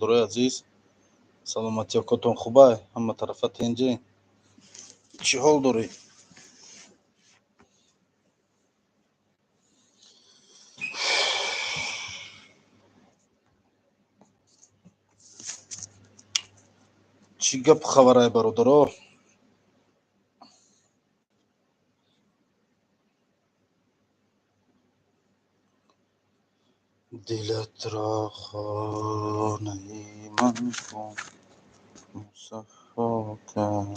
Бародарои азиз, саломатиёкотон хубай, ҳама тарафа тенҷе, чӣ ҳол дорӣ? Чӣ гап хабарай, бародаро? Дилатро хонаи ман кун, мусаффо кун.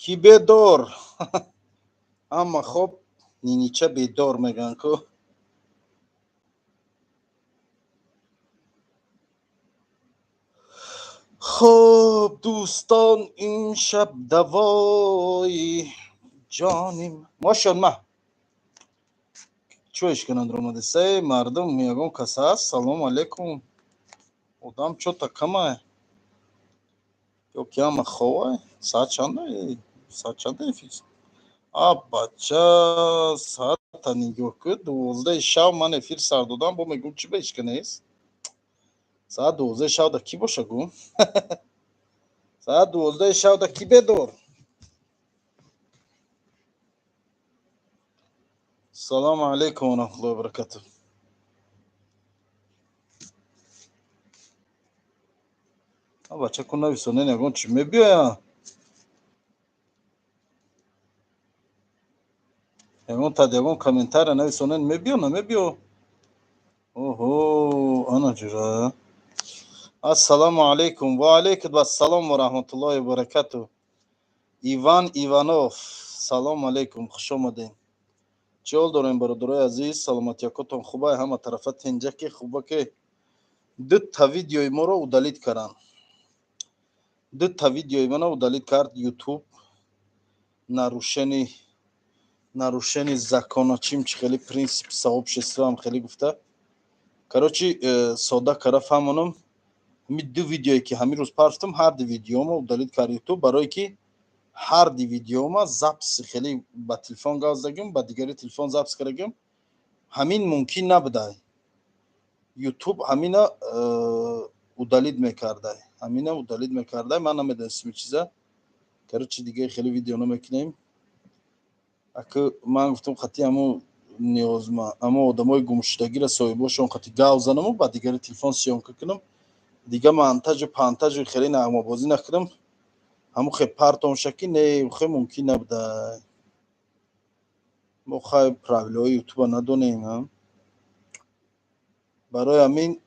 Кӣ бедор? Ҳама хоб, нинича бедор мегӯянд ку. Хуб, дӯстон, имшаб давои ҷоним мошон ма чӯ ишкананд омадесай мардум, ягон кас ҳаст? Салому алайкум. Одам чота камай ё ки ҳама ховай? Саат чанда? Саат чанда эфир? А бача, саата нигоҳ кун, 12-и шав ман эфир сар додам, бо мегӯм, чӣ ба ишка нест? Саат 12-и шав да кӣ боша гум? Саат 12-и шав да кӣ бедор? Салому алайкум ва раҳматуллоҳи ва баракатуҳ. А бача, ку нависонен, ягон чӣ мебиёя? Ягон тад ягон комментария нависонен, мебиё, намебиё? Оҳо, ана ҷура. Ассалому алайкум. Ва алайкум ассалом ва раҳматуллоҳи ва баракатуҳ. Иван Иванов, салому алайкум, хуш омадем. Чӣ ҳол дорем, бародарои азиз? Саломатиякотон хубай, ҳама тарафа тенҷаке, хубаке? Дута видеои моро удалить карданд. Дута видеои мана удалить кард Ютуб. Нарушение закона чим чи хеле принцип сообщества ам хеле гуфта. Короче, сода кара фаҳмонам, ҳами ду видеое ки ҳамин рӯз партам, ҳар ду видеомо удалить кард Ютуб, барое ки ҳар ду видеома записи хеле ба телефон гап задагим, ба дигари телефон запись кардагим, ҳамин мумкин набудай. Ютуб ҳамина удалить мекардай, ҳамина удалить мекардай. Ман намедонистам чиза. Короче, дига хеле видео намекунем. Ака, ман гуфтам, хати ҳамо ниёзма ҳамо одамои гумшудагиро соҳибошон хати гав занаму ба дигари телефон съёмка кунам, дига монтажу пантажу хеле нағмабозӣ накунам, ҳамо хе партомша ки не, хе мумкин набудай. Мо хай правилаҳои Ютуба надонем. Барои ҳамин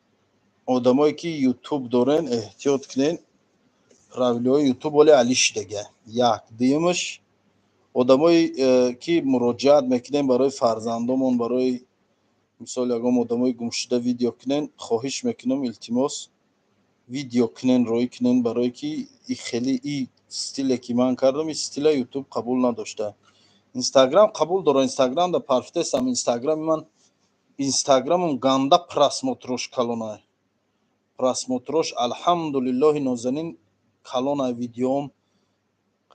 одамое ки Ютуб дорен, эҳтиёт кунен, правилаҳои Ютуб оле али шидага. Як дуюмаш, одамое ки муроҷиат мекунем барои фарзандомон, барои мисол ягон одамои гумшуда видео кунен, хоҳиш мекунам, илтимос, видео кунен, роӣ кунен, барое ки и хеле и стиле ки ман кардам, и стила Ютуб қабул надошта. Инстаграм қабул дора, Инстаграм да парфтесам. Инстаграми ман, Инстаграмам ганда просмотрош калонай, просмотрош, алҳамдулиллоҳи нозанин, калонай. Видеом,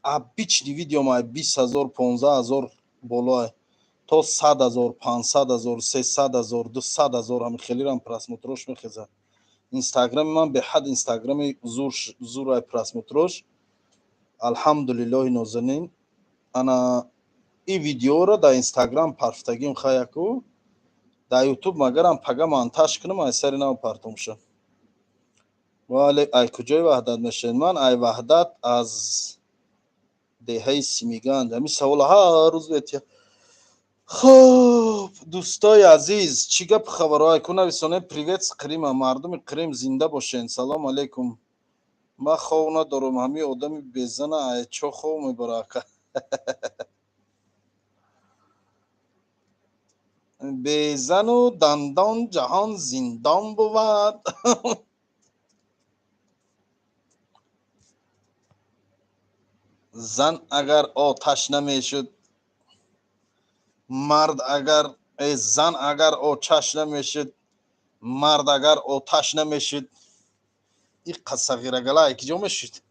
обычный видеом ай 20 000, 15 000 болоай, то 100 000, 500 000, 300 000, 200 000, ҳами хелирам просмотрош мехезад. Инстаграми ман беҳад инстаграми зурай просмотрош, алҳамдулиллоҳи нозанин. Ана и видеоро дар Инстаграм парфтагим, хаяку дар Ютуб магарам пага монтаж кунам, ай сари нав партомша. Вале ай куҷои Ваҳдат мешавед? Ман ай Ваҳдат, аз деҳаи Симиганҷ. Ҳамин савола ҳар рӯз метия. Хуб, дӯстои азиз, чӣ гап хабарҳо? Ку нависонем. Привет с Крыма, мардуми Крим зинда бошен. Салому алайкум. Ман хов надорам, ҳамин одами безана ай чо хов мебара, ака? Безану дандон ҷаҳон зиндон бувад. Зан агар оташ намешуд, мард агар зан агар оташ намешуд, мард агар оташ намешуд, и қасағирагала ки ҷо мешуд?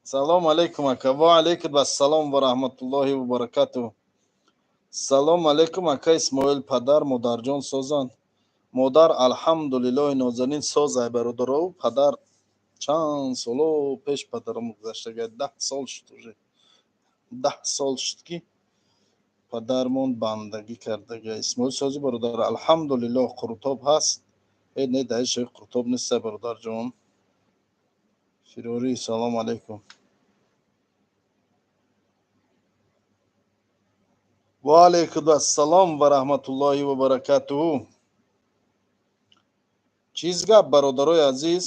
Салому алайкум, ака. Ва алайкум ассалом ва раҳматуллоҳи ва баракатуҳ. Салом алейкум, ака Исмоил, падар модарҷон созанд? Модар алҳамдулиллоҳи нозанин созай, бародаро. Падар чанд соло пеш падарам гузаштага, 10 сол шуд уже. 10 сол шуд ки падармон бандагӣ кардага. Исмоил сози, бародар, алҳамдулиллоҳ, қурутоб ҳаст. Э, не, даиши қурутоб неста, бародарҷон. Фирорӣ, салом алейкум. Ва алейкум ассалом ва раҳматуллоҳи ва баракатуҳу. Чиз гап, бародарои азиз?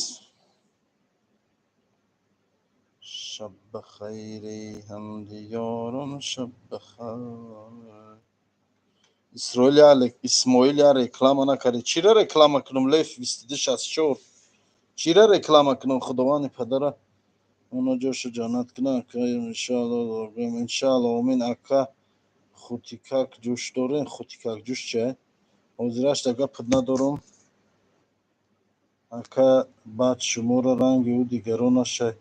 Шаб бахайри ҳамдиёрон, шаб бахайр. Исроил Исмоил я реклама накарди. Чира реклама кунам? Лев 2264, чира реклама кунам? Худованди падара оно ҷошу ҷаннат куна, ака. Иншаалло, иншаалло, омин. Ака, хутикак ҷӯш дорем? Хутикак ҷӯш ча? Ҳозираш да гапат надорам, ака. Баъд шуморо ранги ӯ дигаро нашай,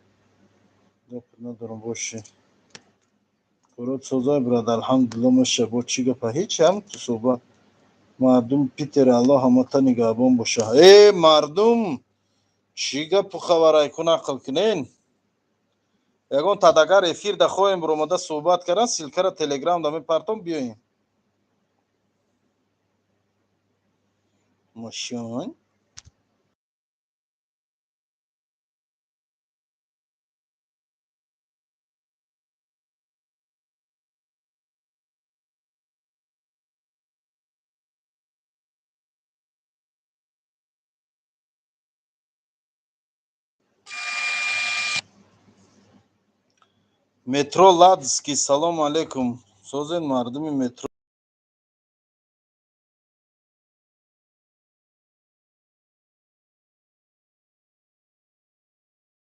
гапат надорам. Боши, корот созай, брат? Алҳамдулилло, меша. Бо чӣ гапа? Ҳеч, ҳам ту суҳбат. Мардум Питер, Аллоҳ ҳамата нигаҳбон боша. Э, мардум, чӣ гапу хабарай? Ку нақл кунен. Ягон тадагар эфир да хоҳем биромада суҳбат кардан, ссылка ра Телеграм да мепартом, биёем. Мошон. Метро Ладский, салому алейкум. Созен, мардуми метро?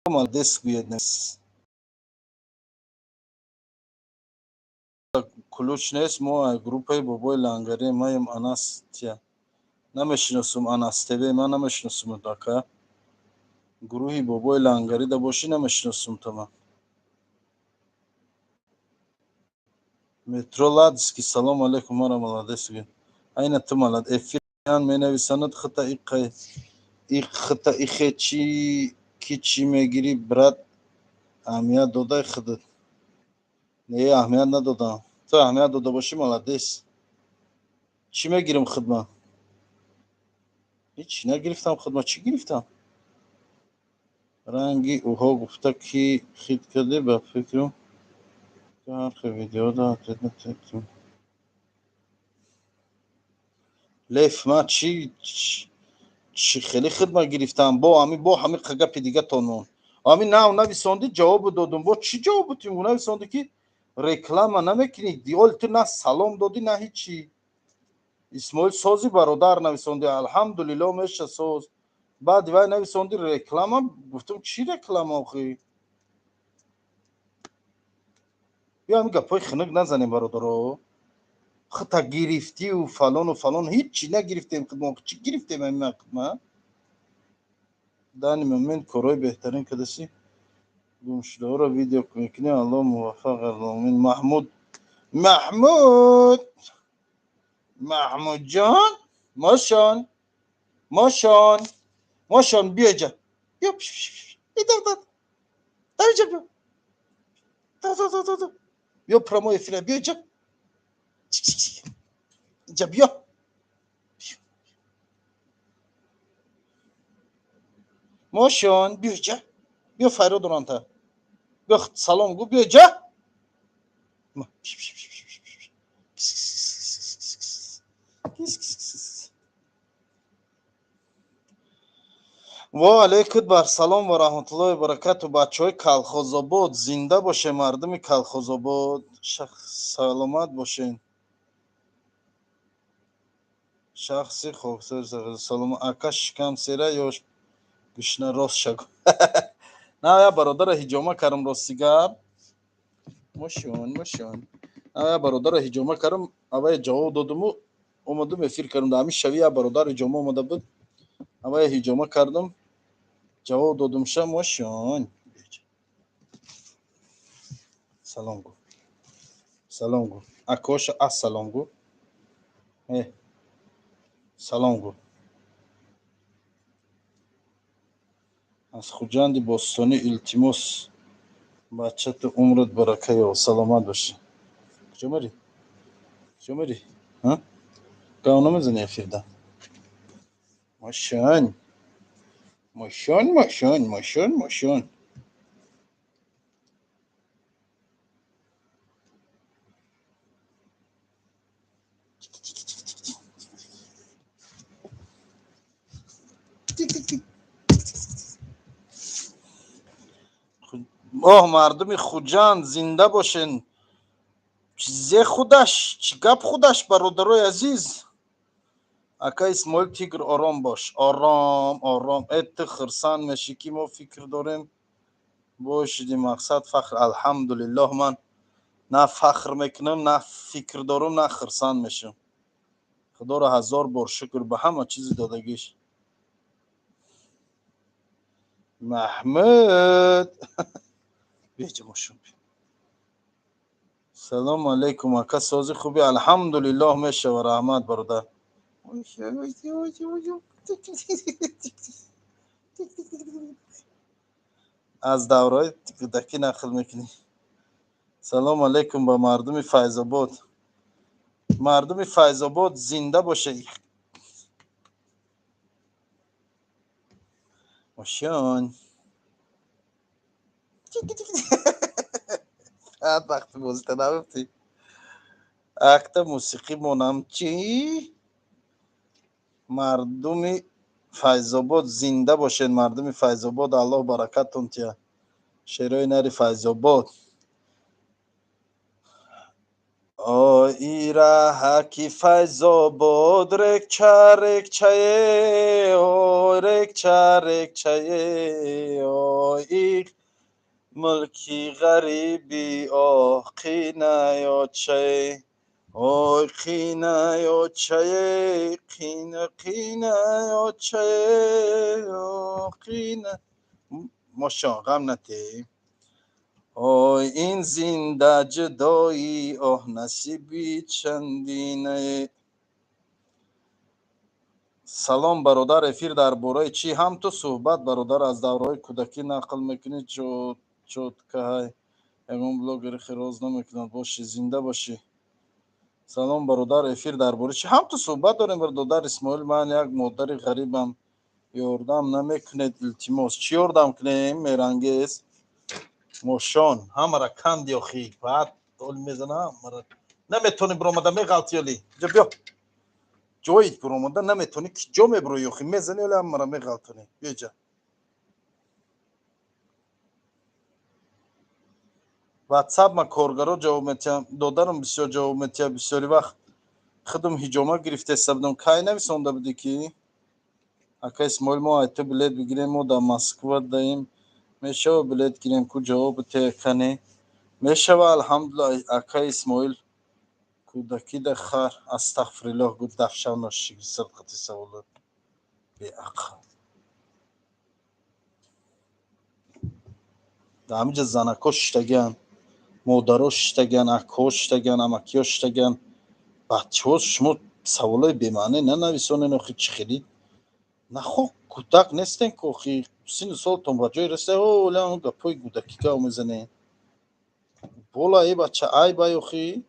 Молодец, гӯяд. Ключ нест. Мо группаи бобои лангари маем. Анастия намешиносум. Анас ТВ ман намешиносум, ака. Гурӯҳи бобои лангарида бошӣ, намешиносум тама. Метро Ладский, салому алейкум. Мара молодец гӯяд. Айна ту малад. Эфиран менависанад хита иқай хита ихе чи ки чӣ мегирӣ, брат? Аҳамият додай худат? Не, аҳамият надодам. Ту аҳамият дода бошӣ, молодец. Чӣ мегирим хидмат? Ҳеҷ нагирифтам хидмат. Чӣ гирифтам? Ранги ӯҳо гуфта, ки хит кардӣ, ба фикрам ҳар хел видеода. Леф, ман чӣ чӣ хеле хидмат гирифтам? Бо ҳами, бо ҳами гапи дигатон мон. Ҳами нав нависонди, ҷавобу додум. Бо чӣ ҷавобу тим? Нависонди ки реклама намекунӣ. Диол ту на салом додӣ, на ҳичи. Исмоил сози, бародар, нависонди. Алҳамдулилло, меша, соз. Баъди вай нависонди реклама. Гуфтам, чӣ реклама охи? Биё, ҳами гапҳои хунук назанем, бародаро. Хита гирифтию фалону фалон. Ҳичи нагирифтем хидмат. Чӣ гирифтем ҳами хидмат? Данный момент корҳои беҳтарин кадаси, гумшудаҳоро видео мекунӣ. Аллоҳ муваффақ гардон. Маҳмуд, Маҳмуд, Маҳмудҷон, мошон, мошон, мошон, биё иҷа, биё иҷа, биё, биё прямой эфира, биё иҷа, иҷа биё. Мошон, биё иҷа, биё, файро доранта, биё, салом гӯ, биё иҷа. Ва алейкум бар салом ва раҳматуллоҳи баракату. Бачаҳои Калхозобод, зинда боше. Мардуми Калхозобод, саломат бошен. Шахси хоксор, салом, ака. Шикам сера ё гушна? Рост шагу. На, я бародара ҳиҷома кардам, рости гап. Мошон, мошон, на, я бародара ҳиҷома кардам. Аввай ҷавоб додуму омадум эфир кардам. Дар ҳамин шави я бародар ҳиҷома омада буд. Аввай ҳиҷома кардам, ҷавоб додумша. Мошон, салом гу, салом гу. Акоша ассалом гӯ. Салом гӯ. Аз Хуҷанди бостонӣ илтимос, бачату умрат барака ёб, саломат бошӣ. Куҷо мерӣ? Куҷо мерӣ? Гав намезанӣ эфирда? Мошон. Мошон, мошон, мошон, мошон. Оҳ, мардуми Хуҷанд зинда бошен. Чизе худаш, чӣ гап худаш, бародарои азиз. Ака Исмоил Тигр, ором бош, ором, ором. Э, ту хурсанд мешӣ, ки мо фикр дорем бошиди мақсад фахр. Алҳамдулиллоҳ, ман на фахр мекунам, на фикр дорам, на хурсанд мешавам. Худоро ҳазор бор шукр ба ҳама чизи додагиш. Маҳмуд беҷа мошун. Салому алайкум, ака, сози хуби? Алҳамдулиллоҳ, мешава, раҳмат, бародар. Аз давраи кӯдакӣ нақл мекунӣ. Салому алайкум ба мардуми Файзобод. Мардуми Файзобод зинда боша. Мошон. Вақти бозита нафти. Акта мусиқӣ монам чӣ? Мардуми Файзобод зинда бошед, мардуми Файзобод, Аллоҳ баракатон тия. Шерои нари Файзобод. Ой, раҳаки Файзобод, рекча рекчае, ой, рекча рекчае, ой, мулки ғариби, оҳ, қинаёчае, ой, қинаёчае, қина қинаёчае, оҳ, қина. Мошон, ғам натӣ. Ой, ин зинда ҷудоӣ, оҳ, насиби чандинае. Салом, бародар, эфир дар бораи чӣ? Ҳам ту суҳбат, бародар, аз давраҳои кӯдакӣ нақл мекунӣ, чоткаҳай. Ягон блогери хироз намекунад. Бошӣ, зинда бошӣ. Салом, бародар, эфир дар бораи чӣ? Ҳам ту суҳбат дорем, бародар Исмоил. Ман як модари ғарибам, ёрдам намекунед, илтимос. Чӣ ёрдам кунем, Мерангез? Мошон, ҳамара канди охи, баъд ол мезана, ҳамара. Наметонӣ биромада, меғалтӣ оли. Ҷа биё. Ҷои биромада наметонӣ, ки ҷо мебироӣ охи, мезанӣ оли ҳамара меғалтонӣ. Биё ҷа. Ватсап ма коргаро ҷавоб метиҳам, додарам бисёр ҷавоб метиҳад, бисёри вақт худам ҳиҷома гирифтеста будам. Кай нависонда будӣ ки? Ака Исмоил, мо ай ту билет бигирем, мо дар Москва даем. Мешава билет гирем, ку ҷавоб текане? Мешава, алҳамдулилла, ака Исмоил. Кӯдакида хар, астағфируллоҳ, гуфт даҳшатнок садқати саволот. Беақл. Дар ҳаминҷа занако шиштагианд, модаро шиштагианд, акҳо шиштагианд, амакиҳо шиштагианд. Бачаҳо, шумо саволои бемаъне нанависонен охи, чӣ хелӣ? Нахо кӯдак нестен ку охи, сину солтон ба ҷое расида, олам гапҳои кӯдакӣ гав мезанед. Бола, э бача, айбай охи.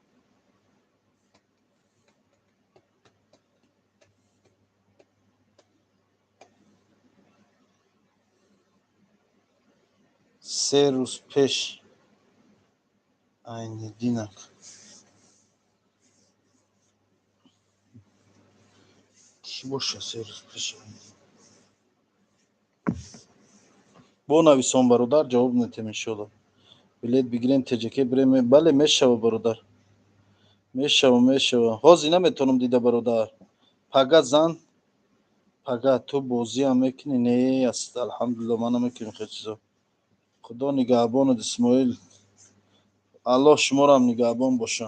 Се рӯз пеш Айниддинак. Кӣ боша се рӯз пеш? Бо нависон, бародар, ҷавоб метем иншоалло. Билет бигирем, ТҶК бирем. Бале, мешава, бародар. Мешава, мешава. Ҳозир наметавонам дида, бародар. Пага зан, пага ту бозиам мекунӣ? Не, аст, алҳамдулилло, ман намекунем хел чизо. Худо нигаҳбонат, Исмоил. Аллоҳ шуморо ҳам нигаҳбон боша.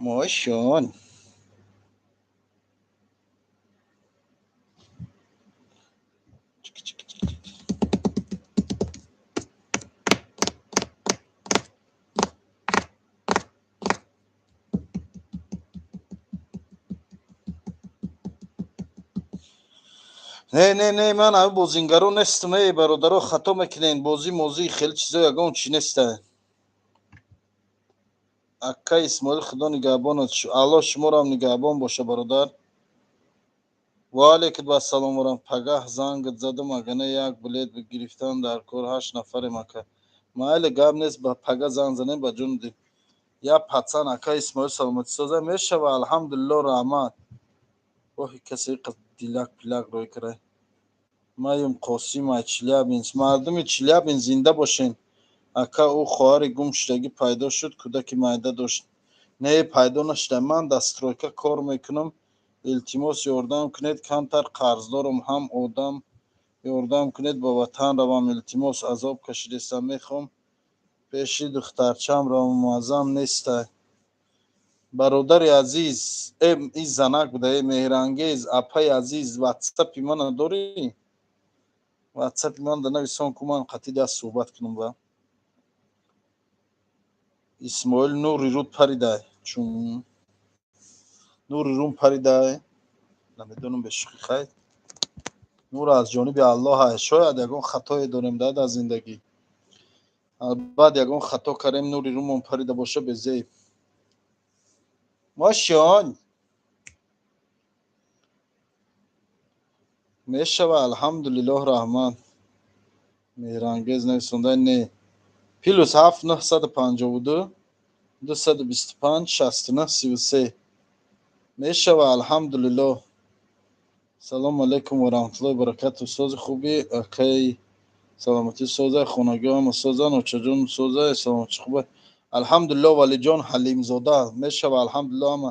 Мошон. Не, не, не, ман ҳами бозингаро нестам, эй бародаро, хато мекунен. Бозӣ мозӣ хеле чизо ягон чи неста. Ака Исмоил, худо нигаҳбонат. Аллоҳ шуморо ҳам нигаҳбон боша, бародар. Ва алайкум ассалом ва пагаҳ зангат задам, агана як билет гирифтан дар кор, ҳашт нафарем, ака. Майли, гап нест, ба пага занг занем, ба ҷон дил. Я пацан, ака Исмоил, саломатӣ соза мешава, алҳамдулилло, раҳмат. Оҳи, касе дилак пилак рӯй кара. Маем Қосим ай Челябинск. Мардуми Челябинск, зинда бошен. Ака, ӯ хоҳари гумшудагӣ пайдо шуд, кӯдаки майда дошт. Не, пайдо нашуда. Ман дар стройка кор мекунам. Илтимос, ёрдам кунед, камтар қарздорам, ҳам одам ёрдам кунед, ба ватан равам, илтимос, азоб кашидестам, мехоҳам пеши духтарчам равам, муаззам нестай. Бародари азиз, э, ин занак буда, э, Меҳрангез, апаи азиз, ватсапи мана дорӣ? Ватсапи ман да нависон ку, ман қатъи даст суҳбат кунам. Ба Исмоил нури руд паридай, чун нури рум паридай, намедонам, бешӯхӣ, хайр, нур аз ҷониби Аллоҳ аст. Шояд ягон хатое дорем дар зиндагӣ, баъд ягон хато кардем, нури румон парида боша, безеб. Мошон мешава, алҳамдулиллоҳ, раҳмат. Меҳрангез нависонда, не, +7 952 225 69 33 мешава, алҳамдулиллоҳ. Салому алайкум ва раҳматуллоҳи баракату. Сози, хуби, акай, саломатӣ соза, хонагиҳо ҳама созан, очаҷон соза, саломатӣ хуба, алҳамдулиллоҳ. Валиҷон Ҳалимзода, мешава, алҳамдулиллоҳ, ҳама.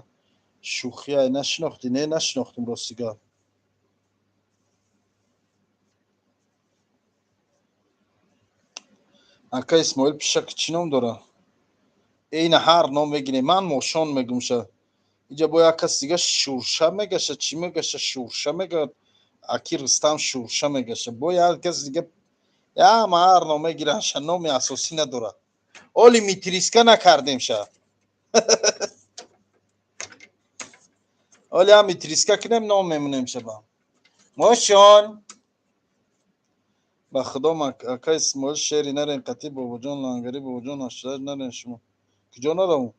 Шӯхия, нашинохтӣ? Не, нашинохтум, рости гап. Ака Исмоил, пишак чӣ ном дорад? Эйна ҳар ном мегирем, ман Мошон мегумша. Иҷа бо як кас дига Шурша мегаша, чӣ мегаша, Шурша мега, аки Рустам Шурша мегаша, бо як кас дига яма ҳар ном мегиранша, номи асосӣ надорад. Оли митриска накардемша, оли ҳам митриска кунем, ном мемонем шаба. Мошон, ба худо, ака Исмоил, шери нарен қатӣ Бобоҷон Лангарӣ, Бобоҷон Ашрар нарен. Шумо куҷо наравм?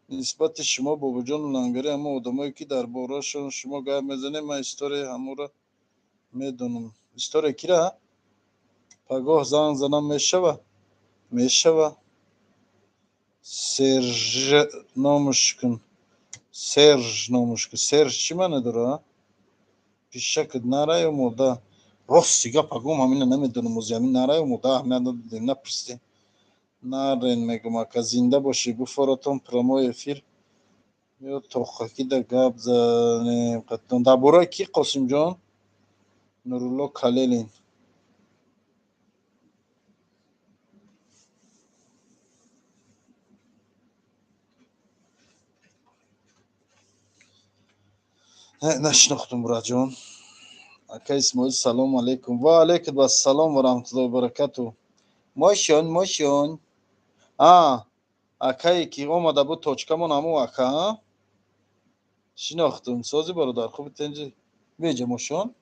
Нисбати шумо Бобоҷону Лангарӣ, ҳама одамое ки дар борашон шумо гап мезанем, ман историяи ҳаморо медонам. История кира? Пагоҳ занг занам, мешава? Мешава. Серж номуш кун, Серж номуш кун. Серж чӣ маъне дора? Пишакат нара ё мода? Рости гап, пагом ҳамина намедонам, ози ҳамин нара ё мода аҳамият надодем, напурсидем. Нарен мегум, ака, зинда бошӣ. Буфоратон прямой эфир ё тоқакида гап занем дар бораи ки? Қосимҷон Нурулло Калелин. Нашинохтум, бураҷон. Ака Исмоил, салому алайкум. Ва алайкум ассалом ва раҳматуллоҳи баракату. Мошон, мошон, а акае ки омада буд точкамон, ҳамун ака шинохтум. Сози, бародар, хуби, тенҷи беҷа, мошон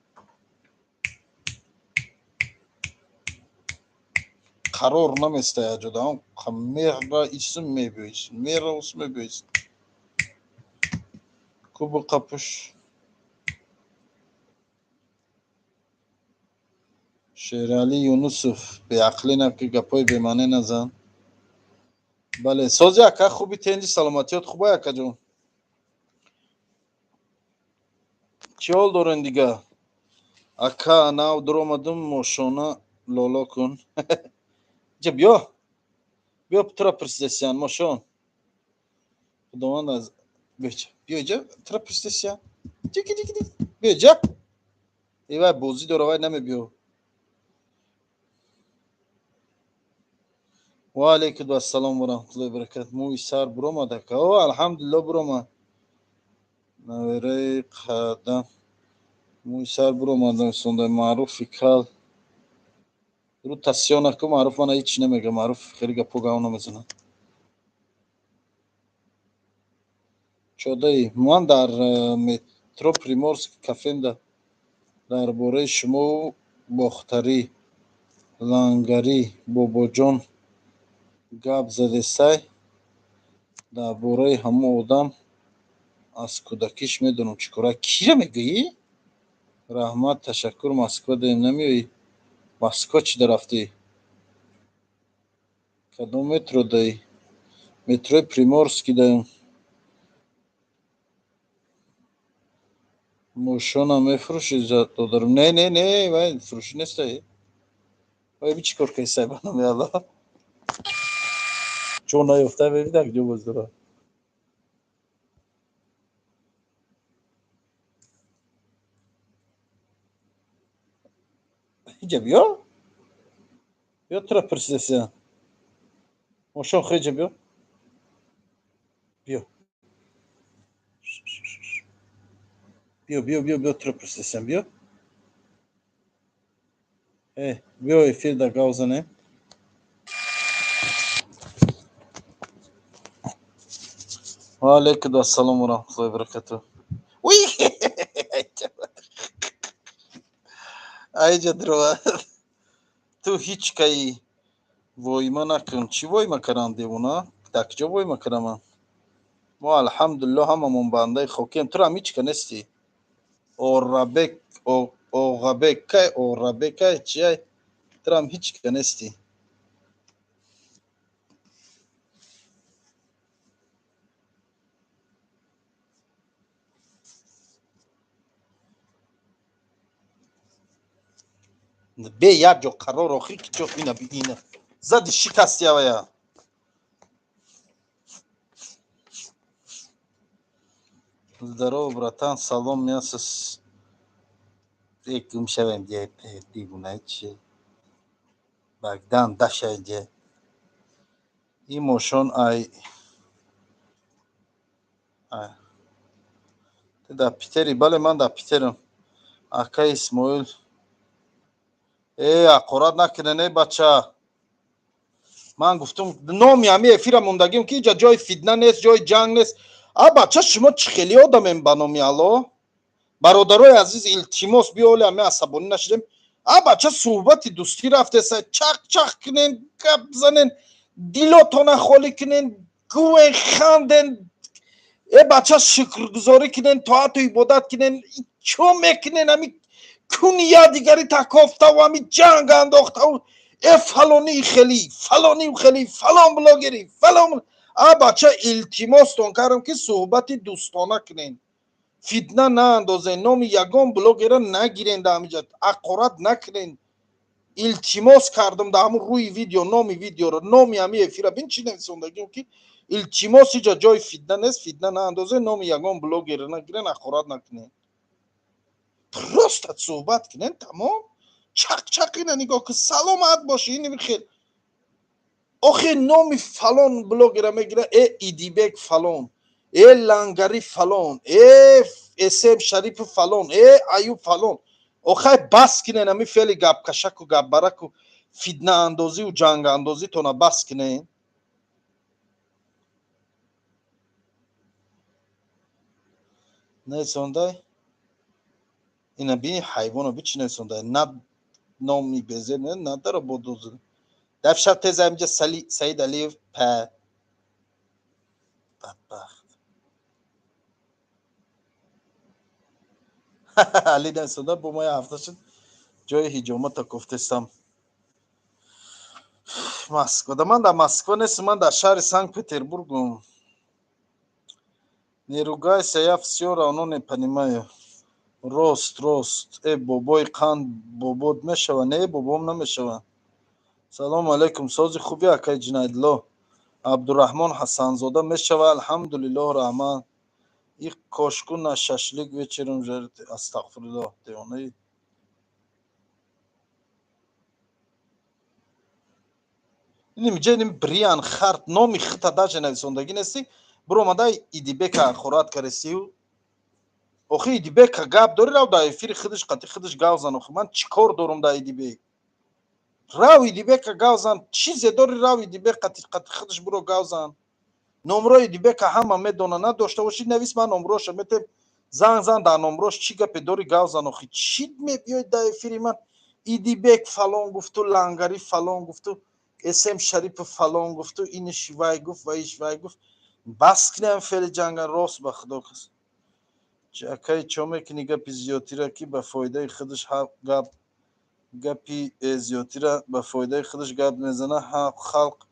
қарор наместая ҷода, мера исм мебиёис, мера ус мебиёис, кубу қапуш. Шералӣ Юнусов, беақлӣ наки, гапҳои бемаъне назан. Бале, сози, ака, хуби, тенҷи, саломатиёт хуба, акаҷон? Чӣ ҳол дорен дига, ака? Нав дуромадум, мошона лоло кун. Ҷа биё, биё, тура пурсидасиян, мошон. Худованд аз биё, иҷа тура пурсидасиян. Биё иҷа. Вай бозӣ дора, вай намебиё. Ва алайкум ассалом ва раҳматуллоҳи баракат. Мӯи сар буромад, ака? О, алҳамдулилло, буромад. Навераи қадам, мӯи сар буромад. Сонда Маъруфи кал рӯ тасиё наку. Маъруф мана ҳеҷ намега. Маъруф хеле гапо гав намезанад. Чодаи ман дар метро Приморск кафемда. Дар бораи шумо Бохтарӣ, Лангарӣ, Бобоҷон гап задесай. Дар бораи ҳамон одам аз кӯдакиш медонам чӣ кора. Кира мегӯӣ? Раҳмат, ташаккур. Москва даем намеоӣ? Москва чӣ дарафтӣ? Кадом метро даӣ? Метрои Приморский даем. Мошона мефурӯшӣ, додарам? Не, не, не, вай фурӯшӣ нестай. Вай би чӣ кор кардисай, ба номи Аллоҳ? Ҷо наёфта, бибинак ҷо боз дорад. Иҷа биё, биё, тура пурсидасиям. Мошон, хеҷа биё, биё, биё, биё, биё, биё, тура пурсидасиям, биё. Э, биё, эфир да гав занем. Ва алайкум ассалом ва раҳматуллоҳи ва баракатуҳ. Уй, айҷа дрова. Ту ҳеҷ кай воима накун. Чӣ воима кардам, девона? Дар куҷо воима кардам ман? Мо, алҳамдулиллоҳ, ҳамамон бандаи хокием. Туро ҳам ҳеҷ ка нестӣ. Орабек, Оғабек, кай Орабек, кай чиай? Туро ҳам ҳеҷ ка нестӣ. Бе як ҷо қарор охи ки ҷо ина би ина. Зади шикасти авая. Здорово, братан, салом, мясо с... Э, гум шавем, де, дивона чи? Багдан дашай, де. И мошон ай. Ай. Ту дар Питери? Бале, ман дар Питерам. Акай Исмоил. Э, ҳақорат накунен, э, бача. Ман гуфтум, номи ҳами эфира мондагим, ки иҷа ҷои фитна нест, ҷои ҷанг нест. А бача, шумо чӣ хели одамем, ба номи Аллоҳ? Бародарои азиз, илтимос, биё, оли ҳами асабонӣ нашидем. А бача, суҳбати дӯстӣ рафтеса, чақ чақ кунен, гап занен, дилотона холӣ кунен, гӯен, ханден. Э бача, шукргузорӣ кунен, тоату ибодат кунен. Чо мекунен? Ҳами куни я дигари такофтаву ҳами ҷанг андохтаву, э, фалони хели, фалони хели, фалон блогери, фалон. А бача, илтимостон кардам, ки суҳбати дӯстона кунен, фитна наандозен, номи ягон блогера нагирен, дар ҳамиҷа ҳақорат накунен. Илтимос кардам дар ҳамун рӯи видео, номи видеоро, номи ҳами эфира бин, чӣ нависондагим, ки илтимос, иҷа ҷои фитна нест, фитна наандозен, номи ягон блогера нагирен, ҳақорат накунен, просто суҳбат кунен, тамом. Чақ-чақ ина нигоҳ кун, саломат бошӣ, ин хел. Охи, номи фалон блогера мегира, э, Идибек фалон, э, Лангари фалон, э, Эсем Шарипу фалон, э, Аюб фалон. Охай, бас кунен ами феъли гапкашаку гапбараку фитнаандозию ҷангандозитона бас кунен. Нависондай ина би, ҳайвоно би, чӣ нависондай? На номи безер надара бодоз дафша теза инҷа Саид Алиев па бадбахт. Али нависонда, бо ма ҳафта шуд ҷои ҳиҷомата кофтестам Москва. Да ман дар Москва нестам, ман дар шаҳри Санкт Петербургум. Не ругайся, я всё равно не понимаю. Рост, рост. Э, бобои қанд бобод мешава? Не, бобом намешава. Салому алайкум, сози хуби, акай Ҷинадло. Абдураҳмон Ҳасанзода мешава, алҳамдулиллоҳ, раҳмат. И кошку на шашлик вечером жарите. Астағфируллоҳ, девонаи. Иним ҷа иним Бриан Харт, номи хита даже нависондагӣ нестӣ, биромада Идибека ҳақорат карестию. Охи, Идибека гап дорӣ, рав дар эфири худаш қати худаш гав зан. Охи, ман чӣ кор дорум дар Идибек? Рав, Идибека гав зан, чизе дорӣ, рав, Идибек қати худаш биро гав зан. Номрои Идибека ҳама медона, надошта бошӣ, навис, ман номроша метем. Занг зан дар номрош, чӣ гапе дори, гав зан. Охи, чӣ мебиёй дар эфири ман? Идибек фалон гуфту, Лангари фалон гуфту, Эсем Шарипов фалон гуфту, иниш вай гуфт, ваиш вай гуфт. Бас кунем феъли ҷанга, рост, ба худо кас. Акай, чо мекунӣ гапи зиёдтира, ки ба фоидаи худаш гап, гапи зиёдтира ба фоидаи худаш гап мезана? Халқ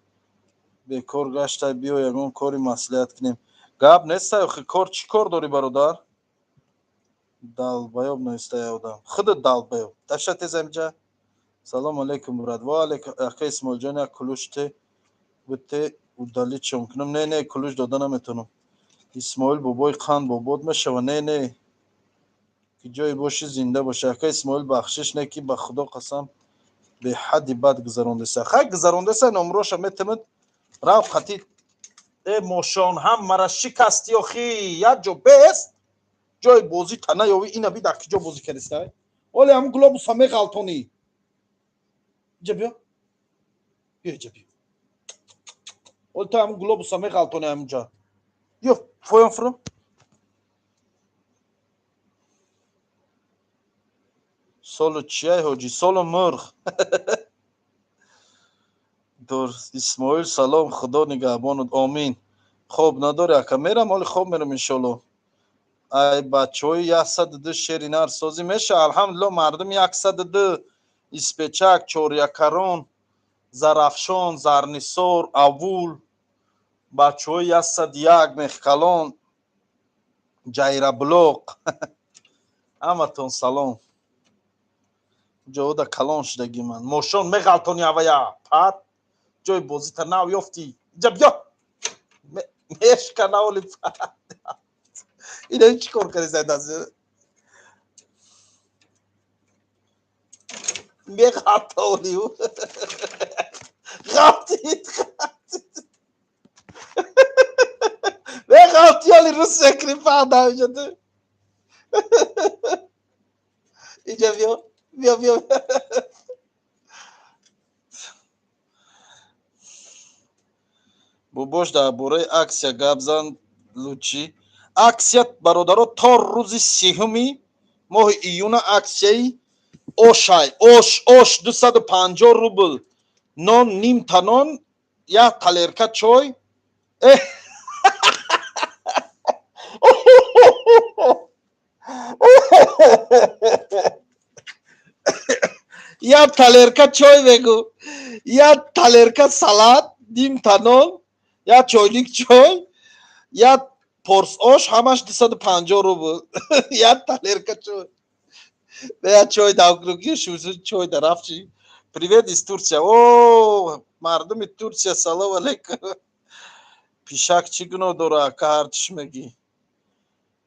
бекор гашта, биё ягон кори маслиҳат кунем. Гап нестай охи, кор чӣ кор дорӣ, бародар? Долбоёб навистая одам, худат долбоёб. Даша, тез амҷа. Салом алейкум, брат. Ва алейкум. Ака Исмоилҷон, як ключ те бите, удалить чон кунам. Не, не, ключ дода наметавонам. Исмоил бобои қанд бобод мешава. Не, не, ки ҷое бошӣ, зинда бошӣ. Ака Исмоил, бахшиш, не ки ба худо қасам, беҳадди бад гузарондеса. Хай, гузарондеса, номроша метавонад рав хати. Э, мошон, ҳам мара шикасти охи, як ҷо бест, ҷои бозӣ та наёвӣ. Ина би, дар киҷо бозӣ кардистай? Оле ҳамн глобуса меғалтонӣ. Иҷа биё, биё, иҷа биё. Оле ту ҳамн глобуса меғалтонӣ ҳаминҷа. Биё, поён фуро. Солу чияй, ҳоҷӣ? Солу мурғ. Дор. Исмоил, салом, худо нигаҳбонат, омин. Хоб надори, ака? Мерам, оли хоб мерам, иншолло. Ай бачаҳои 102, шери нар созӣ меша. Алҳамдулилло, мардуми 102, Испечак, Чорякарон, Зарафшон, Зарнисор, Авул, бачаҳои 101, Мехкалон, Ҷайраблоқ, ҳаматон салом. Ҷода калон шудагӣ ман. Мошон меғалтони авая пат, ҷои бозита нав ёфтӣ. Иҷа биё, мешкана оли пат. Ина чӣ кор кардӣ? Даст меғалтони, ғалтид, меғалти оли, рус мекунӣ пада. Иҷа ту, иҷа биё, биё, биё. Бобош, дар бораи акция гап зан лучи. Акция, бародаро, то рӯзи 30-уми моҳи июна аксияи ошай. Ош, ош 250 рубл, нон, нимта нон, як талерка чой. Э! Як талерка чой мегу, як талерка салат, нимта нон, як чойник чой, як порс ош, ҳамаш 250 рубл. Як талерка чой, як чой давкруки чой дарафчи. Привет из Турция. О, мардуми Турция, салом алейкум. Пишак чӣ гуноҳ дора, ака, ҳарчиш мегӣ?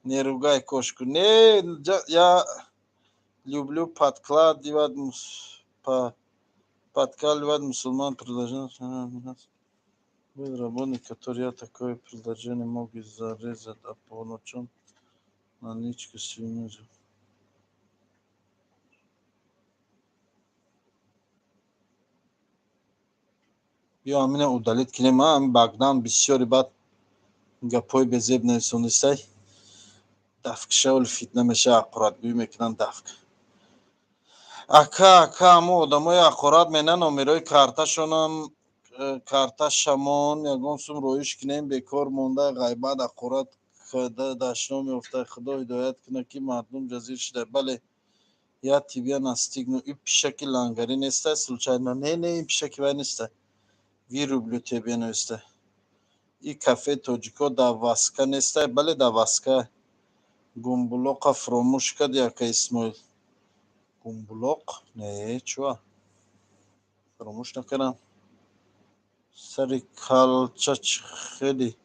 Не ругай кошку. Не, я люблю подкладывать, подкалывать мусульман. Предложение был работник, который я такое предложение мог и зарезать, а по ночам на ничку свинью. Биё, амина удалить кунем. Ам Багдан бисёри бад гапҳои безеб нависонистай. Дафкшавл фитна меша, аққуратгӯӣ мекунанд дафк. Ака, ака, амо одамои аққурат мена номерои карташонам, карташамон ягон сум роиш кунем, бекор монда, ғайбат, аққурат када дашном ёфта. Худо ҳидоят кунад, ки мардум ҷазир шуда. Бале, я тебя настигну. И пишаки лангарӣ неста случайно? Не, не, ин пишаки вай неста. Вырублю тебе неста. И кафе тоҷико дар Васка неста? Бале, дар Васка. Гумбулоқа фуромӯш карди, ака Исмоил. Гумбулоқ не, чуа, фуромӯш накардам. Сари калча хеле,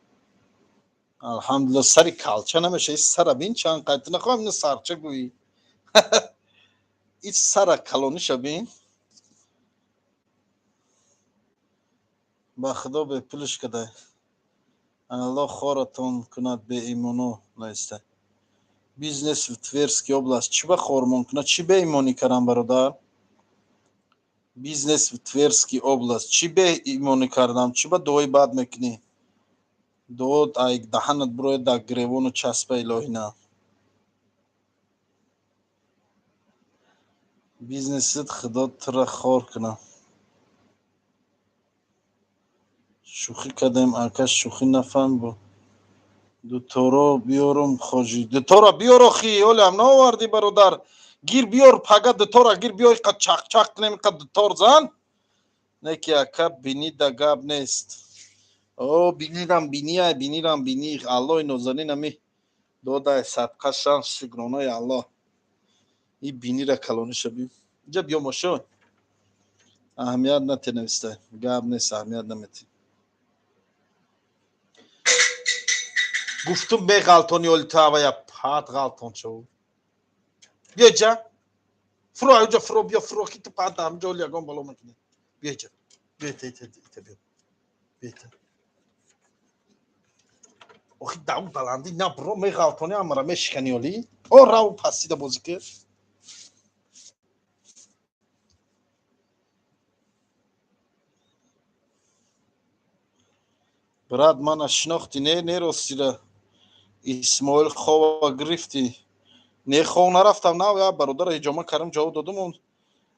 алҳамдулилла. Сари калча намеша, сара бин чанд қайт. Нахоҳам ина сарча гӯӣ. И сара калониша бин. Ба худо, бепулш кадай. Аллоҳ хоратон кунад, беимоно наиста. Бизнес в Тверский область. Чӣ ба хормон кунад? Чӣ беимонӣ кардам, бародар? Бизнес в Тверский область. Чӣ беимонӣ кардам? Чӣ ба дуои бад мекунӣ? Дуо ай даҳанат бурояд, дар гиревону часпа, илоҳӣ на. Бизнесит худо тура хор кунад. Шӯхӣ кардем, ака, шӯхӣ нафаҳм бо. Дуторо биёрум, хоҷӣ. Дутора биёр охи, олям наовардӣ, бародар. Гир биёр, пага дутора гир биёр, иқа чақ-чақ кунем, иқа дутор зан. Не ки ака бинида гап нест. О, бинирам биния, бинирам бини. Аллоҳи нозанин ами додай садқа шан шукронаи Аллоҳ. И бинира калониша би. Инҷа биё мошо. Аҳамият нате нависта. Гап нест, аҳамият намети. Гуфтум меғалтони оли тавая пат ғалтон шав. Биё ҷа. Фуро аҷа фуро биё фуро ки ту пат ҳамҷа оли ягон бало мекунӣ. Биё ҷа. Биё те те те биё. Биё те. Охи дау баландӣ на бро меғалтони амара мешикани оли. О рав пастида бозӣ кир. Брат, мана шинохтӣ, не, не ростира. Исмоил хова гирифтӣ. Не, хов нарафтам, нав я бародара ҳиҷома карам ҷавоб додум он.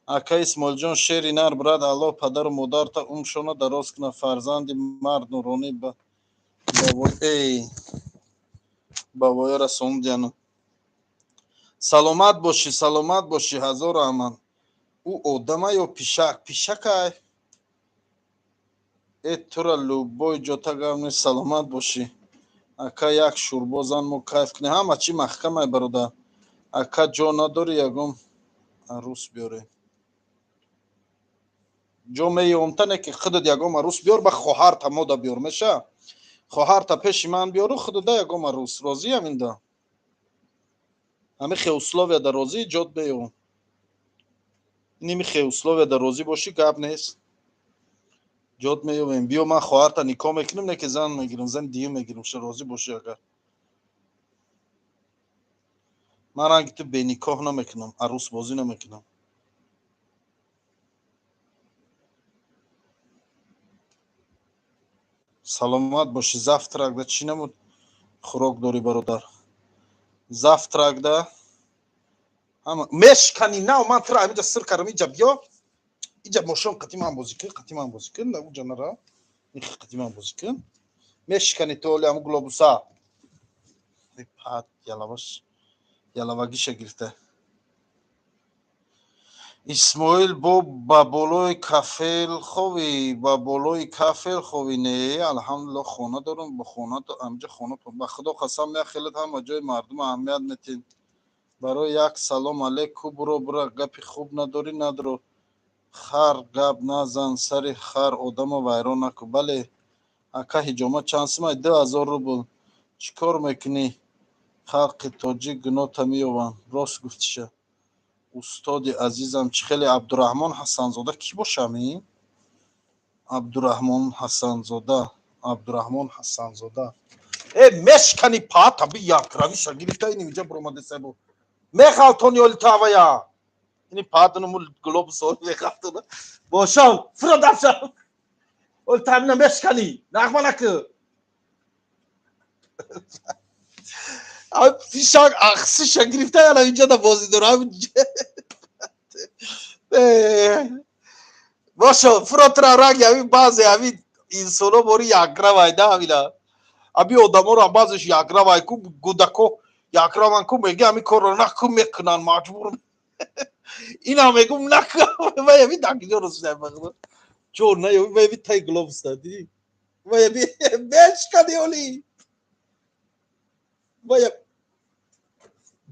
Ака Исмоилҷон шери нар, брат, Аллоҳ падару модарта умршона дароз кунад, фарзанди мард нуронӣ ба эй ба воя расондияну. Саломат бошӣ, саломат бошӣ, ҳазор раҳмат. Ӯ одама ё пишак? Пишакай. Э тура любой ҷота гап нест, саломат бошӣ. Ака як шӯрбо зан мо кайф кунем. Ҳама чӣ маҳкамай, бародар. Ака ҷо надорӣ ягон арӯс биёре. Ҷо меёмта не ки худат ягон арӯс биёр, ба хоҳарта мода биёр, меша? Хоҳарта пеши ман биёру худуда ягон арӯс. Розиям инда? Ҳами хе условия да розӣ ҷот меём. Иними хе условия да розӣ бошӣ гап нест. Ҷот меёвем. Биё ман хоҳарта никоҳ мекунем, не ки зан мегирам, зани дуюм мегирам, ша розӣ бошӣ агар. Ман ранги ту беникоҳ намекунам, арӯсбозӣ намекунам. Саломат бошӣ. Завтракда чӣ намуд хӯрок дорӣ, бародар? Завтракда ҳама мешкани нав ман тура ҳаминҷа сир кардам, инҷа биё. Инҷа мошон қати ман бозӣ кун, қати ман бозӣ кун, уҷа нара. Қати ман бозӣ кун. Мешкани ту оли ҳамун глобуса. Пат ялаваш ялавагиша гирифта. Исмоил бо ба болои кафел ховӣ, ба болои кафел ховӣ. Не, алҳамдулиллоҳ хона дорам, ба хона ҳамҷа хона. Ба худо қасам як хелат ҳама ҷои мардум аҳамият метин. Барои як салом алейку буро бура гапи хуб надорӣ надро. Хар гап назан, сари хар одама вайрон накун. Бале, ака ҳиҷома чанд сумай? 2000 рубл. Чӣ кор мекунӣ? Халқи тоҷик гуноҳта меёбанд. Рост гуфтиша. Устоди азизам, чӣ хеле Абдураҳмон Ҳасанзода кӣ бошам ин? Абдураҳмон Ҳасанзода, Абдураҳмон Ҳасанзода. Э мешкани пата би якравиша гирифта ин инҷа буромадеса бу. Мехалтони оли тавая. Ини патану мул глобус ол мехалтона. Бошам, фуро даршам. Ол тамина мешкани. Нағма накӣ. Пишак ахсиша гирифта яна инҷа да бозӣ дора. Бошо, фуротра ранги ҳамин баъзе ҳамин инсоно бори якравай да ҳамина. Ҳами одаморо баъзеш якравай ку гудако якраван ку меги ҳамин корро накун мекунанд маҷбур. Инам мегум накун. Вай ҳамин дакиҷо расида бахудо. Ҷо наёби вай ҳами тай глобус да дидӣ. Вай ҳами мешкани оли. Вай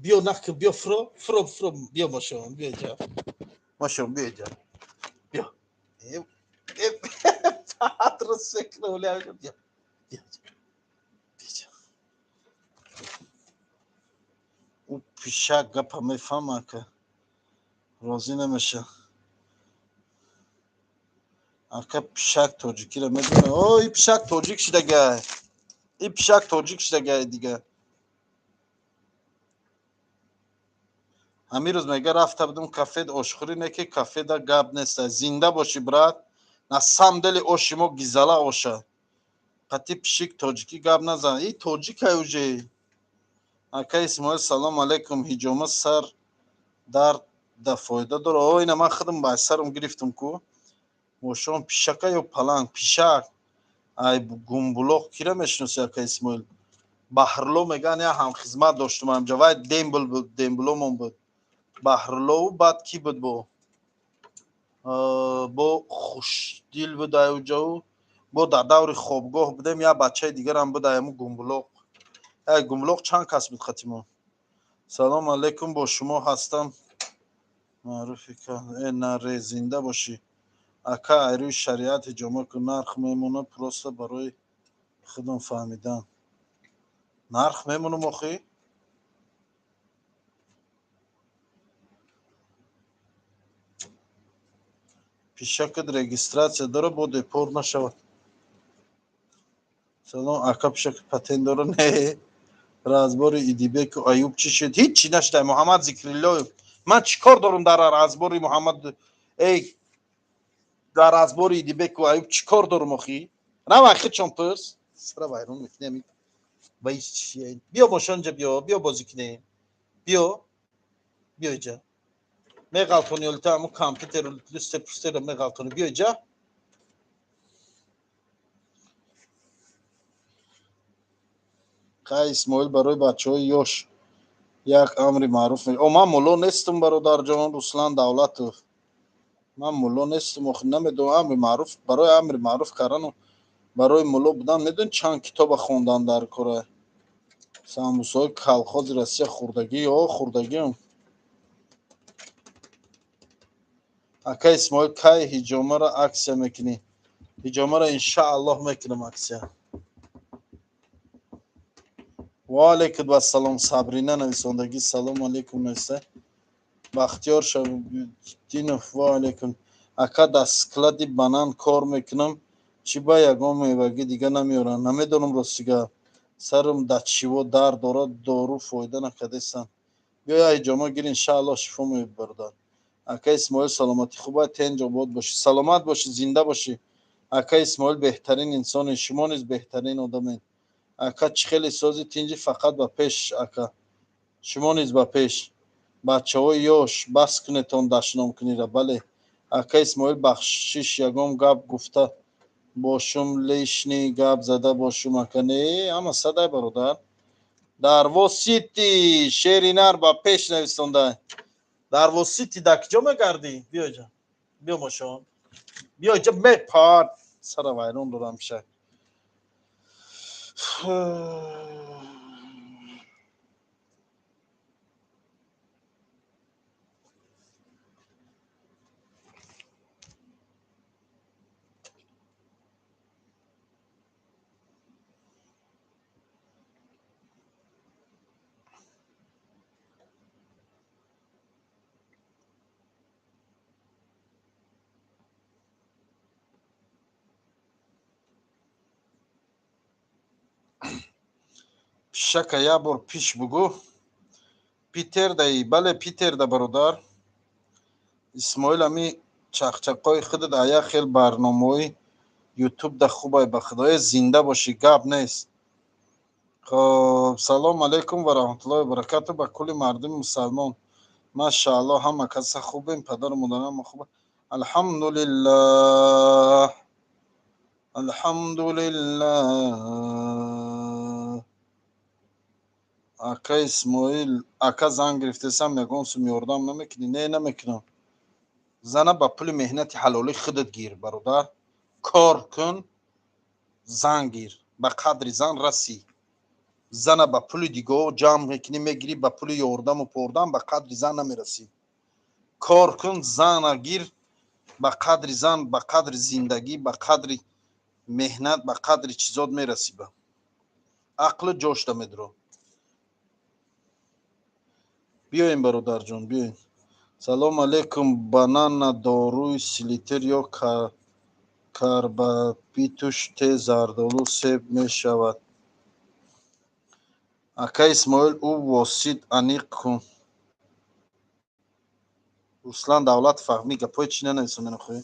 биё накун, биё фуро, фуро, фуро, биё мошон, биё ҷа. Мошон, биё ҷа. Биё. Патрос секна оли ҳамин биё. Биё ҷа. Биё ҷа. Ӯ пишак гапа мефаҳма ака. Розӣ намеша. Ака пишак тоҷикиро медона. О, и пишак тоҷик шидагай. И пишак тоҷик шидагай дига. Ҳамин рӯз мега рафта будум кафе ошхӯрӣ, не ки кафеда гап нест. Зинда бошӣ, брат. На самом деле оши мо гизала оша. Қати пишик тоҷикӣ гап назан. И тоҷикай уже. Ака Исмоил, салом алейкум. Ҳиҷома сар дард Да фоида дора. О, ина ман худам ба сарам гирифтам ку. Мошон пишака ё паланг? Пишак. Ай Гумбулоқ кира мешиноси, ака Исмоил? Баҳрло меган, я ҳамхизмат доштум ҳамҷа. Вай дембл буд, дембломон буд. Баҳрлову баъд кӣ буд бо? Бо Хушдил буд аюҷаву. Бо дар даври хобгоҳ будем, як бачаи дигарам буд аяму Гумбулоқ. Ай Гумбулоқ чанд кас буд хатимо? Салом алейкум, бо шумо ҳастам. Маъруфи наре, зинда бошӣ. Ака, айрӯи шариат ҳиҷома кун, нарх мемонад, просто барои худам фаҳмидан. Нарх мемонам охӣ? Пишакат регистрация дора, бо депорт нашавад. Салом, ака, пишакат патент дора? Не. Разбори Идибеку Аюб чӣ шуд? Ҳичи наштай, Муҳаммад Зикриллоев. Ман чӣ кор дорам дар разбори Муҳаммад, эй, дар разбори Идибеку Аюб чӣ кор дорам охӣ? Рава хичон пурс. Сара вайрон мекунем. Вай чия? Биё бошонҷа, биё, биё бозӣ кунем. Биё. Биё иҷа. Меғалтони олита ҳамун компютеру лустер пустерро меғалтони. Биё иҷа. Қай Исмоил, барои бачаҳои ёш як амри маъруф. О, ман мулло нестам, бародарҷон Руслан Давлатов. Ман мулло нестам, охи намедонам амри маъруф. Барои амри маъруф кардану барои мулло будан медонӣ чанд китоба хондан дар кора? Самбусаҳои колхози Россия хӯрдагӣ? О, хӯрдагиам. Ака Исмоил, кай ҳиҷомаро акция мекунӣ? Ҳиҷомаро иншааллоҳ мекунам акция. Ва алейкум ассалом, Сабрина нависондагӣ, салому алейкум нависта. Бахтиёр Шабуддинов, ва алейкум. Ака, дар склади банан кор мекунам, чӣ ба ягон мевагӣ дига намеоранд? Намедонам, рости гап. Сарам да чиво дард дорад, дору фоида накардестам. Биё, я ҳиҷома гир, иншааллоҳ шифо меёбӣ, бародар. Ака Исмоил, саломатӣ хуб аст, тенҷ обод бошӣ. Саломат бошӣ, зинда бошӣ. Ака Исмоил беҳтарин инсоне, шумо низ беҳтарин одамед. Ака, чӣ хеле сози, тинҷӣ, фақат ба пеш, ака. Шумо низ ба пеш. Бачаҳои ёш, бас кунетон дашномкунира, бале. Ака Исмоил, бахшиш, ягон гап гуфта бошум, лишний гап зада бошум, ака. Не, ҳама садай, бародар. Дарвоз Сити, шери нар ба пеш нависонда. Дарвоз Сити дар куҷо мегардӣ? Биё иҷа. Биё мошон. Биё иҷа, мепар. Сара вайрон дорам шак. Пишака як бор пиш бугӯ. Питердаи? Бале, Питерда, бародар. Исмоил, ами чақчақҳои худат ая хел барномаҳои ютубда хубай, ба худое, зинда бошӣ, гап нест. Хоб, салом алейкум ва раҳматуллоҳи баракату ба кулли мардуми мусалмон. Машааллоҳ, ҳама каса хубем, падару модарам хуб, алҳамдулиллаҳ, алҳамдулиллаҳ. Ака Исмоил, ака, зан гирифтесам, ягон сум ёрдам намекунӣ? Не, намекунам. Зана ба пули меҳнати ҳалолии худат гир, бародар. Кор кун, зан гир, ба қадри зан расӣ. Зана ба пули дигоҳ ҷамъ мекунӣ, мегирӣ, ба пули ёрдаму пордам ба қадри зан намерасӣ. Кор кун, зана гир, ба қадри зан, ба қадри зиндагӣ, ба қадри меҳнат, ба қадри чизот мерасӣ, ба ақлу ҷошта медро. Биёем, бародарҷон, биёем. Салом алейкум. Банана доруи селитер ё карбапитуш, те зардолу, себ мешавад? Ака Исмоил, ӯ восит аниқ кун. Руслан Давлат фаҳмӣ, гапҳои чӣ нанависонем охи?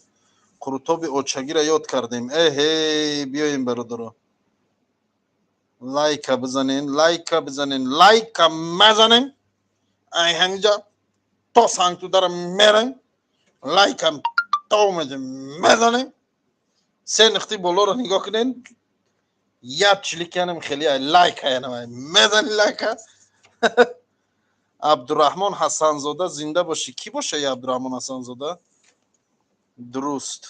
Қурутоби очагиро ёд кардем. Эҳе, биёем, бародаро, лайка бизанем, лайка бизанем, лайка мазанем. Ай ҳаминҷа. То Сангтудара мерем, лайкам то медем, мезанем. Се нуқтаи болоро нигоҳ кунед, як чиликанам хеле лайк аянам мезани лайка. Абдураҳмон Ҳасанзода, зинда бошӣ. Кӣ боша я Абдураҳмон Ҳасанзода? Дуруст,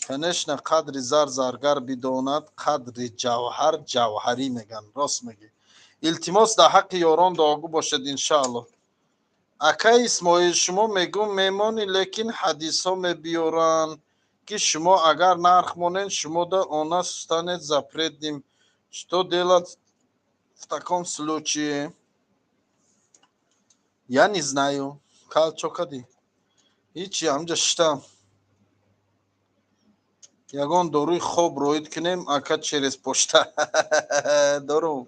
конечно, қадри зар заргар бидонад, қадри ҷавҳар ҷавҳарӣ меган. Рост мегӣ. Илтимос, дар ҳаққи ёрон дуогӯ бошед, иншааллоҳ. Акай Исмоил, шумо мегӯм мемонӣ, лекин ҳадисҳо мебиёранд, ки шумо агар нарх монед, шумода она станет запретным. Что делать в таком случае? Я не знаю. Кал, чо кадӣ? Ҳичи, ҳамҷа шиштам. Ягон доруи хоб роид кунем, ака, через пошта дору.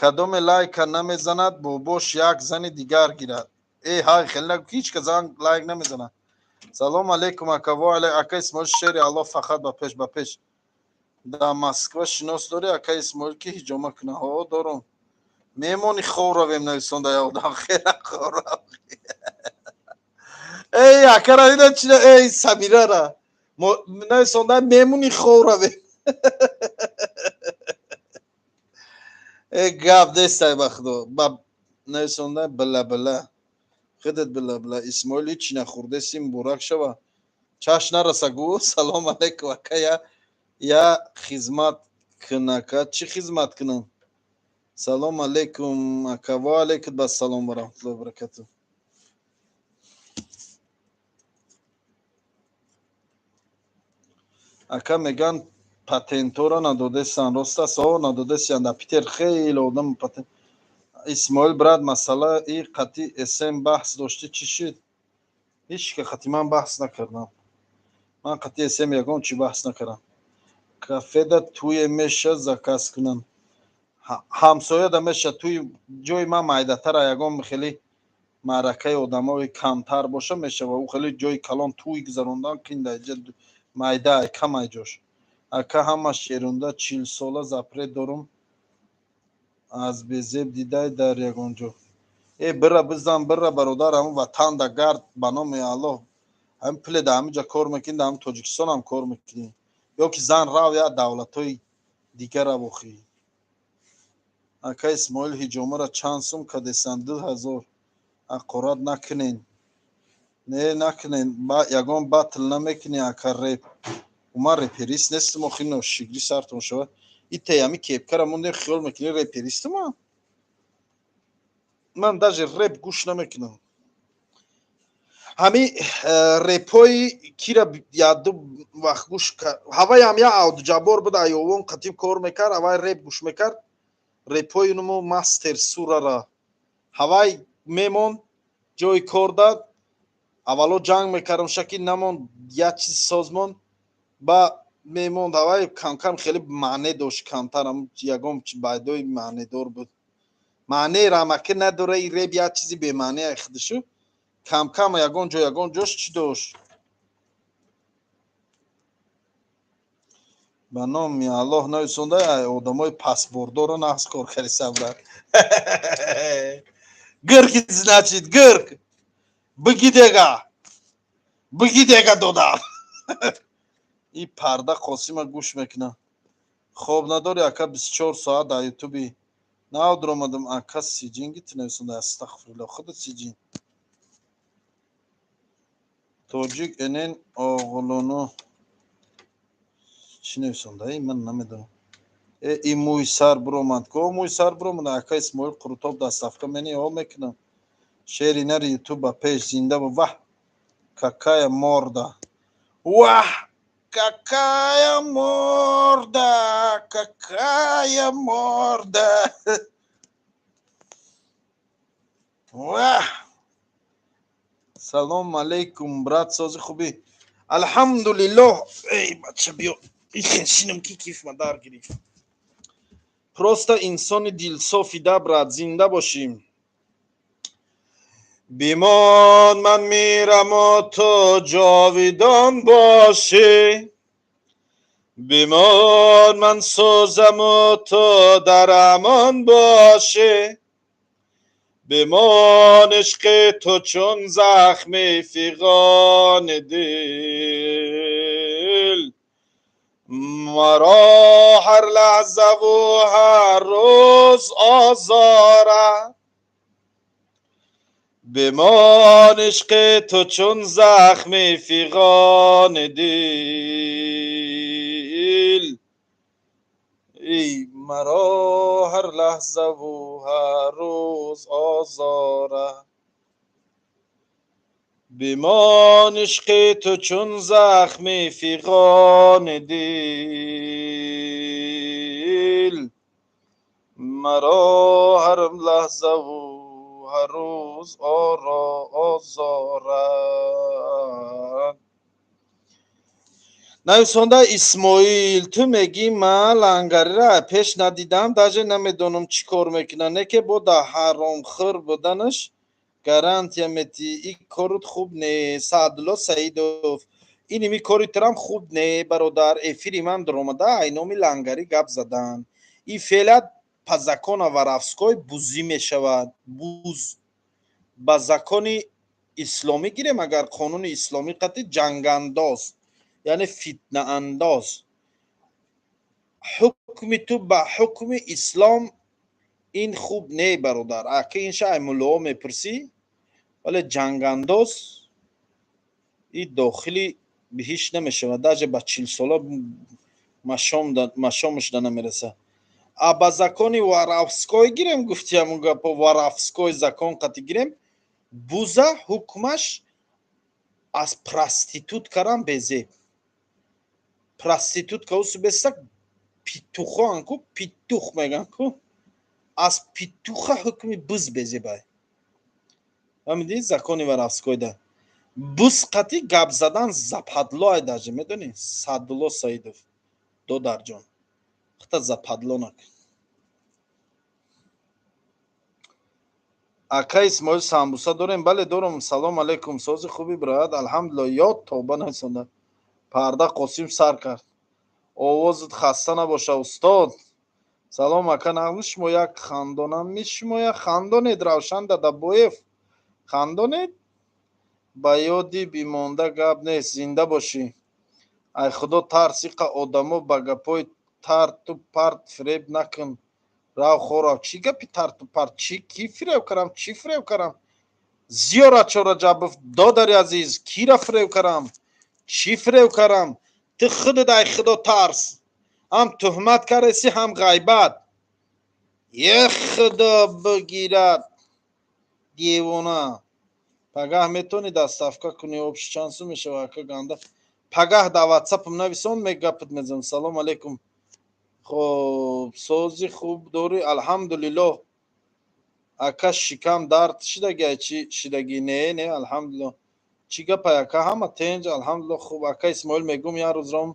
Кадоме лайка намезанад, бобош як зани дигар гирад. Э, ҳай, хеле нагӯ, ҳеҷ ка зан лайк намезанад. Салом алейкум, ака. Во алейкум, ака Исмоил. Шери Аллоҳ, фақат ба пеш, ба пеш. Дар Москва шинос дорӣ, ака Исмоил, ки ҳиҷома кунад? Ҳо, дорум. Меҳмони хоб равем, нависонда я одам. Хела хоб рав. Эй, акара дида чи? Эй, Самирара нависонда, меҳмони хоб равем. Э, гап нестай, ба худо. Ба нависонда била била. Худат била била. Исмоил, ҳичи нахӯрдеси, муборак шава. Чаш нараса гӯ. Салом алейкум, ака, я хизмат кунака. Чӣ хизмат кунам? Салом алейкум, ака. Ва алейкум ассалом ва раҳматуллоҳи ва баракатуҳ. Ака, меган патентора надодесан, рост аст? О, надодесиян. Дар Питер хеле одам патент. Исмоил, брат, масъала и қатъи СМ баҳс доштӣ, чӣ шуд? Ҳеҷ ка қатъи ман баҳс накардам. Ман қатъи СМ ягон чӣ баҳс накардам. Кафеда туе меша заказ кунам? Ҳамсояда меша туи. Ҷои ман майдатара, ягон хеле маъракаи одамои камтар боша, мешава. Ӯ хеле ҷои калон туй гузарондан қинда, иҷа майда камай ҷош. Ака, ҳамаш ерунда. 40-сола запрет дорум, аз безеб дидай дар ягон ҷо. Э, бира бизан, бира, бародар, ҳамн ватанда гард. Ба номи Аллоҳ, ҳамин пуле дар ҳамин ҷа кор мекунӣ, дар ҳамин Тоҷикистон ҳам кор мекунӣ. Ё ки зан рав, я давлатҳои дигара бохӣ. Ака Исмоил, ҳиҷомаро чанд сум кадесан? 2000. Ҳақорат накунен. Не, накунен. Ягон батл намекунӣ, ака, реп? Ман реперист нестам, охи, ношигрӣ сартон шавад. Итаи ҳами кепкара мондем, хиёл мекунӣ реперистам. Ман даже реп гӯш намекунам. Ҳами репҳои кира яду вақт гӯш, ҳаваям я Абдуҷаббор буда, айовон қатиб кор мекард, ҳавай реп гӯш мекард, репҳои нуму Мастер Сурара. Ҳавай мемонд ҷои кор дад, аввало ҷанг мекардам, шаки намонд, як чиз созмон ба мемонд. Ҳавай камкам хеле маъне дошт, камтар ягон байдои маънедор буд. Маънеи рамака надора и реп, як чизи бемаъне худишу. Камкам ягон ҷо, ягон ҷош чӣ дошт. Ба номи Аллоҳ, нависонда, одамои паспортдорро нағз кор кардисам, брат. Гирк, значит, гирк бигидега, бигидега додам. И парда Қосима гӯш мекунам. Хоб надори, ака, 24 соат дар ютуби. Нав дуромадам, ака. Сиҷинги ту нависонда, астағфирулло, худат сиҷин. Тоҷик энен оғлуну чӣ нависонда, ман намедонам. Э, и мӯи сар биромад ко, мӯи сар биромад. Ака Исмоил, қурутоб доставка мени? О, мекунам. Шери нари ютуб ба пеш, зинда ба. Ваҳ, какая морда! Ваҳ, какая морда, какая морда! Ваҳ! Салом алейкум, брат, сози, хубӣ? Алҳамдулиллоҳ. Эй, бача, биё шинам, ки кифма дар гирифт. Просто инсони дилсофи да, брат, зинда бошем. Бимон, ман мираму ту ҷовидон бошӣ. Бимон, ман сӯзаму ту дар амон бошӣ. Бимон ишқи ту чун захми фиғони дил, маро ҳар лаҳзаву ҳар рӯз озорад. Бимон ишқи ту чун захми фиғони дил, эй маро ҳар лаҳзаву ҳар рӯз озорад. Бимон ишқи ту чун захми фиғони дил, маро ҳар лаҳзаву ҳар рӯз озорад. Нависонда Исмоил, ту мегӣ ман лангариро пеш надидам, даже намедонам чӣ кор мекунад, не ки бо да ҳаромхӯр буданаш гарантия метӣ. И корут хуб не, Саъдулло Саидов. Иними кори турам хуб не, бародар. Эфири ман даромада ай номи лангарӣ гап задан. И феълат по закону воровской бузӣ мешавад. Буз ба закони исломӣ гирем, агар қонуни исломӣ қатъи ҷангандоз, яъне фитнаандоз, ҳукми ту ба ҳукми ислом ин хуб не, бародар. Ака инша ай муллоҳо мепурсӣ, вале ҷангандоз и дохили биҳишт намешавад, даже ба 40 сола машомаш да намераса. А ба закони воровской гирем, гуфти ҳамун гапо, воровской закон қатӣ гирем, буза ҳукмаш аз проституткарам безеб. Проститутка усу бесак петухоан ку, петух меган ку, аз петуха ҳукми буз безебай. Фаҳмидӣ? Закони воровскойда буз қатӣ гап задан западло ай, даже медонӣ, Саъдулло Саидов, додарҷон, хата западло накун. Ака Исмоил, самбуса дорем? Бале, дорам. Салом алейкум, сози хуби, брат? Алҳамдулилло. Ёд тоба нависонда. Парда Қосим сар кард. Овозат хаста набоша, устод. Салом, ака, нағми шумо як хандонам ми шумо як хандонед. Равшан Дадабоев, хандонед, ба ёди бимонда гап нест. Зинда бошӣ. Ай худо тарс, иқа одамо ба гапҳои тарту парт фиреб накун. Рав хорав. Чӣ гапи тарту парт? Чӣ, ки фиреб кардам? Чӣ фиреб кардам? Зиёрат Раҷабов, додари азиз, кира фиреб кардам? Чӣ фиреб кардам? Ту худат ай худо тарс, ҳам туҳмат кардаси, ҳам ғайбат. Е худо бигирад, девона. Пагаҳ метавонӣ доставка кунӣ? Общий чанд сум мешава, ака? Ганда пагаҳ дар ватсапам нависон, мегапат мезанам. Салом алейкум. Хоб, сози хуб дорӣ? Алҳамдулиллоҳ. Ака, шикам дард шидаги? Чӣ шидагӣ? Не, не, алҳамдулиллоҳ. Чӣ гапай, ака? Ҳама тенҷ, алҳамдулиллоҳ, хуб. Ака Исмоил, мегӯм, як рӯзром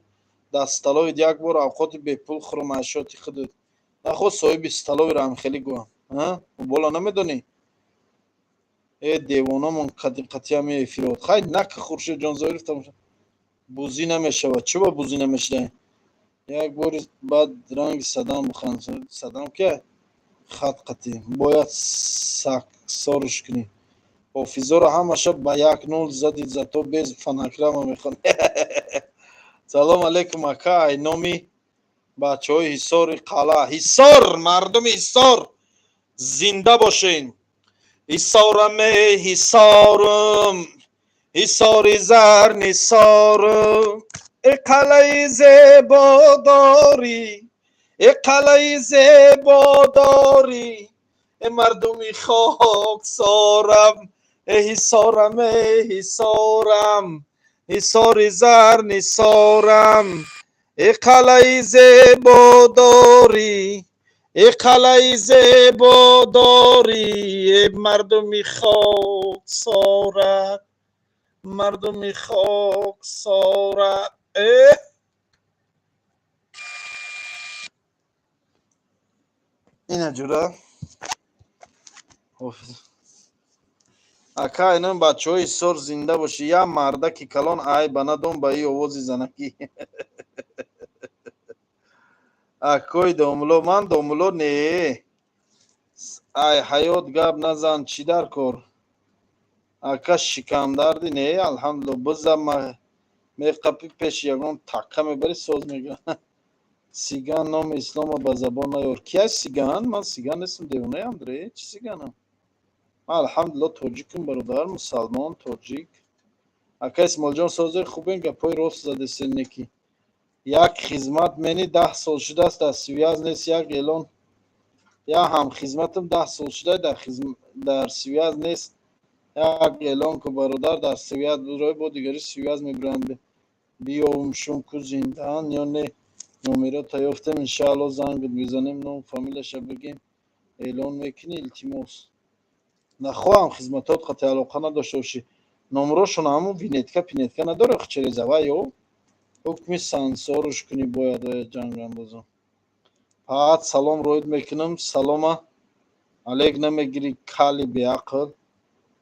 дар столовыйт як бор авқоти бепул хӯрм, ашёти худат. Нахо соҳиби столовыйро ҳам хеле гӯям, боло намедонӣ. Э, девонамон қати қатиам эфирот. Хай нак, Хуршедҷон Зоиров, тамоша. Бузӣ намешавад. Чӣ ба бузӣ намешавад? Як бори баъд ранги Садам бихан. Садам ки хат қатӣ бояд саксоруш кунӣ. Ҳофизоро ҳамаша ба як нол зади, зато без фонограмма мехонӣ. Салом алейкум, ака, ай номи бачаҳои Ҳисори қалъа. Ҳисор, мардуми Ҳисор, зинда бошен. Ҳисораме, ҳисорум, ҳисори зар нисорум, э қалъаи зебо дорӣ, э қалъаи зебо дорӣ, э мардуми хоксорам, э ҳисорам, э ҳисорам, ҳисори зар нисорам, э қалъаи зебо дорӣ, э қалъаи зебо дорӣ, э мардуми хоксорат, мардуми хоксорат. Э ина ҷура. Ака, инам бачаҳои Ҳисор, зинда бошӣ. Як мардаки калон ай ба надом ба и овози занакӣ. Акои домуло, ман домуло не. Ай ҳаёт гап назан, чӣ дар кор? Ака, шикамдарди не, алҳамдулилла. Биза меқапӣ, пеши ягон таққа мебарӣ, соз мега. Сиган, номи ислома ба забон наёр. Кия сиган? Ман сиган нестам, девонаи Андрей, чӣ сиганам? Ман алҳамдулилла тоҷикам, бародар, мусалмон, тоҷик. Ака Исмоилҷон, созе, хубен? Гапҳои рост задесен. Неки як хизмат мени 10 сол шудааст, дар связь нест. Як эълон, як ҳамхизматам 10 сол шуда дар связь нест. Як эълон ку, бародар, дар связь рой бо дигари связь мебиранд. Биёвум шум ку, зиндаан ё не? Номерота ёфтем, иншаалло зангат мезанем, ном фамилияша бигем, эълон мекунӣ, илтимос. Нахоҳам хизматот қати алоқа надошта бошӣ. Номерошон ҳамун винетка пинетка надоре, через ава ё ҳукми сансоруш кунӣ бояд ҷангандозам. Фақат салом роид мекунам, салома алек намегирӣ, кали беақл.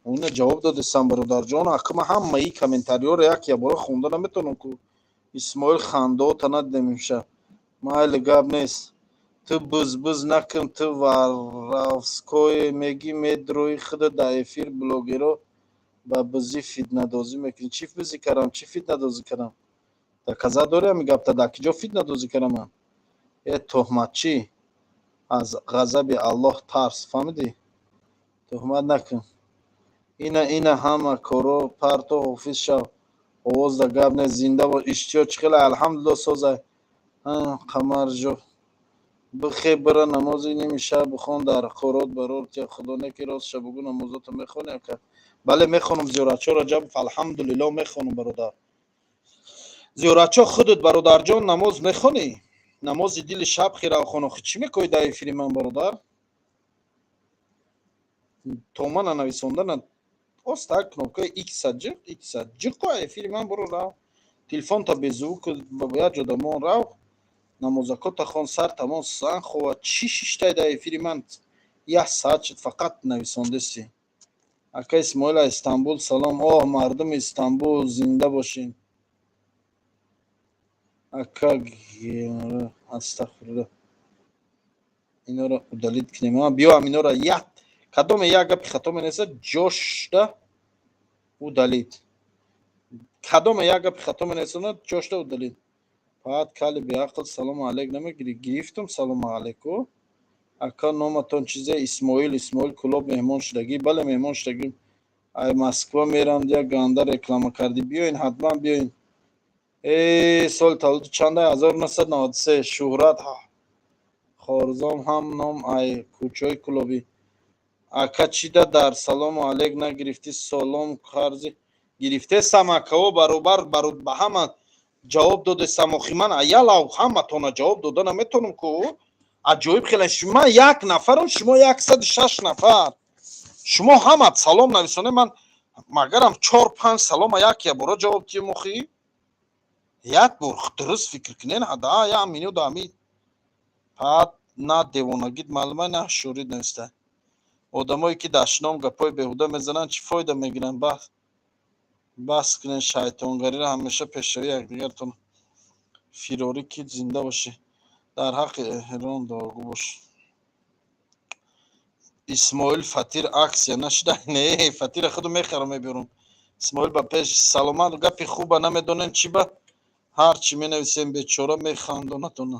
Уна ҷавоб додистам, бародарҷон. Ака, ман ҳамаи комментариёро як ябора хонда наметавонам ку. Исмоил, хандота надидем имшаб. Майли, гап нест. Ту бизбиз накун, ту воровское мегӣ, медрои худа дар эфир блогеро ба бизӣ фитнадозӣ мекунӣ. Чӣ бизӣ кардам, чӣ фитнадозӣ кардам? Доказать дорӣ ҳамин гапта? Дар киҷо фитнадозӣ кардам ман? Э, туҳматчӣ, аз ғазаби Аллоҳ тарс, фаҳмидӣ? Туҳмат накун. Ина, ина, ҳама коро парто, ҳофиз шав. Овоз да гап нест. Зинда бош. Иштиё чӣ хеле? Алҳамдулилло, созай. Қамарҷо, бихе, бира намози ними шаб бихон, дар корот барор тия. Худо неки ростша бугӯ, намозото мехонӣ, ака? Бале, мехонам, Зиёратчо Раҷабов, алҳамдулилло, мехонам, бародар. Зиёратчо, худат, бародарҷон, намоз мехонӣ? Намози дили шаб хира хон. Охи чӣ мекоҳӣ дар эфири ман, бародар? То мана нависондана оста кнопкаи икса ҷиқ, икса ҷиқо, эфири ман буро, рав, телефонта беззвук як ҷода мон, рав, намозакота хон, сар тамон сан хова. Чӣ шиштай дар эфири ман? Як саат шуд, фақат нависондеси. Ака Исмоил, аз Истанбул салом. Оҳ, мардуми Истанбул, зинда бошин. Ака, астағфирулло, инора удалить кунем. Биёам, инора як кадоме як гапи хато менависад, ҷошда удалить. Кадоме як гапи хато менависонад, ҷошда удалить. Фақат кали беақл, салому алейк намегирӣ. Гирифтум салому алейку. Ака, номатон чизе? Исмоил. Исмоил Кулоб меҳмон шудагӣ? Бале, меҳмон шудагӣ. Ай Москва мерам, як ганда реклама кардӣ. Биёин, ҳатман биёин. Э, соли таваллуд чанда? 1993. Шӯҳрат Хорзом ҳам ном ай кӯчаи Кулобӣ. Ака, чида дар салому алейк нагирифтӣ? Салом қарзи гирифтесам, акао, баробар ба ҳама ҷавоб додесам. Охи ман аялав ҳаматона ҷавоб дода наметавонам ку. Аҷоиб хеле, ман як нафарам, шумо 106 нафар. Шумо ҳама салом нависоне, ман магарам чор панҷ салома як ябора ҷавоб диҳем? Охи як бор дуруст фикр кунен, ҳада як минут ами пад на девонагит маълума, на шӯрид нависта. Одамое ки дашном, гапҳои беҳуда мезананд, чӣ фоида мегиранд? Бас кунед шайтонгариро, ҳамеша пешравии якдигартон. Фирорӣ ки, зинда бошӣ, дар ҳаққи Эрон дуогӯ бош. Исмоил, фатир акция нашуда? Не, фатира худу мехарам, мебиёрам. Исмоил, ба пеш, саломат. Гапи хуба намедонем, чӣ ба ҳар чӣ менависем, бечора механдонатона.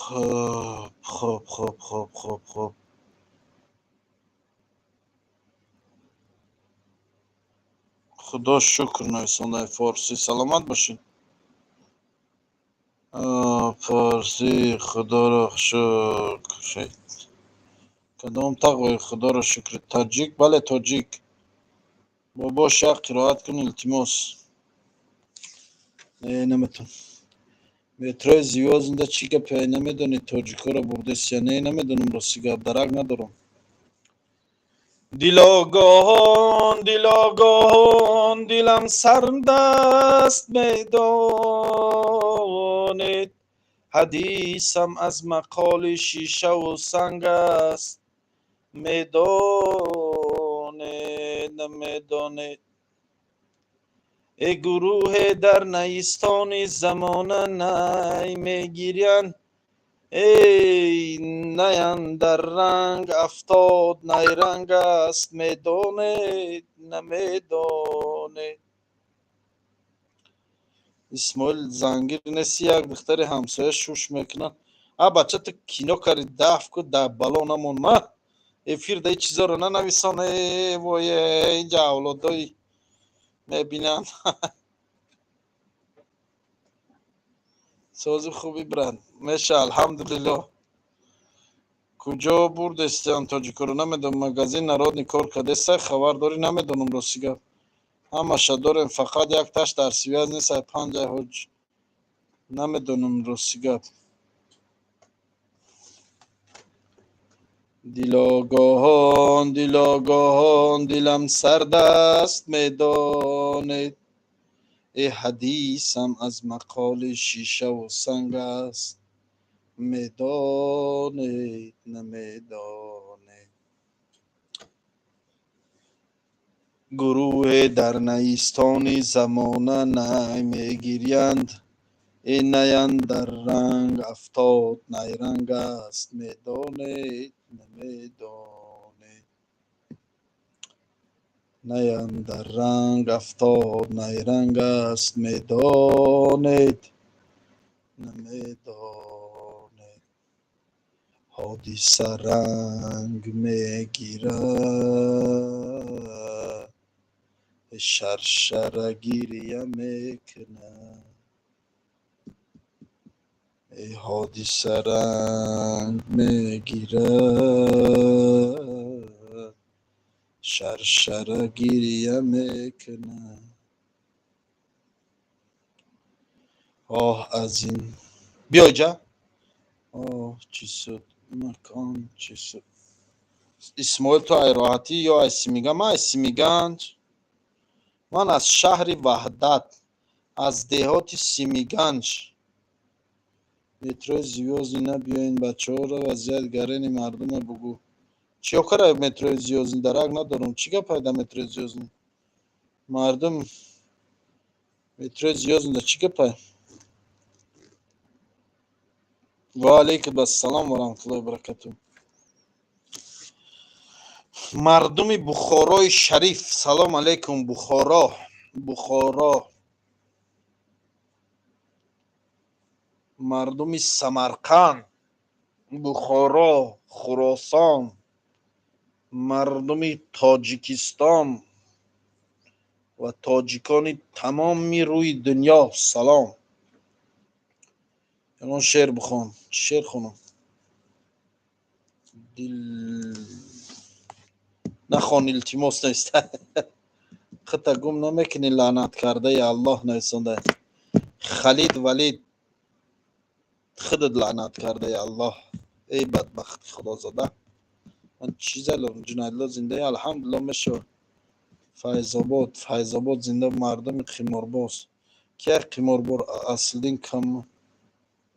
Хоб, хоб, хоб, хоб, хоб, хоб. Худо шукр, нависондаи форсӣ, саломат бошед. Форсӣ, худоро шукр. Кадом тақвои худоро шукр? Тоҷик, бале, тоҷик. Бобош, як қироат кун, илтимос. Не, наметавон. Метрои Звёздныйда чӣ гапе, намедонӣ? Тоҷикҳоро бурдесия? Не, намедонам, рости гап, дарак надорам. Дилогоҳон, дилогоҳон, дилам сардаст, медонед, ҳадисам аз мақоли шишаву санг аст, медонед. Медонед, намедонед? Э, гурӯҳе дар найистони замона най мегирянд. Эй, наяндар ранг афтод, найранг аст, медонед, намедонед? Исмоил, зангир неси, як духтари ҳамсоя шуш мекунад. А бача, ту кино карди, даф ку, да бало намон. Ма эфир да чизоро нанависон. Э, вое, инҷа авлодои мебинанд. Сози хуби, брат, меша, алҳамдулилло. Куҷо бурдестиан тоҷикоро, намедонам. Магазин Народный кор кардеста, хабар дорӣ? Намедонам, рости гап. Ҳамаша дорем, фақат як таш дар связь нест. Ай панҷай ҳоҷ, намедонам, рости гап. Дилогоҳон, дилогоҳон, дилам сард аст, медонед. Э, ҳадисам аз мақоли шишаву санг аст, медонед, намедонед? Гурӯҳе дар наистони замона най мегирянд. Э, наяндар ранг афтод, найранг аст, медонед, намедонед? Наяндар ранг афтод, найранг аст, медонед, намедонед? Ҳодиса ранг мегирад, шаршара гиря мекунад. Ҳодиса ранг мегирад, шаршара гиря мекунад. Оҳ аз ин, биё иҷа. Оҳ, чӣ суд макон, чӣ суд. Исмоил, ту ай роҳатӣ ё ай Симиган? Ман ай Симиганҷ, ман аз шаҳри Ваҳдат, аз деҳоти Симиганҷ. Метрои Звёздный набиёин, бачаҳоро вазъият гарени мардума бугӯ. Чиё кара метрои Звёздный, дарак надорам. Чӣ гап пайда метрои Звёздный? Мардум, метрои Звёздный да чӣ гапай? Ва алайкум ассалом ва раҳматуллоҳи ва баракатуҳ. Мардуми Бухорои шариф, салом алейкум, Бухоро, Бухоро. Мардуми Самарқанд, Бухоро, Хуросон, мардуми Тоҷикистон ва тоҷикони тамоми рӯи дунё, салом. Ягон шеър бихон. Чӣ шеър хонам? Дил нахон, илтимос нест. Хита гум намекунӣ, лаънат кардаи Аллоҳ нависонда. Халид Валид, худат лаънат кардаи Аллоҳ, эй бадбахти худозода. Ман чӣ залом? Ҷунайдулло, зиндаи, алҳамдулилло, мешавад. Файзобод, Файзобод зинда. Мардуми қиморбоз кия? Қиморбор Аслиддин кам,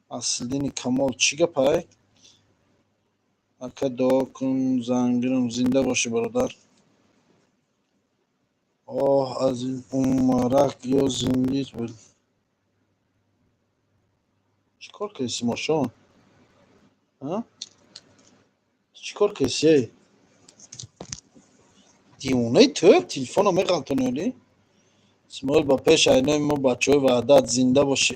Аслиддини Камол, чӣ гапай? Ака, дуо кун, зангирам. Зинда бошӣ, бародар. Оҳ аз ин умарак ё зиндиз буд. Чӣ кор кардӣ, Симошон? Чӣ кор кардӣ, эй дивонаи? Ту телефонро меғалтони олӣ. Исмоил, ба пеш, айнои мо, бачаҳои Ваҳдат, зинда бошӣ.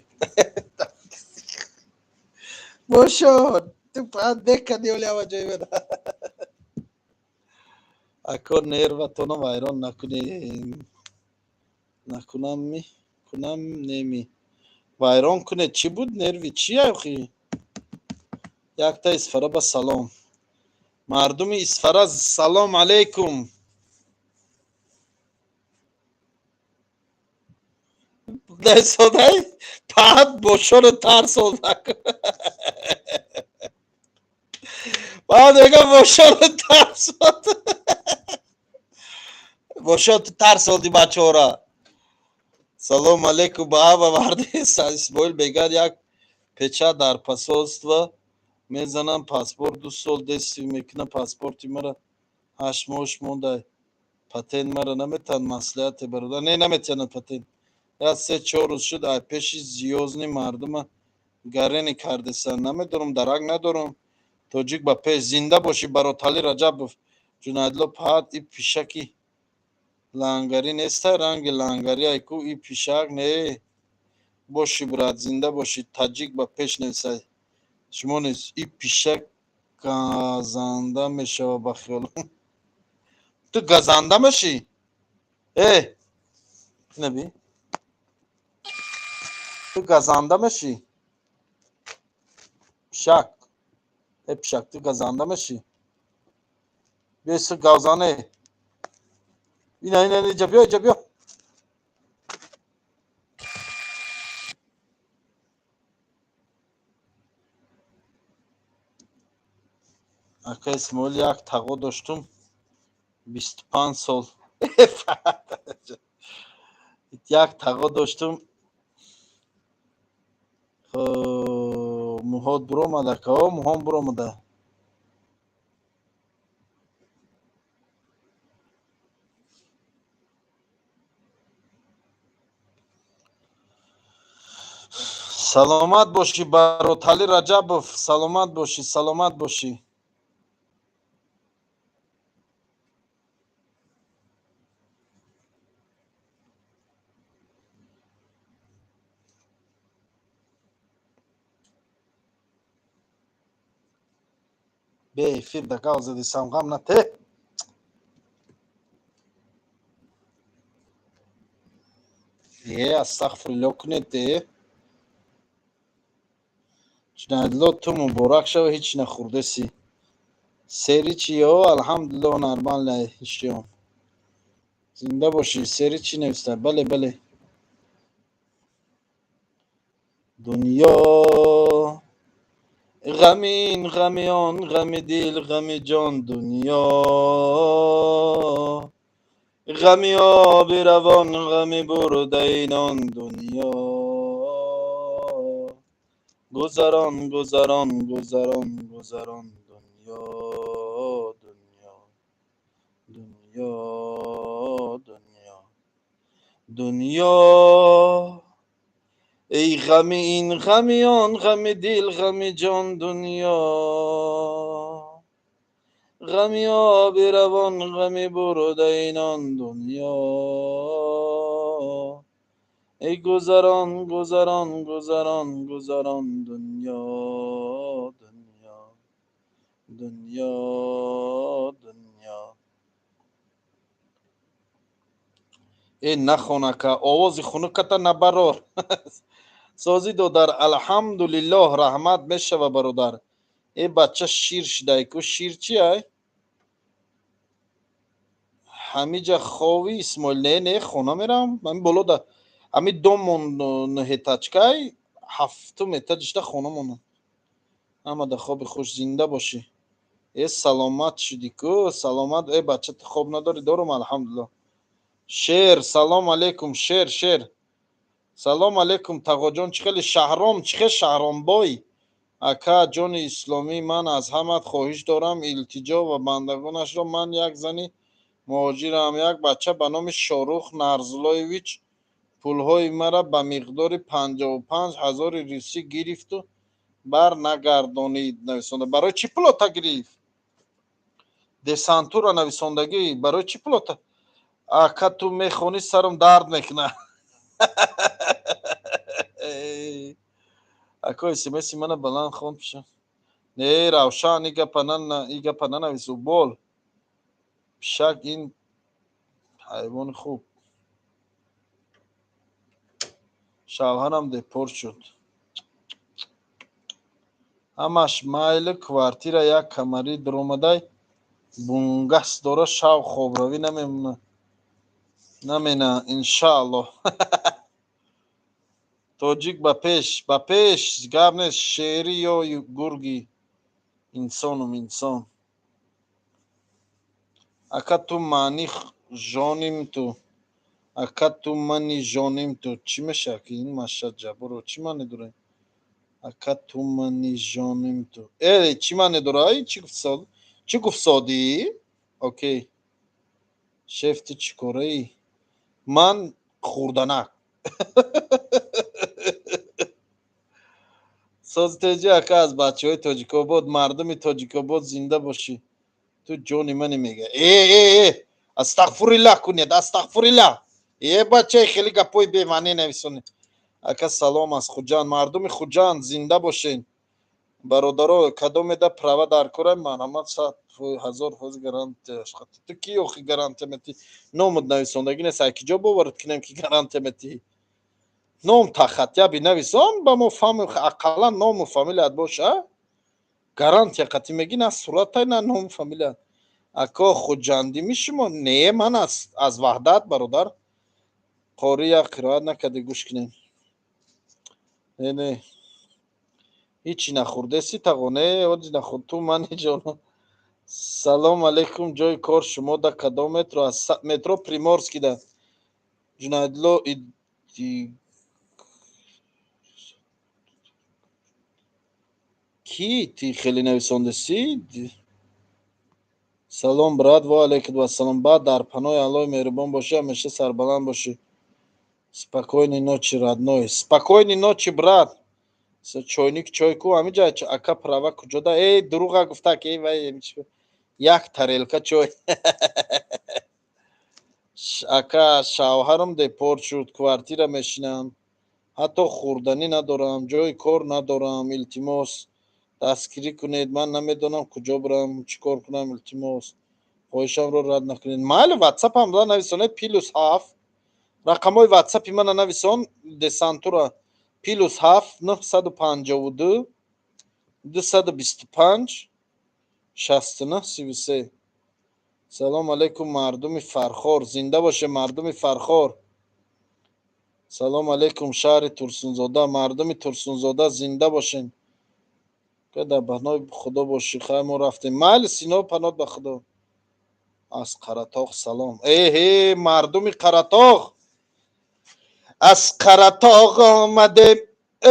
Бошон, ту фақат бекани оли ҳама ҷой беда. Ако, нерватонро вайрон накунӣ. Накунамми, кунам неми, вайрон кунед. Чӣ буд, нерви чи охи? Якта Исфара ба салом. Мардуми Исфара, салом алейкум. Несодай паҳат бошоро тарсонда. Баъд мегам, бошоро тарсонд. Бошо, ту тарсонди бачаҳора. Салом алейкум ба ҳама марди. Исмоил мегӯяд, як печать дар посольство мезанам, паспорт 2 сол действие мекунад. Паспорти мара 8 моҳш монда. Патент мара наметан, маслиҳате, бародар. Не, наметиянад патент. Як се чор рӯз шуд, ай пеши зиёзни мардума гарени кардесан. Намедонам, дарак надорам. Тоҷик ба пеш, зинда бошӣ, Бароталӣ Раҷабов. Ҷунайдло Паҳат, и пишаки лангарӣ неста, ранги лангарӣ айку и пишак не. Бошӣ, брат, зинда бошӣ. Таҷик ба пеш нависай. Шумо низ. И пишак газанда мешава, ба хиёлам. Ту газанда мешӣ? Э, наби, ту газанда мешӣ? Пишак, э, пишак, ту газанда мешӣ? Биё, гавзане. Ина, ина, иҷа биё, иҷа биё. Ака Исмоил, як тағо доштум, 25 сол, як тағо доштум, муҳот буромад, ака, о, муҳом буромада. Саломат бошӣ, Бароталӣ Раҷабов, саломат бошӣ, саломат бошӣ. Беэфир да гав задисам, ғам нате. Е, астағфирулло кунед, е. Ҷунайдло, ту муборак шава, ҳеҷ нахӯрдеси. Сери чи? Ё, алҳамдулилло, нормально ҳичиём. Зинда бошӣ. Сери чӣ нависта? Бале, бале. Дунё ғами ин, ғами он, ғами дил, ғами ҷон, дунё ғами оби равон, ғами бурдаи нон, дунё гузарон, гузарон, гузарон, гузарон, дунё, дунё, дунё, дунё, дунё. Эй, ғами ин, ғами он, ғами дил, ғами ҷон, дунё ғами оби равон, ғами бурдаи нон, дунё эй, гузарон, гузарон, гузарон, гузарон, дунё, дунё, дунё, дунё. Э, нахон, ака, овози хунуката набарор. Созӣ, додар, алҳамдулиллоҳ, раҳмат мешава, бародар. Э, бача шир шидай ку. Шир чи ай? Ҳамиҷа хови, Исмоил? Не, не, хона мерам. Ами боло да ами домон нӯҳэтажкай, ҳафтум этажишда хона монам. Ҳамада хоби хуш, зинда бошӣ. Э, саломат шудӣ ку, саломат. Э, бача, ту хоб надорӣ? Дорум, алҳамдулиллоҳ. Шер, салом алейкум, шер, шер. Салом алейкум, тағоҷон, чӣ хеле? Шаҳром, чӣ хел, Шаҳромбой? Ака ҷони исломӣ, ман аз ҳамат хоҳиш дорам, илтиҷо ва бандагонашро. Ман як зани муҳоҷирам, як бача ба номи Шорух Нарзулоевич пулҳои мара ба миқдори 55 ҳазори русӣ гирифту барнагардонид, нависонда. Барои чӣ пулота гирифт? Десантура нависондагӣ. Барои чӣ пулота? Ака, ту мехонӣ, сарам дард мекунад. Ако, смси мана баланд хон, пиша. Не, Равшан, и гапа нанавис. Убол, пишак ин ҳайвони хуб. Шавҳарам депорт шуд, ҳамаш майли, квартира як камарӣ дуромадай, бунгаст дора, шав хобравӣ намемона, намена, иншааллоҳ. Тоҷик ба пеш, ба пеш, гап нест. Шерӣ ё гурги, инсонум, инсон. Ака, ту маъни жоним ту, ака, ту мани жоним ту чӣ мешавад? Ки ин Машад Ҷабборов чӣ маъне дорад? Ака, ту мани жоним ту, э, чӣ маъне дорад? Чӣ гуфт? Чӣ гуфт? Содӣ, окей. Шеф, ту чӣ кораӣ? Ман хурданак. Созтеҷи, ака, аз бачаҳои Тоҷикобод, мардуми Тоҷикобод, зинда бошӣ. Ту ҷони мани, мега. Э, э, э, астағфуриллаҳ кунед, астағфуриллаҳ. Е, бачаи, хеле гапҳои бемаъне нависонед. Ака, салом аз Хуҷанд. Мардуми Хуҷанд, зинда бошед. Бародаро, кадомеда права дар кора, марҳамат, 100,000% гарантия. Ту ки охи гарантия метӣ? Номут нависондагӣ нест, ай киҷо боварат кунем, ки гарантия метӣ? Ном тахатя бинависон, ба мо фаҳмем, ақаллан ному фамилият боша. Гарантия қатӣ мегӣ, на суратай, на ному фамилият. Ако, хуҷандими шумо? Не, ман аз Ваҳдат, бародар. Қори, як қироат накарди, гӯш кунем. Не, не, ҳичи нахӯрдеси, тағо? Не, оди нахӯрд. Ту мани ҷоно. Салом алейкум, ҷои кор шумо да кадом метро? Метро Приморский да. Ҷунайдло, ки ти хеле нависондеси? Салом, брат. Ва алейкум вассалом. Баъд дар паноҳи Аллоҳи меҳрубон бошӣ, ҳамеша сарбаланд бошӣ. Спокойной ночи, родной. Спокойной ночи, брат. Чойник чой ку ҳамиҷа. Ака, права куҷода? Э, дурӯға гуфта ки вай як тарелка чой. Ака, шавҳарам депорт шуд, квартира мешинам, ҳатто хӯрданӣ надорам, ҷои кор надорам. Илтимос, дастгирӣ кунед, ман намедонам куҷо бирам, чӣ кор кунам. Илтимос, хоҳишамро рад накунед. Майли, ватсапам да нависонед, +7, рақамҳои ватсапи мана нависон, десантура: +7 952 225 69 33. Салом алейкум, мардуми Фархор, зинда боше мардуми Фархор. Салом алейкум, шаҳри Турсунзода, мардуми Турсунзода, зинда бошен. Дар паноҳи Худо бошӣ. Хай, мо рафтем. Майли, Сино, паноҳ ба Худо. Аз Қаратоғ салом. Эҳе, мардуми Қаратоғ. Аз Қаратоғ омадем,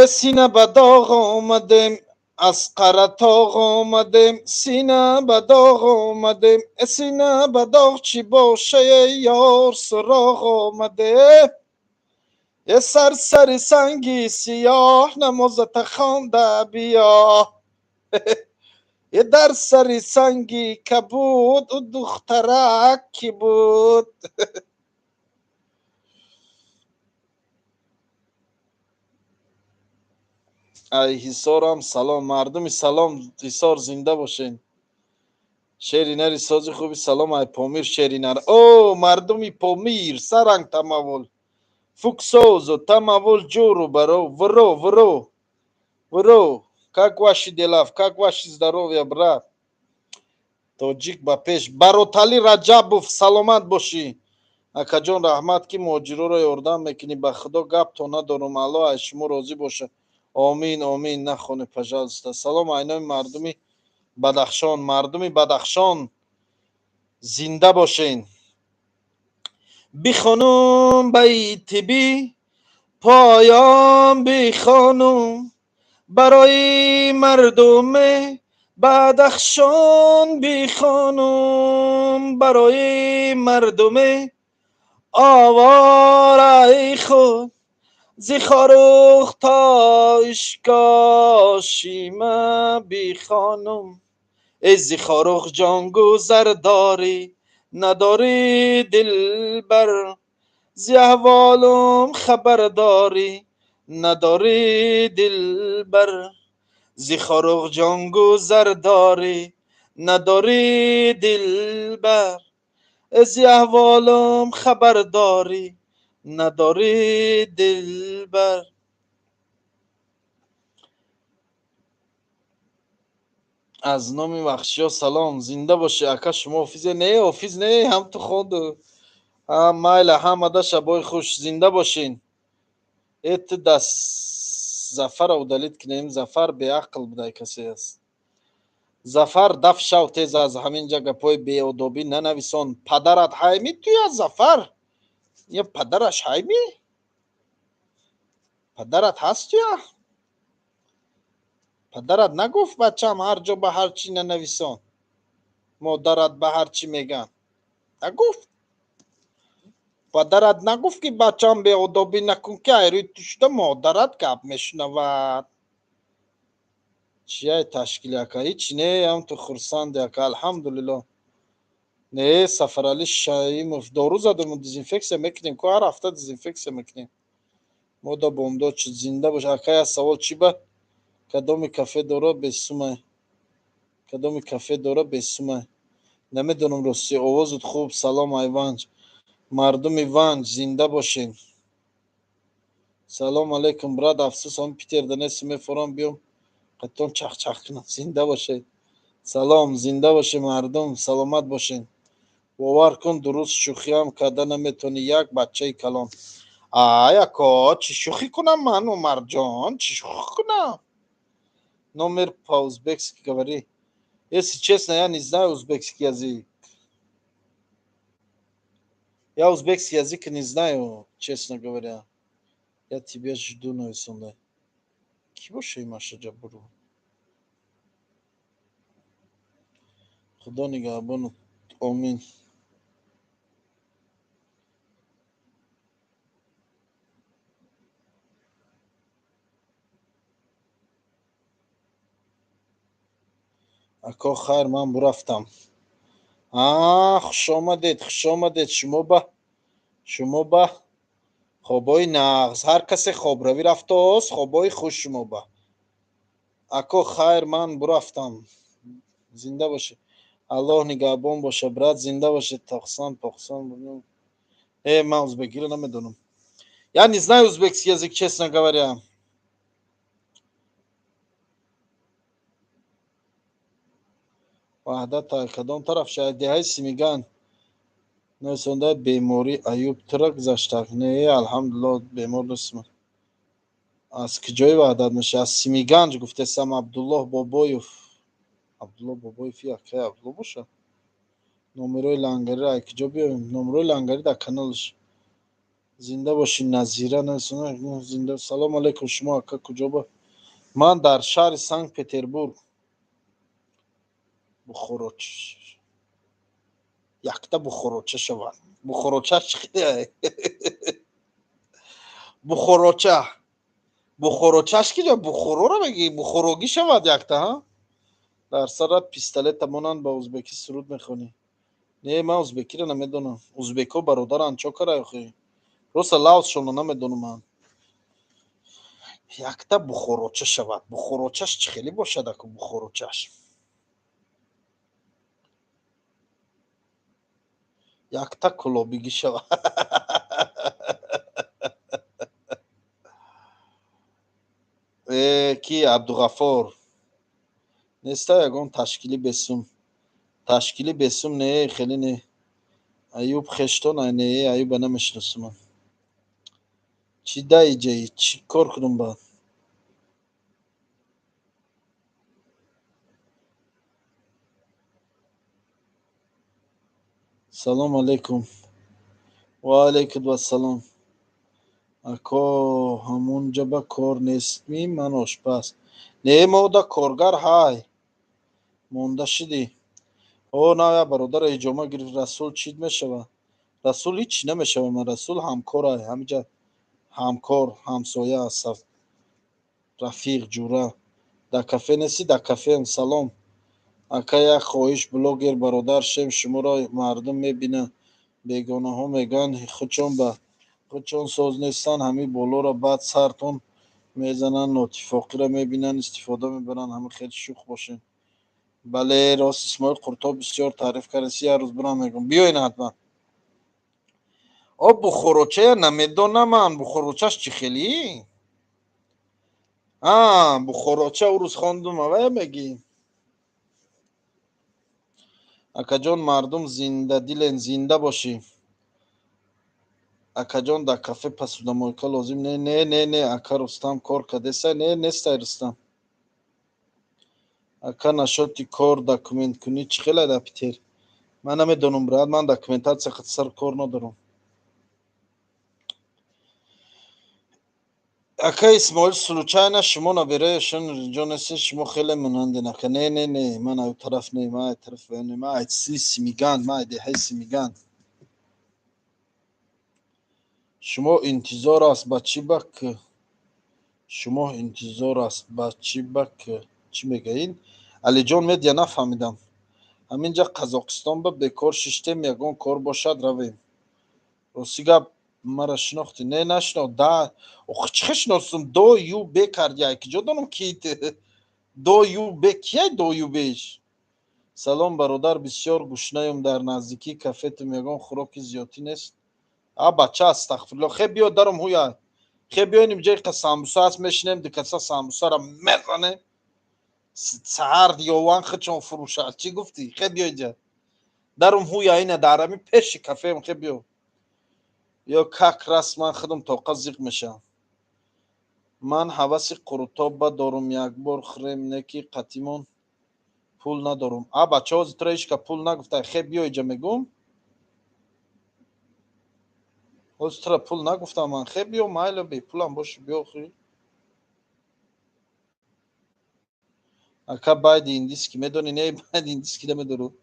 сина ба доғ омадем. Аз Қаратоғ омадем, сина ба доғ омадем. Сина ба доғ чӣ бошае, ёр суроғ омадем. Е, сарсари санги сиёҳ намозата хонда биё. Е, дар сари санги кабуд ӯ духтарак кӣ буд? Ай Ҳисорам салом, мардуми салом, Ҳисор, зинда бошен. Шери нари, сози хуби, салом ай Помир, шери нар. О, мардуми Помир, саранг тамавол фуксозу тамавол ҷуру баро вро вро вро. Как ваши дела, как ваше здоровье, брат? Тоҷик ба пеш. Баротали Раҷабов, саломат бошӣ. Акаҷон, раҳмат, ки муҳоҷироро ёрдам мекунӣ. Ба Худо, гапто надорум, Аллоҳ аз шумо розӣ боша. Омин, омин. Нахоне, пожалуйста. Салом айноми мардуми Бадахшон. Мардуми Бадахшон, зинда бошен. Бихонум байти би поён, бихонум барои мардуми Бадахшон, бихонум барои мардуми овораи худ, зи Хоруғ то Ишкошима бихонум. Э, зи Хоруғ ҷон гузар дорӣ, надорӣ, дилбар? Зи аҳволум хабар дорӣ, надорӣ, дилбар? Зи Хоруғ ҷон гузар дорӣ, надорӣ, дилбар? Зи аҳволум хабар дорӣ, надорӣ, дилбар? Аз номи вахшиё салом. Зинда бошӣ, ака. Шумо офизе? Не, офиз не, ҳам ту хонду. Майла, ҳамада шабои хуш, зинда бошин. Э, ту даст Зафарро удалить кунем. Зафар беақл будай касе аст. Зафар, даф шав тез аз ҳамин ҷа, гапҳои беодобӣ нанависон. Падарат ҳайми туя, Зафар? Ё падараш ҳайми? Падарат ҳаст туя? Падарат нагуфт: «Бачам, ҳар ҷо ба ҳар чӣ нанависон, модарат ба ҳар чӣ мегӯянд», нагуфт? Падарат нагуфт, ки бачам, беодобӣ накун, ки айрӯи ту шуда модарат гап мешунавад. Чияй ташкили, ака? Ҳеч не, ҳам ту хурсанде, ака, алҳамдулилло. Не, Сафаралӣ Шаимов, дору задему, дезинфексия мекунем ку, ҳар ҳафта дезинфексия мекунем. Мода бомдод шуд, зинда бош. Ака, як савол: чӣ ба кадоми кафе дора бесумай? Кадоми кафе дора бесумай? Намедонам, рости. Овозат хуб. Салом, Айванҷ. Мардуми Ванҷ, зинда бошед. Салом алейкум, брат. Афсӯс, ҳам Питерда нестам, мефорам биём қатон чахчах кунам. Зинда бошед. Салом, зинда бошед, мардум, саломат бошед. Бовар кун, дуруст шӯхиам карда наметавонӣ, як бачаи калон. Ай, ако, чӣ шӯхӣ кунам ман, Умарҷон, чӣ шӯхӣ кунам? Номер по-узбекски говори. Если честно, я не знаю узбекский язык. Я узбекский язык не знаю, честно говоря. Я тебя жду, нависонда. Кӣ боша Маша Ҷабборова? Худо нигаҳбонат, омин. Ако, хайр, ман бурафтам. А, хушомадед, хушомадед. Шумо ба хобҳои нағз. Ҳар касе хобравӣ рафтааст, хобҳои хуш шумо ба. Ако, хайр, ман бурафтам. Зинда бошед. Аллоҳ нигаҳбон боша, брат, зинда бошед. Тоқсан поқсан. Э, ман узбекиро намедонам. Я не знаю узбекский язык, честно говоря. Ваҳдат кадом тараф? Шояд деҳаи Симиган. Нависонда: беморӣ Аюб тура гузашта? Не, алҳамдулилло, бемор нестам. Аз куҷои Ваҳдат мешавад? Аз Симиганҷ гуфтесам. Абдуллоҳ Бобоев. Абдуллоҳ Бобоев якай Абдулло бошад? Номерои лангариро ай куҷо биёвем? Номерои лангарӣ дар каналаш. Зинда бошӣ, Назира нависонда. Зинда. Салому алайкум, шумо, ака, куҷо ба? Ман дар шаҳри Санкт Петербург. Бухоро якта бухороча шавад. Бухороча чӣ? Бухороча, бухорочаш ки ҷо бухороро мегӣ, бухорогӣ шавад якта. Ҳа, дар сарат пистолета монанд, ба узбекӣ суруд мехонӣ. Не, ман узбекиро намедонам. Узбекҳо бародаранд, чо кара охи? Просто лавзшонро намедонам ман. Якта бухороча шавад. Бухорочаш чӣ хеле бошад, аку, бухорочаш? Якта кулобигӣ шавад. Э, ки Абдуғаффор неста? Ягон ташкили бесум, ташкили бесум не, хеле не. Аюб хештон не, Аюба намешиносам ман. Чӣ даиҷаи, чӣ кор кунам баъд? Салому алайкум. Ва алайкум вассалом. Ако, ҳамонҷа ба кор нестмӣ? Ман ошпаз. Не, мода коргар ҳай. Монда шидӣ. О, на, я бародаро ҳиҷома гирифт. Расул чӣ мешавад? Расул ҳеч намешавад. Ман Расул ҳамкорай, ҳамиҷа ҳамкор, ҳамсоя, рафиқ, ҷура. Дар кафе нестӣ? Дар кафеам. Салом, ака, як хоҳиш: блогер бародар шем, шуморо мардум мебинанд, бегонаҳо мегӯянд, худшон ба худшон соз нестанд, ҳамин болоро баъд сартон мезананд, нотифоқиро мебинанд, истифода мебаранд. Ҳама хеле шӯх бошем. Бале, рост, Исмоил Қуртоб бисёр таъриф кардаси, як рӯз бирам, мегӯм, биёен ҳатман. О, бухорочая намедонам ман, бухорочаш чӣ хелӣ? А, бухороча ӯ рӯз хондум, авая мегӣ? Акаҷон, мардум зиндадилен, зинда бошӣ. Акаҷон, дар кафе посудомойка лозим? Не, не, не, не. Ака, Рустам кор кардеса? Не, нестай Рустам. Ака, нашоти кор документкунӣ чӣ хеле дар Питер? Ман намедонам, брат, ман документация сар кор надорам. Ака Исмоил, случайно шумо набераашон ҷо нестед? Шумо хеле монанден, ака. Не, не, не, ман аю тараф не, ман ай тараф не, ман ай Симиган, ман ай деҳаи Симиган. Шумо интизор аст ба чӣ ба к? Шумо интизор аст ба чӣ ба к? Чӣ мегаин? Алиҷон Медиа, нафаҳмидам. Ҳаминҷа Қазоқистон ба бекор шиштем, ягон кор бошад, равем. Рости гап, мара шинохтӣ? Не, нашинохт. Да, охи чӣ хел шиносум? До ю бе карди, ай киҷо донам ки до ю бе кияй до ю беш? Салом, бародар, бисёр гушнаем, дар наздикии кафетум ягон хӯроки зиёдтӣ нест? А бача, астағфирулло, хе биё даром ҳуя. Хе биёнем, ҷои қа самбуса аст, мешинем, дикаса самбусара мезанем. Саҳар ёван хичон фурӯшад. Чӣ гуфтӣ? Хе биё иҷа. Даром ҳуя, ина дар ҳамин пеши кафеем, хе биё. Ё как раз ман худам тоқа зиқ мешавам. Ман ҳаваси қурутоба дорум, якбор хӯрем, не ки қатимон пул надорум. А бача, ҳозир туро ҳеч ка пул нагуфта, хе биё иҷа мегӯм. Ҳозир туро пул нагуфтам ман, хе биё, майли, бепулам боши, биё хӯ. Ака, байди индиски медонӣ? Не, байди индиски намедору.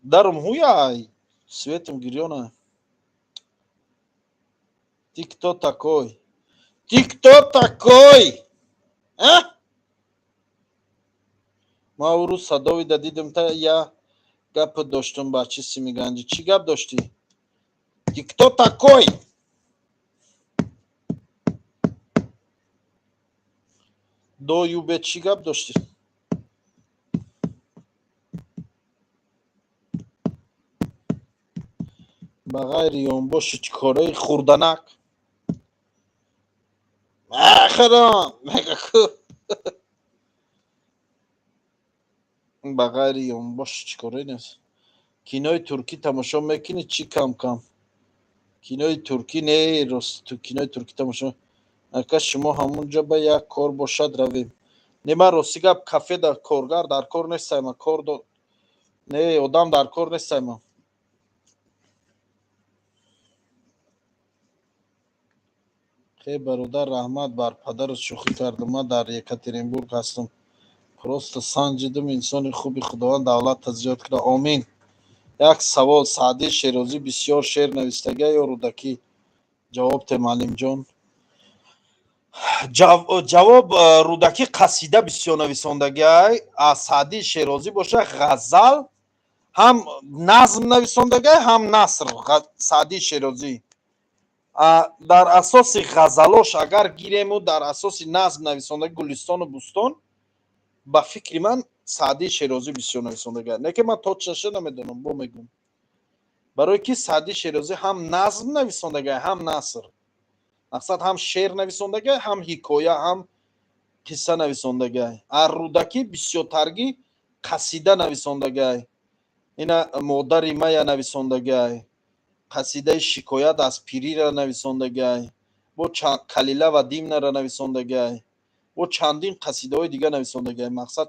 Дарум ҳуяй, светом гирёна. Ты кто такой? Ты кто такой? А? Ман ӯ рӯз садовида дидам, та я гап доштум, бачи Симиганҷӣ. Чӣ гап доштӣ? Ты кто такой? До юбе чӣ гап доштӣ? Ба ғайри ёнбоши чӣ кораи хурданак? Мехӯрам, мега ку. Ба ғайри ёнбоши чӣ корае нест? Кинои туркӣ тамошо мекунӣ чӣ кам-кам? Кинои туркӣ не, рост, кинои туркӣ тамошо. Ака, шумо ҳамунҷо ба як кор бошад, равем. Не, ман рости гап, кафеда коргар дар кор нестам, ман кор до не, одам дар кор нестам ман. Хе бародар, раҳмат бар падарат, шӯхӣ кардам. Ман дар Екатеринбург ҳастам. Просто санҷидим, инсони хуби, Худованд давлатта зиёд кунад. Омин. Як савол: Саъдии Шерозӣ бисёр шеър навистага ё Рӯдакӣ? Ҷавоб те, муаллимҷон. Ҷавоб: Рӯдакӣ қасида бисёр нависондагиай, а Саъдии Шерозӣ боша ғазал, ҳам назм нависондагиай, ҳам наср. Саъдии Шерозӣ дар асоси ғазалош агар гирему, дар асоси назм нависондаги Гулистону Бӯстон, ба фикри ман, Саъдии Шерозӣ бисёр нависондагиай. Не ки ман точноша намедонам, бо мегӯм. Барои ки Саъдии Шерозӣ ҳам назм нависондагиай, ҳам наср. Мақсад, ҳам шеър нависондагиай, ҳам ҳикоя, ҳам қисса нависондагиай. А Рӯдакӣ бисёртаргӣ қасида нависондагиай. Ина модари мая нависондагиай. Қасидаи шикоят аз пирира нависондагиай. Бо Калила ва Димнара нависондагиай. Бо чандин қасидаҳои дига нависондагиай. Мақсад,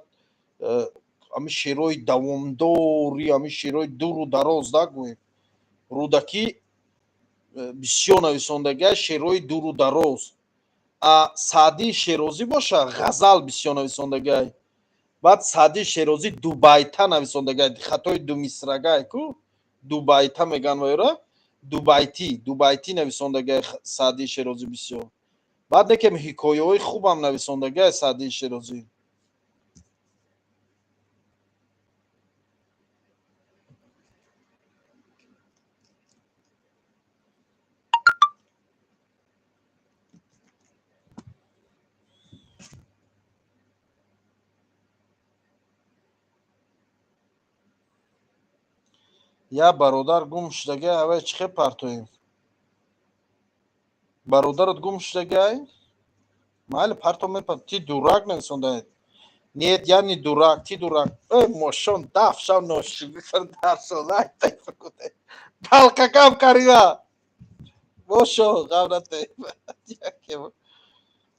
ҳамин шеърҳои давомдори, ҳамин шеърҳои дуру дароз да гӯем. Рӯдакӣ бисёр нависондагиай шеърҳои дуру дароз. А Саъдии Шерозӣ боша ғазал бисёр нависондагиай. Баъд Саъдии Шерозӣ дубайта нависондагиай, хатои думисрагай ку, дубайта меган вайра, дубайтӣ, дубайтӣ нависондагиай Саъдии Шерозӣ бисёр. Баъд некем ҳикояҳои хубам нависондагиай Саъдии Шерозӣ. Я бародар гум шудагиай, ҳавай чӣ хел партоем? Бародарат гум шудагиай? Майли, парто мепар. Ты дурак нависондаед. Нет, я не дурак, ты дурак. Эй, мошон, даф шав ношугӣ дарсолай. Далқакам карига. Бошо, ғам нате.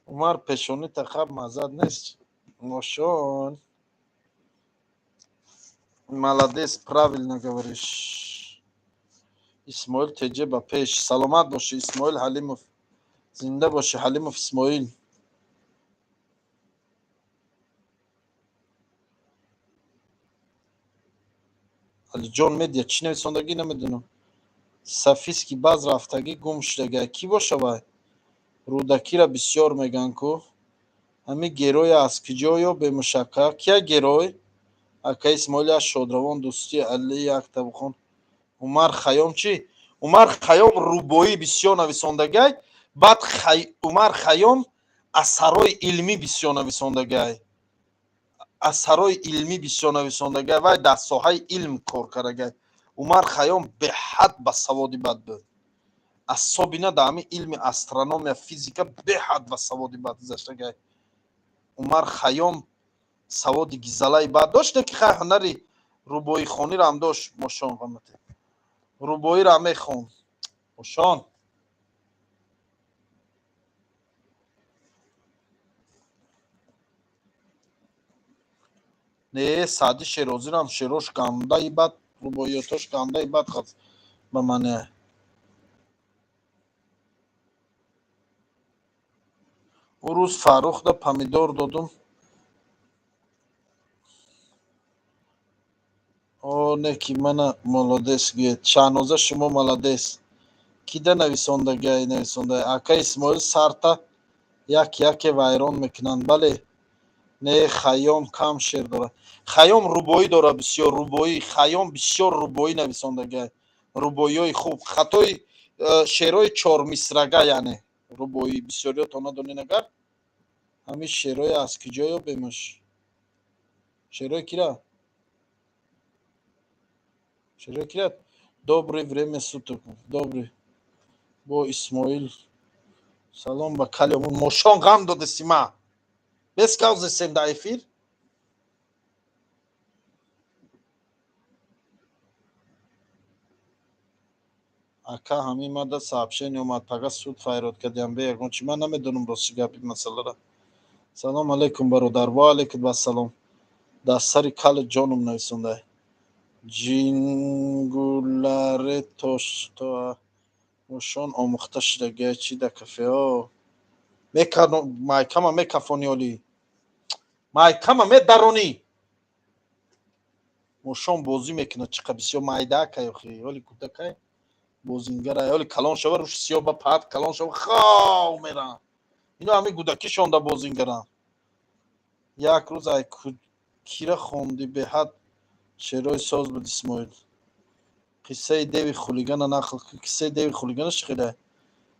Умар, пешонита хаб мазад нест. Мошон. Молодец, правильно говоришь. Исмоил Теҷе ба пеш. Саломат бошӣ, Исмоил Ҳалимов. Зинда бошӣ, Ҳалимов Исмоил. Алиҷон Медиа чӣ нависондагӣ, намедонам. Софийский баз рафтагӣ гум шудага. Кӣ боша вай? Рӯдакира бисёр мегӯянд ку. Ҳамин герой аз куҷо ёбем, мушакка? Кия герой? Ака Исмоил аз шодравон дӯстии Али як табухон. Умар Хайём чӣ? Умар Хайём рубоӣ бисёр нависондагай. Баъд Умар Хайём асарҳои илмӣ бисёр нависондагай. Асарҳои илмӣ бисёр нависондагай. Вай дар соҳаи илм кор кардагай. Умар Хайём беҳад ба саводи бад буд. Особенно дар ҳамин илми астрономия, физика беҳад ба саводи бад гузаштагай. Умар Хайём саводи гизалаи бад дошт, ки хай ҳунари рубоихониро ҳам дошт. Мошон ғамате. Рубоиро ҳам мехонд. Мошон. Не, Саъди Шерозиро ҳам шерош гандаи бад, рубоиётош гандаи бад ба мане. Ӯ рӯз Фаррухда помидор додум. О, не ки мана молодец гӯед. Шаҳноза, шумо молодец. Кида нависондагай, нависонда? Ака Исмоил, сарта як яке вайрон мекунанд. Бале. Не, Хайём кам шеър дорад. Хайём рубоӣ дорад бисёр, рубоӣ. Хайём бисёр рубоӣ нависондагай. Рубоиҳои хуб. Хатои шеърҳои чормисрага, яъне рубоӣ бисёриётон надонед агар. Ҳамин шеърҳое аз куҷо ёбемаш? Шеърҳои кира? Шеърҳои кира? Добрый время суток. Добрый. Бо Исмоил. Салом ба кали мошон ғам додеси ма. Бес кавзесем дар эфир? Ака, ҳамин мада сообщение омад, пага суд файрод кардиам, бе ягон чи. Ман намедонам рости гапи масъалара. Салом алейкум, бародар. Ва алейкум ассалом. Дар сари кали ҷоном нависондай. Ҷингуларе то мошон омӯхта шудагия чи да кафеҳо. Майкама мекафони оли. Майкама медаронӣ. Мошон бозӣ мекунад чӣ қа бисёр майдаакай охи. Оли кӯдакай бозингарай. Оли калон шава рӯш сиёҳ ба паҳат калон шава хов мерам. Ино ҳамин кӯдакишонда бозингарам. Як рӯз ай кира хонди, беҳад шеърҳои соз буд, Исмоил. Қиссаи деви хулигана нақл. Қиссаи деви хулигана чӣ хеле?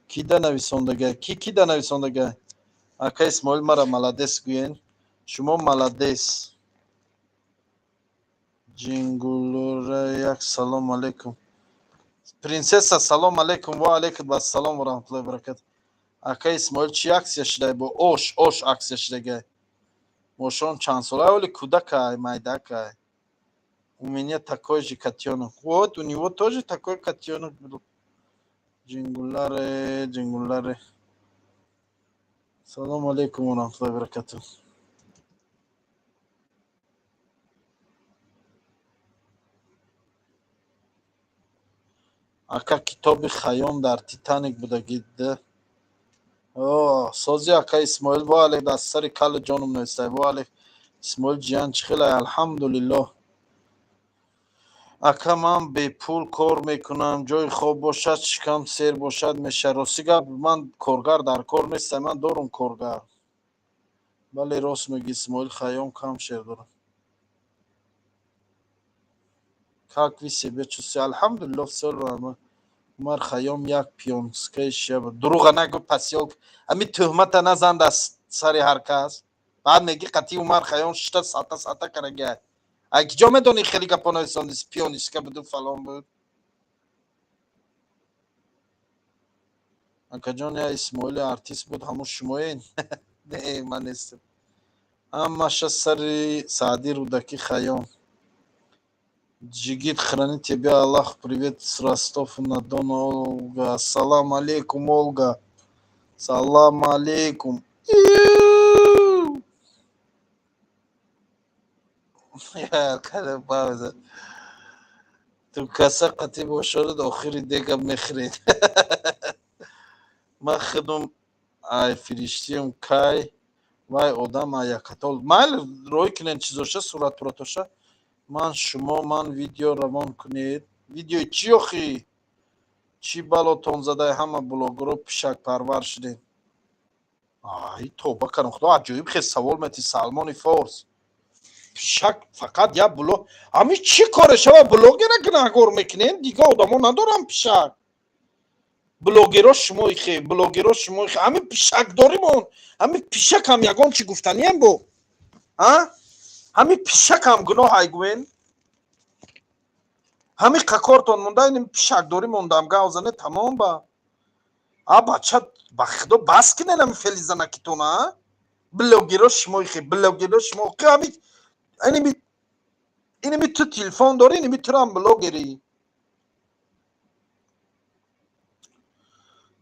Кида нависондагай? Ки кида нависондагай? Ака Исмоил, мара молодец гӯен. Шумо молодец. Ҷингулура як салом алейкум. Принсесса, салом алейкум. Ва алейкум ассалом ва раҳматуллоҳи ва баракатуҳ. Ака Исмоил, чӣ акция шудай? Бо ош акция шудагай. Мошон чанд сола? Оли кӯдакай, майдакай. У меня такой же котенок. Вот, у него тоже такой котенок был. Ҷингуларе, ҷингуларе. Салом алейкум ва раҳматуллоҳи ва баракатуҳ. Ака, китоби Хайём дар Титаник будагида. О, сози, ака Исмоил, ва алейк дар сари кали ҷоном навистай. Ва алейк Исмоил ҷиян, чӣ хелай? Алҳамдулиллоҳ. Ака, ман бепул кор мекунам, ҷои хоб бошад, шикам сер бошад, мешавад. Рости гап, ман коргар дар кор нестам, ман дорум коргар. Бале, рост мегӯӣ, Исмоил, Хайём кам шеър дорад. Как вы себя чувствуете? Алҳамдулиллоҳ, всё нормально. Умар Хайём як пионскаи шия буд. Дурӯға нагӯ, пасёк. Ҳамин тӯҳмата назан дар сари ҳар кас. Баъд мегӣ қатъи Умар Хайём шишта сата сата карагай. Ай киҷо медонӣ хеле гапо нависондӣ, пиониска буду фалон буд? Акаҷон, я Исмоили артист буд, ҳамун шумоен? Не, ман нестам. Ҳамаша сари Саъди, Рӯдакӣ, Хайём. Джигит, храни тебя Аллах, привет с Ростова-на-Дону, Олга. Ассалам алейкум, Олга. Салам алейкум. Пауза. Ту каса қатӣ бошорад, охири дега мехӯред. Ман худум ай фириштиам кай вай одам ай якатол. Майли, рой кунед чизоша, суратпуратоша. Ман шумо ман видео равон кунед. Видеои чӣ охи? Чӣ балотон задай, ҳама блогерро пишакпарвар шудем? Ай, тоба кардам, худо, аҷоиб хел савол мети, Салмони Форс. Пишак фақат як блог, ҳами чӣ коре шава, блогера гунаҳгор мекунем, дига одамо надорам пишак. Блогеро шумо ихе, блогеро шумо ихе, ҳами пишакдоримон, ҳами пишакам ягон чӣ гуфтанием бо? А? Ҳами пишакам гуноҳ айгӯен? Ҳами қакортон монда, ин пишакдорӣ мондам, гав зане, тамом ба. А бача, ба худо, бас кунен ҳами фели занакитон, а? Блогеро шумо ихе, блогеро шумо ҳами иними ту телефон дорӣ, иними турам блогерӣ.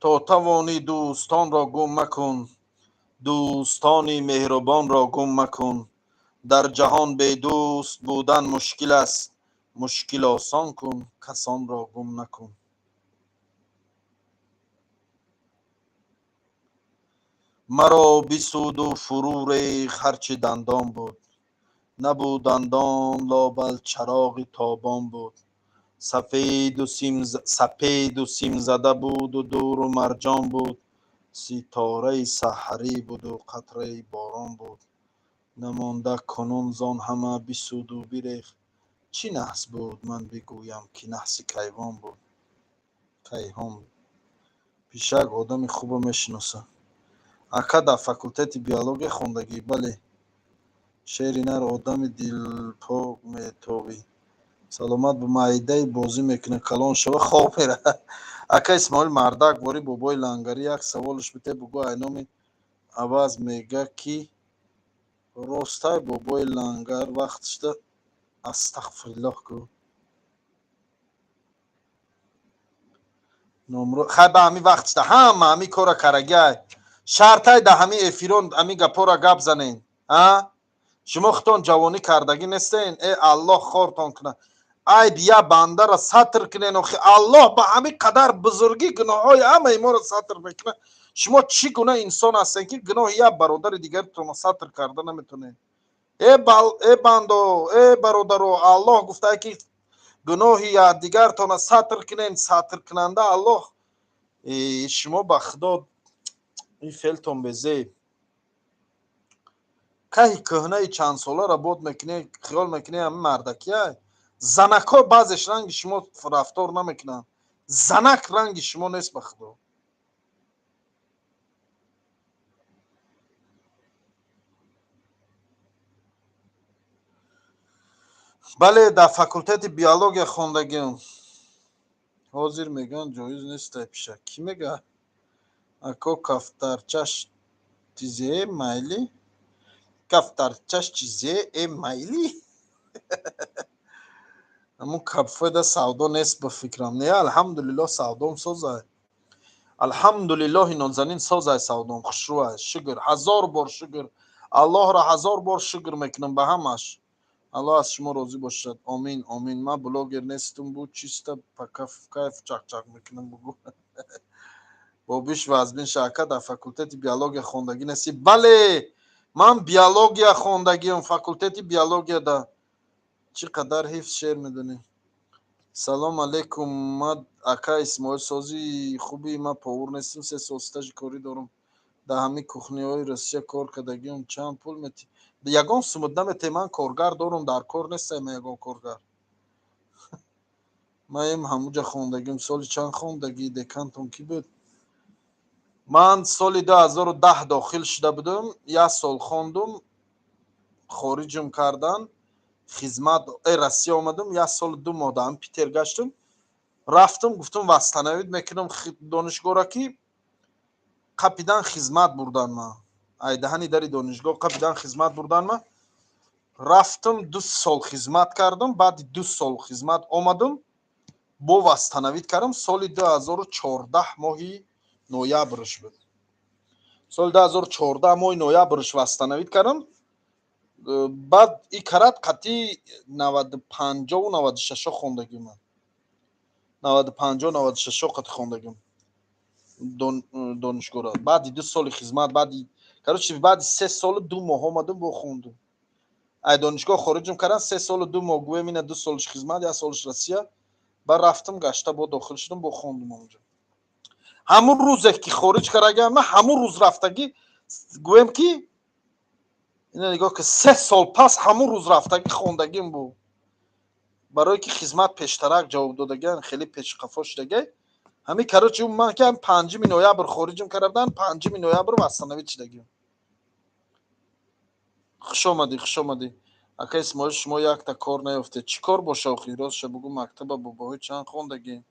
То тавонӣ дӯстонро гум макун, дӯстони меҳрубонро гум макун. Дар ҷаҳон бедӯст будан мушкил аст, мушкил осон кун, касонро гум накун. Маро бисӯду фурӯ рехт ҳарчи дандон буд, набуд дандон, лобал чароғи тобон буд. Сапеду симзада буду дуру марҷон буд, ситораи саҳарӣ буду қатраи борон буд. Намонда кунун зон ҳама бисӯду бирехт, чӣ наҳс буд, ман бигӯям, ки наҳси кайвон буд, кайҳон. Пишак одами хубо мешиносад. Ака, дар факултети биология хондагӣ? Бале. Шери нар, одами дилпок метовӣ. Саломат бо, майдаи бозӣ мекунад, калон шава, хоб мера. Ака Исмоил, мардак вори бобои лангарӣ як саволш бите, бугӯ, айноми аваз мега, ки ростай бобои лангар вақтшда, астағфируллоҳ, гӯ. Номро хай, ба ҳами вақтшда ҳама ҳами кора карагиай. Шартай да ҳами эфирон ҳами гапора гап занен. А? Шумо худтон ҷавонӣ кардагӣ нестен? Э, Аллоҳ хортон кунад. Айб я бандара сатр кунен, охи Аллоҳ ба ҳами қадар бузургӣ гуноҳҳои ҳамаи моро сатр мекунад. Шумо чӣ гуна инсон ҳастен, ки гуноҳи як бародари дигаритонро сатр карда наметонед? Э, бал, э бандо, э бародаро, Аллоҳ гуфтае, ки гуноҳи якдигартонро сатр кунен, сатркунанда Аллоҳ. Э, шумо ба худо, ин феълтон безеб. Каҳи кӯҳнаи чандсоларо бод мекунед, хиёл мекунед ҳами мардакияй. Занакҳо баъзеш ранги шумо рафтор намекунанд. Занак ранги шумо нест, ба худо. Бале, дар факултети биология хондагиам. Ҳозир мегӯянд, ҷоиз нестай пишак. Кӣ мега? Ако, кафтарчаш чизе майли? Кафтарчаш чизе э майли? Ҳамун кафеда савдо нест, ба фикрам. Не, алҳамдулиллоҳ, савдом созай. Алҳамдулиллоҳи нозанин, созай савдом, хушрӯай. Шукр, ҳазор бор шукр. Аллоҳро ҳазор бор шукр мекунам ба ҳамаш. Аллоҳ аз шумо розӣ бошад. Омин, омин. Ман блогер нестум, бу чисто по кайф чақчақ мекунам, бугӯ. Бобиш вазбин ша. Ака, дар факултети биология хондагӣ нестӣ? Бале, ман биология хондагиам, факултети биологияда. Чӣ қадар ҳифз шеър медонӣ? Салом алейкум, ма ака Исмоил, сози хуби? Ман повар нестам, 3 сол стажи корӣ дорам. Дар ҳамин кухняҳои Россия кор кардагиам. Чанд пул метӣ? Ягон сумут намете, ман коргар дорум, дар кор нестам ман ягон коргар. Ман эм ҳамуҷа хондагиам. Соли чанд хондагӣ? Декантон кӣ буд? Ман соли 2010 дохил шуда будам, як сол хондум, хориҷум кардан, хизмат, Россия омадам, як солу 2 моҳ дар ҳамин Питер гаштум, рафтум, гуфтум, восстановить мекунам донишгоҳро, ки қапидан хизмат бурдан ман. Айдаҳани дари донишгоҳ қапидан хизмат бурдан ман. Рафтум, 2 сол хизмат кардам, баъди 2 сол хизмат омадум, бо восстановить кардам, соли 2014 моҳи ноябрш буд. Соли 2014 моҳи ноябрш восстановить кардам. Баъд и карат қатъи наваду панҷову наваду шашо хондагим ман. Наваду панҷо, наваду шашо қати хондагим донишгоҳро. Баъди 2 соли хизмат, баъди, короче, баъди 3 солу 2 моҳ омадум, бо хондум. Ай донишгоҳ хориҷум кардан 3 солу 2 моҳ, гӯем, ина 2 солиш хизмат, як солиш Россия. Ба рафтам, гашта бо дохил шудам, бо хондум онҷо. Ҳамун рӯзе ки хориҷ карагиам, ман ҳамун рӯз рафтагӣ, гӯем ки ина нигоҳ ки, 3 сол пас ҳамун рӯз рафтагӣ хондагим буд. Барое ки хизмат пештарак ҷавоб додагиан, хеле пешқафо шудагай. Ҳами, короче, ман ки 5 ноябр хориҷим карда будан, 5 ноябр восстановить шудагим. Хуш омадӣ, хуш омадӣ, ака Исмоил. Шумо якта кор наёфтед, чӣ кор боша охи? Ростша бугӯ, мактаба бо баҳои чанд хондагӣ?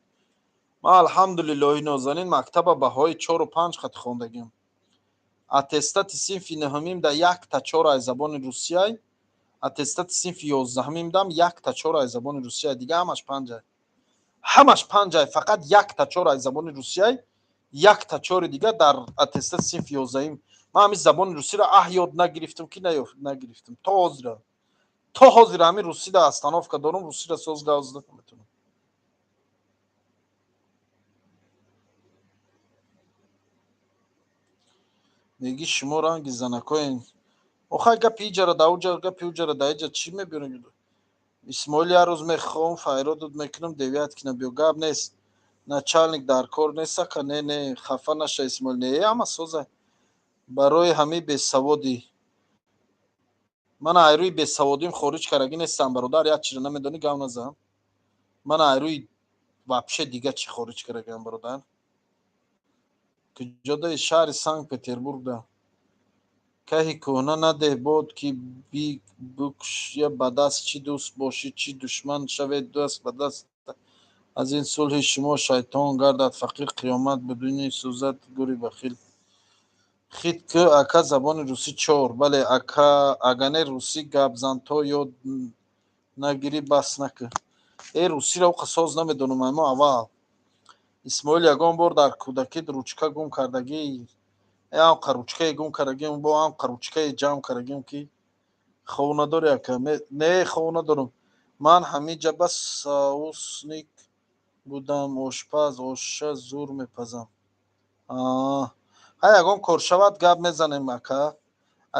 Ман, алҳамдулиллоҳи нозанин, мактаба баҳои 4-у 5 хат хондагим. Аттестати синфи нӯҳумим да 1,4 аз забони русияй, аттестати синфи 11-умим дам 1,4 аз забони русияй. Дига ҳамаш панҷай, ҳамаш панҷай, фақат 1,4 аз забони русияй, 1,4-и дига дар аттестати синфи 11-им. Ман ҳамин забони русиро аҳ ёд нагирифтам ки нагирифтам. То ҳозира ҳамин русида остановка дорум, русиро соз гап зада наметавонам. Мегӣ шумо ранги занакоен. Охай, гапи иҷара да уҷа, гапи уҷара да иҷа чӣ мебиёрем? Исмоил, як рӯз мехоҳам, файродот мекунам, Девяткина биё, гап нест. Начальник дар кор нест, ака. Не, не, хафа наша, Исмоил, не, ҳама соза. Барои ҳамин бесаводӣ ман айрӯи бесаводим хориҷ карагӣ нестам, бародар. Як чиро намедонӣ, гап назан. Ман айрӯи вообще дига чӣ хориҷ карагиам, бародар? Куҷодаи? Шаҳри Санкт Петербургда. Каҳи кӯҳна надеҳ бод ки букушя ба даст. Чӣ дӯст бошӣ, чӣ душман, шавед даст ба даст. Аз ин сулҳи шумо шайтон гардад фақир, қиёмат бидуни сӯзад гури бахил. Хит ку, ака, забони русӣ чор. Бале, ака, агане русӣ гап зан, то ёд нагирӣ, бас накун. Э, русиро оқа соз намедонам мо аввал. Исмоил, ягон бор дар кӯдакит ручка гум кардагӣ? Амқа ручкае гум кардагим, бо амқа ручкае ҷамъ кардагим ки хов надорӣ, ака? Не, хов надорам. Ман ҳамиҷа ба соусник будам, ошпаз, оша зур мепазам. Ҳай, ягон кор шавад, гап мезанем, ака.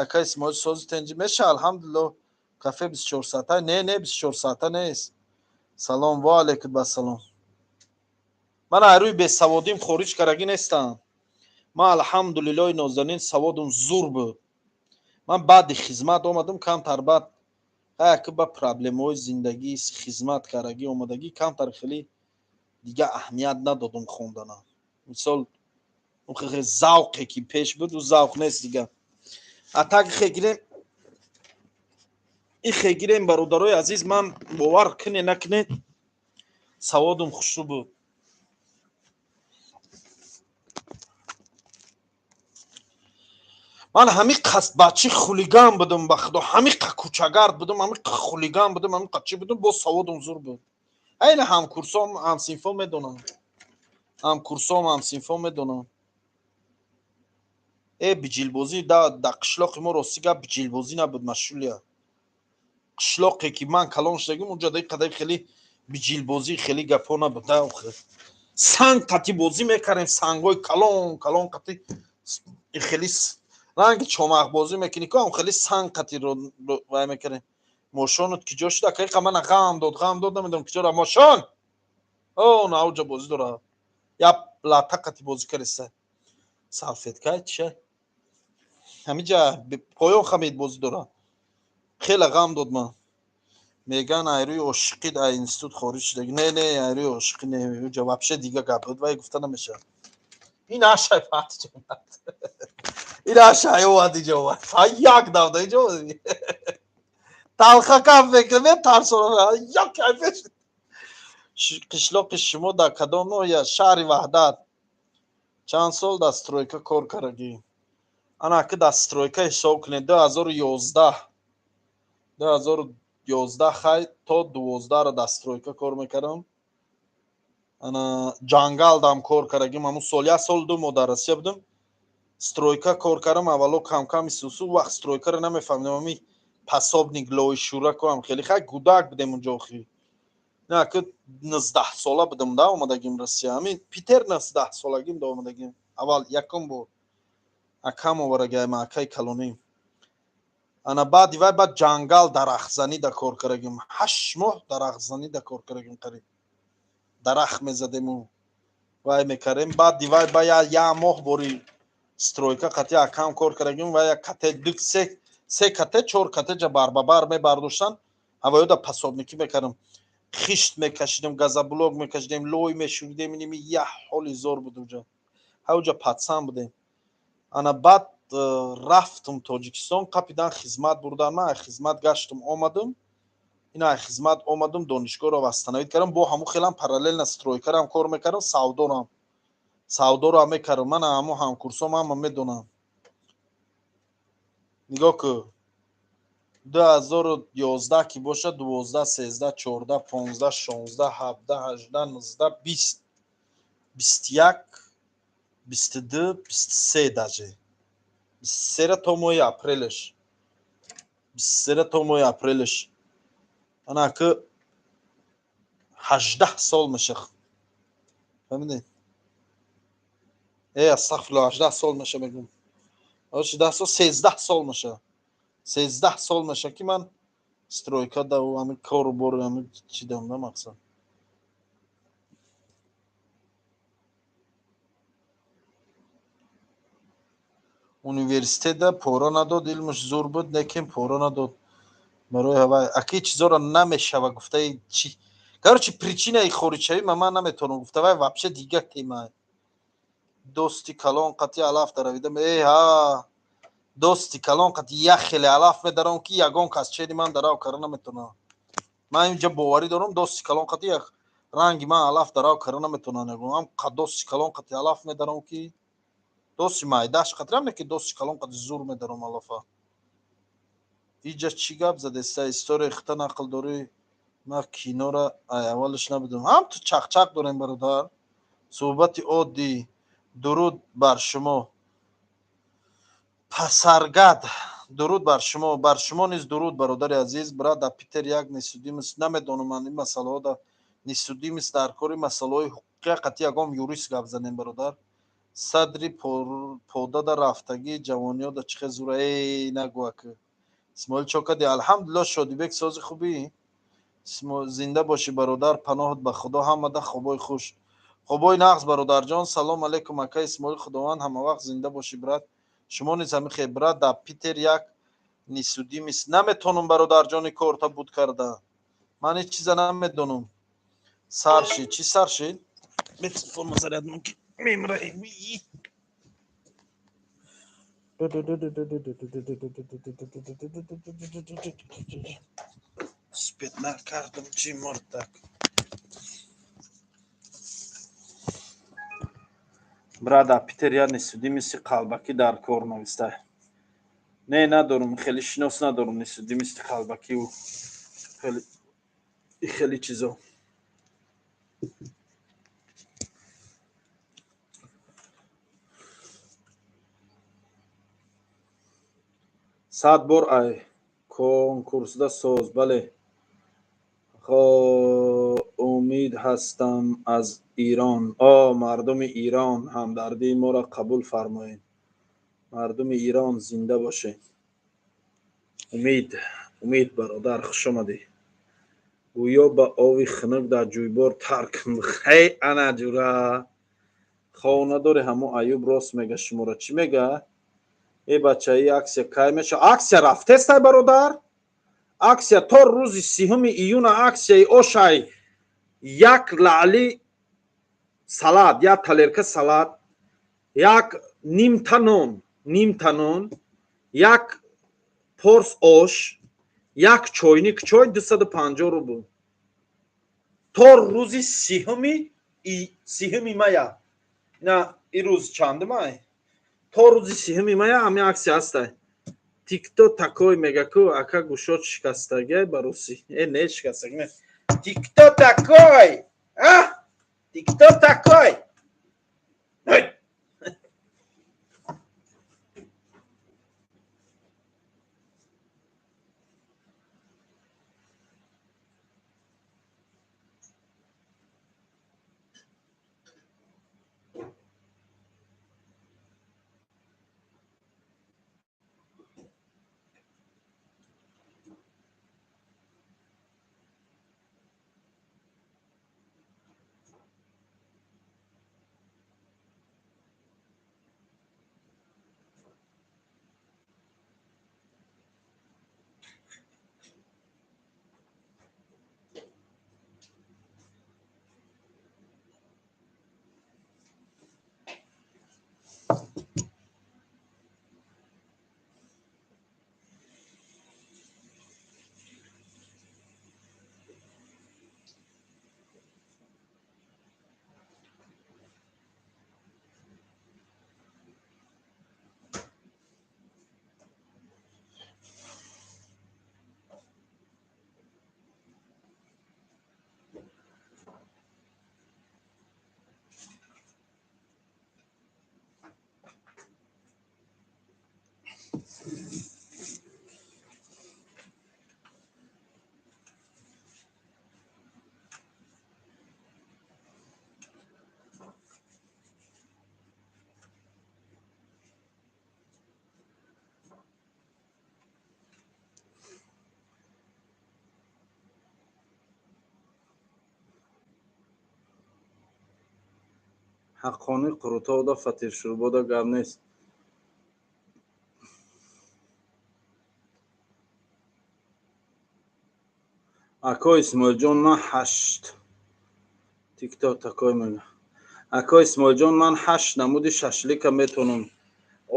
Ака Исмоил, сози тенҷӣ меша? Алҳамдулилло. Кафе 24 соата? Не, не, 24 соата нест. Салом. Ва алайкум ассалом. Ман айрӯи бесаводим хориҷ карагӣ нестам. Ман, алҳамдулиллоҳи нозанин, саводум зур буд. Ман баъди хизмат омадам, камтар баъд ҳаяки ба проблемаҳои зиндагӣ, хизмат карагӣ омадагӣ, камтар хеле дига аҳамият надодум хондана. Мисол, завқе ки пеш буд, ӯ завқ нест дига. А так хегирем, ихе гирем, бародарои азиз, ман бовар куне накунед, саводум хушрӯ буд. Ман ҳамин қасд бачи хулиган будам, ба худо, ҳамиқа кӯчагард будам, ҳамиқа хулиган будам, ҳамиқа чӣ будам, боз саводум зур буд. Айна ҳамкурсом, ҳамсинфо медонам, ҳамкурсом, ҳамсинфо медонам. Э, биҷилбозӣ да қишлоқи мо, рости гап, биҷилбозӣ набуд машулия. Қишлоқе ки ман калон шудагим, унҷа даи қадари хеле биҷилбозӣ, хеле гапҳо набуд. Санг қати бозӣ мекардем, сангҳои калон калон қати, хеле ранги чомақбозӣ мекунӣ ку, хеле санг қати вай мекардем. Мошонат киҷо шуда, акаиқа? Мана ғам дод, ғам дод, намедонам киҷора мошон. О, науҷа бозӣ дора, як лата қати бозӣ кардеса, салфеткай чия, ҳамиҷа поён хамед бозӣ дора. Хеле ғам дод ман. Меган айрӯи ошиқӣ дар институт хориҷ шудаги. Не, не, айрӯи ошиқӣ не, уҷа вообще дига гап буд, вай гуфта намешавад. Ин ашай фат, ин ашай овад, иҷо овад, як давда иҷо талхакам мекунам, метарсонам, як кайфе. Қишлоқи шумо дар кадом ноҳия? Шаҳри Ваҳдат. Чанд сол дар стройка кор кардагӣ? Ана ки дар стройка ҳисоб кунед, 2011, 2011 хай то 12-ро дар стройка кор мекардам. Ана ҷангалдам кор кардагим. Ҳамун сол як сол 2 моҳ дар Россия будам, стройка кор кардам. Аввало камкам исусу вақт стройкаро намефаҳмидам, ами пособник лоишуракам хеле, хай, гудак будем унҷо охи. На ки 19-сола будам да омадагим Россия, ҳамин Питер, 19-солагим да омадагим. Аввал якум бор акам оварагиама, акаи калоним. Ана баъди вай баъд ҷангал дарахтзанӣ да кор кардагим, 8 моҳ дарахтзанӣ да кор кардагим қариб. Дарахт мезадему вай мекардем. Баъд дивай ба я моҳ бори стройка қати акам кор кардагим ва як кате ду се кате чор катеҷа барбабар мебардоштан. Ҳавоёда пасобникӣ мекардам, хишт мекашидем, газоблок мекашидем, лой мешӯридем. Иними як ҳоли зор буд уҷа, ҳавҷа патсан будем. Ана баъд рафтум Тоҷикистон, қапидан хизмат бурдан. Ман хизмат гаштум омадум, ина хизмат омадум, донишгоҳро восстановить кардам. Бо ҳамун хелам параллельно стройкарам кор мекардам, савдорам мекардам. Мана ҳамун ҳамкурсом ҳама медонам. Нигоҳ кӯ, 2011 ки бошад, 12, 13, 14, 15, 16, 17, 18, 19, 20, 21, 22, 23, даже 23 то моҳи апрелш, 23 то моҳи апрелш. Ана ки 18 сол меша, фаҳмидед? Астағфирулло, 18 сол меша мегӯм, 18 сол, 13 сол меша, 13 сол меша ки ман стройка да ҳами кору бори ҳами чидам да мақсад. Университета пора надод, илмаш зур буд, лекин пора надод. Барои ҳавай аки чизоро намешава гуфтаи чи. Короче, причинаи хориҷшавӣ ман наметавонам гуфта, вай вообще дигар тема. Дости калон қати алаф даравидам. Ҳа, дости калон қати як хеле алаф медарам ки ягон кас чени ман дарав кара наметавонам. Ман инҷа боварӣ дорам, дости калон қати як ранги ман алаф дарав кара наметавонам. Ягон ам дости калон қати алаф медарам ки дости майдаш қатирам, не ки дости калон қати зур медарам алафа. Иҷа чӣ гап задеста? История хита нақл дорӣ? Ман кинора аввалаш набудам. Ҳам ту чақчақ дорем, бародар. Суҳбати оддӣ. Дуруд бар шумо. Пасаргад. Дуруд бар шумо. Бар шумо низ дуруд, бародари азиз. Брат, дар Питер як несудимость намедонам ман ин масъалаҳо да несудимость дар кори масъалаҳои ҳуқуқия қатъи ягон юрист гап занем, бародар. Садри подада рафтагӣ ҷавониҳо да чӣ хел зура. Эй, нагӯ ака. Исмоил чокади, алҳамдулиллоҳ, Шодибек сози хубӣ? Зинда бошӣ, бародар, паноҳат ба Худо, ҳамада хобои хуш. Хобои нағз, бародарҷон. Салом алейкум, ака Исмоил, Худованд ҳамавақт зинда бошӣ, брат. Шумо низ ҳамин хел, брат, дар Питер як несудимость наметонам, бародарҷони, корта буд карда. Ман ҳеҷ чиза намедонам. Сар шид, чӣ сар шид? Телефон заряд мумкин мемраем. Успеть накардам, чӣ мурдак. Брат, дар Питер як несудимости қалбакӣ дар кор нависта. Не, надорум, хеле шинос надорум несудимости қалбакиву хеле чизо. Сад бор ай конкурсда соз, бале. Умид ҳастам аз Ирон. О, мардуми Ирон, ҳамдардии моро қабул фармоед. Мардуми Ирон зинда бошед. Умид, Умид бародар, хуш омадӣ. Гӯё ба ови хунук дар ҷӯйбор тар кун. Ҳей, ана ҷура. Хона дори ҳамо Аюб рост мега шуморо. Чӣ мега? Э бача, и аксия кай меша? Аксия рафтестай, бародар? Аксия то рӯзи 30 июна аксияи ошай як лаъли салат, як талерка салат, як нимта нон, нимта нон, як порс ош, як чойник чой 250 рубл. То рӯзи 30 мая. На, ин рӯз чанд май? То рӯзи 30 мая ҳамин аксия ҳастай. Ты кто такой мега ку ака гӯшот шикастагиай ба русӣ. Э, не шикастаги не. Ты кто такой? А? Ты кто такой? Эй! Ҳаққони Қурутовда фатиршӯрбода гап нест. Ако Исмоилҷон, ман ҳашт тикток такой мега. Ако Исмоилҷон, ман ҳашт намуди шашлика метонам,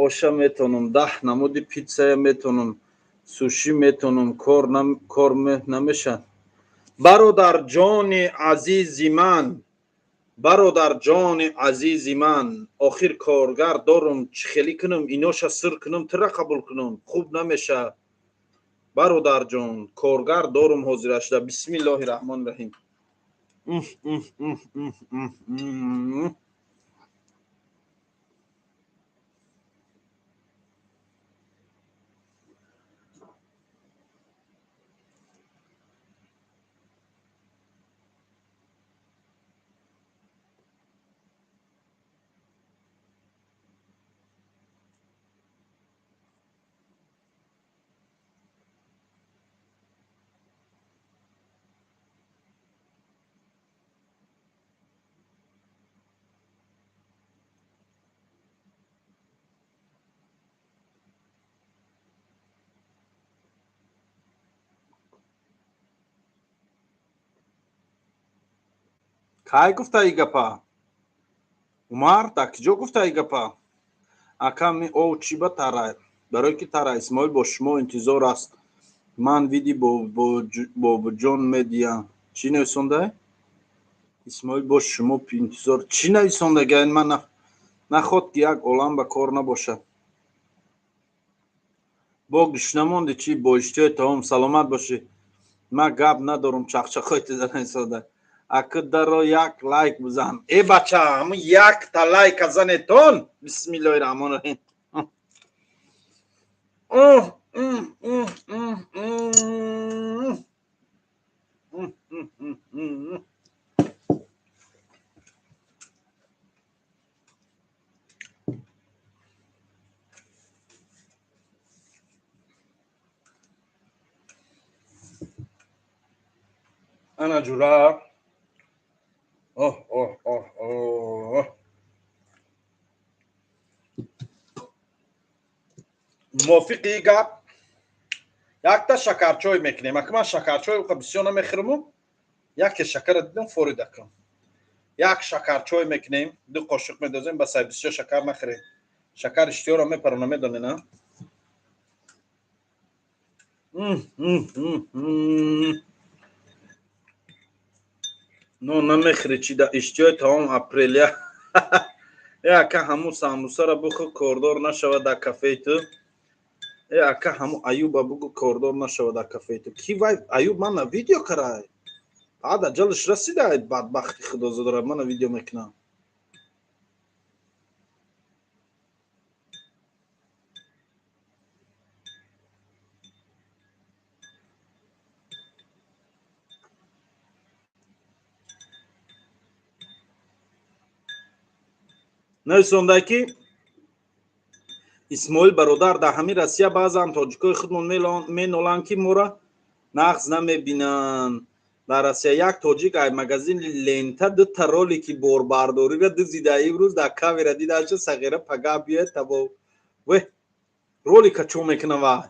оша метонам, 10 намуди питсая метонам, суши метонам, кор намешад. Бародарҷони азизи ман, бародарҷони азизи ман, охир коргар дорум, чӣ хелӣ кунам, иноша сир кунам, тира қабул кунам, хуб намешад. Бародарҷон, коргар дорум ҳозира шуда. Бисмиллоҳи раҳмони раҳим. Кай гуфта и гапа? Умар, дар киҷо гуфта и гапа? Ака ми ов чӣ ба тара? Барои ки тара Исмоил бо шумо интизор аст. Ман види бобоҷон медиҳам. Чӣ нависонда? Исмоил бо шумо интизор. Чӣ нависонда? Ман наход ки як олам ба кор набошад. Бо гӯш намонди чӣ? Бо иштиҳои таом, саломат бошӣ. Ман гап надорум, чақчақҳои теза нависонда. Ака даро як лайк бизан. Э бача, ҳамун якта лайка занетон. Бисмиллоҳи раҳмони раҳим. Ана ҷура. Оҳ, оҳ, оҳ, оҳ. Мувофиқи гап якта шакарчой мекунем. Ака ман шакарчой уқа бисёр намехӯрму, яке шакара дидам форида кун. Як шакарчой мекунем, 2 қошуқ медозем, бас ай бисёр шакар нахӯрем. Шакар иштиҳоро мепарона, медонед, а? Но намехӯри чи да иштиҳои таом апрелия. Э ака ҳамун самбусара бухӯр, кордор нашавад дар кафеи ту. Э ака ҳамун Аюба бугӯ, кордор нашавад дар кафеи ту. Ки вай Аюб мана видео карай? Баъд аҷалаш расида, бадбахти худозодара мана видео мекунам. Нависонда ки Исмоил бародар, дар ҳамин Россия баъзан тоҷикои худмон меноланд, ки моро нағз намебинанд. Дар Россия як тоҷик ай магазини лента дута ролики борбардориро дузида, имрӯз дар камера дидаша, сағира пага биёяд табо. Ве ролика чо мекуна ва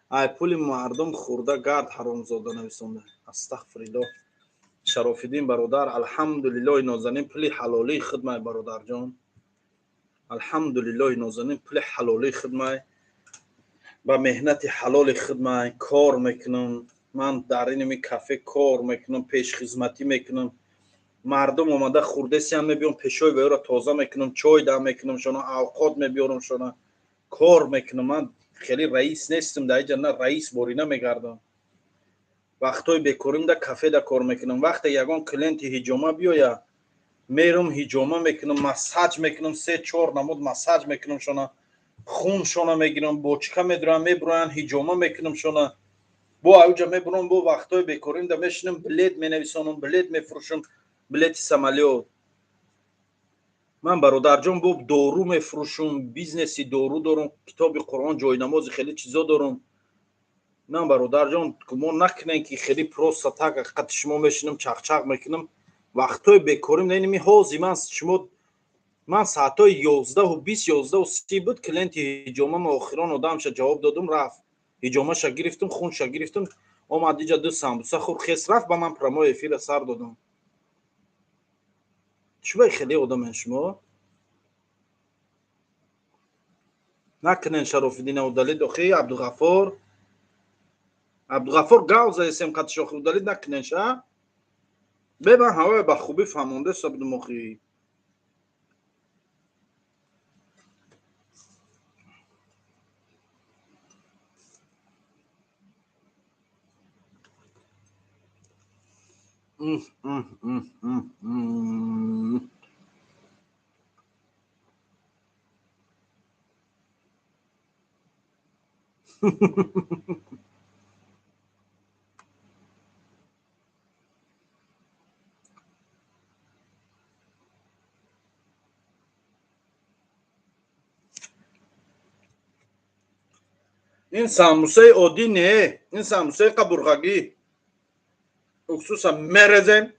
ай пули мардум хӯрда гард ҳаромзода нависонда. Астағфириллоҳ. Шарофиддин бародар, алҳамдулиллоҳи нозанин, пули ҳалолии хидмай бародарҷон. Алҳамдулиллоҳи нозанин, пули ҳалолии хидмай, ба меҳнати ҳалоли хидмай кор мекунам. Ман дар инами кафе кор мекунам, пешхизматӣ мекунам. Мардум омада хурдесиам мебиём, пешои ваёро тоза мекунам, чой дам мекунам шона, авқот мебиёрам шона, кор мекунам. Ман хеле раис нестам, дар иҷа на раис борӣ намегардам. Вақтҳои бекорим да кафеда кор мекунам. Вақте ягон клиенти ҳиҷома биёя, мерам ҳиҷома мекунам, массаж мекунам, 3-4 намуд массаж мекунам шона, хун шона мегирам, бочка медурам, мебуроянд, ҳиҷома мекунам шона. Бо ауҷа мебурам, бо вақтҳои бекорим да мешинам, билет менависонам, билет мефурӯшам, билети самолёт. Ман бародарҷон бо дору мефурӯшам, бизнеси дору дорам, китоби Қуръон, ҷойнамози хеле чизо дорам. Ман бародарҷон гумон накунем ки хеле просто так қати шумо мешинам, чақчақ мекунам. Вақтҳои бекорим неми ҳози ман шумо Ман соатҳои 11:20, 11:30 буд, клиенти ҳиҷомама охирон одамша ҷавоб додум, рафт. Ҳиҷомаша гирифтум, хунша гирифтум, омад иҷа ду самбуса хӯрд, хес рафт, ба ман прямой эфира сар додам. Чӣ хеле одамен шумо? Накунен Шарофиддина удалить, охи Абдуғаффор. Абдуғаффор гав заесем қатиш, охи удалить накунен ша. Бе ман ҳавое ба хубӣ фаҳмондаста будум охи. Ин самбусаи оддӣ не, ин самбусаи қабурғагӣ. Уксуса мерезем,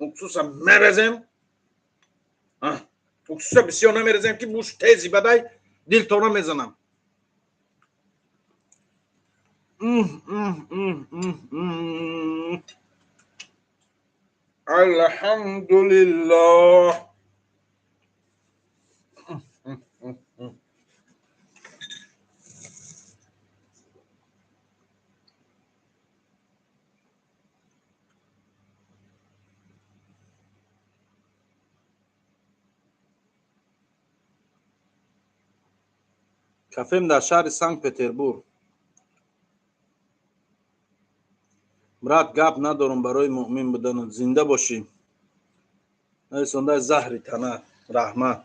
уксуса мерезем, уксуса бисёр намерезем, ки буш тези бадай дилтона мезанам. Алҳамдулиллоҳ. Кафем дар шаҳри Санкт Петербург. Брат, гап надорам барои муъмин буданат, зинда бошӣ. Нависондаи заҳри тана, раҳмат.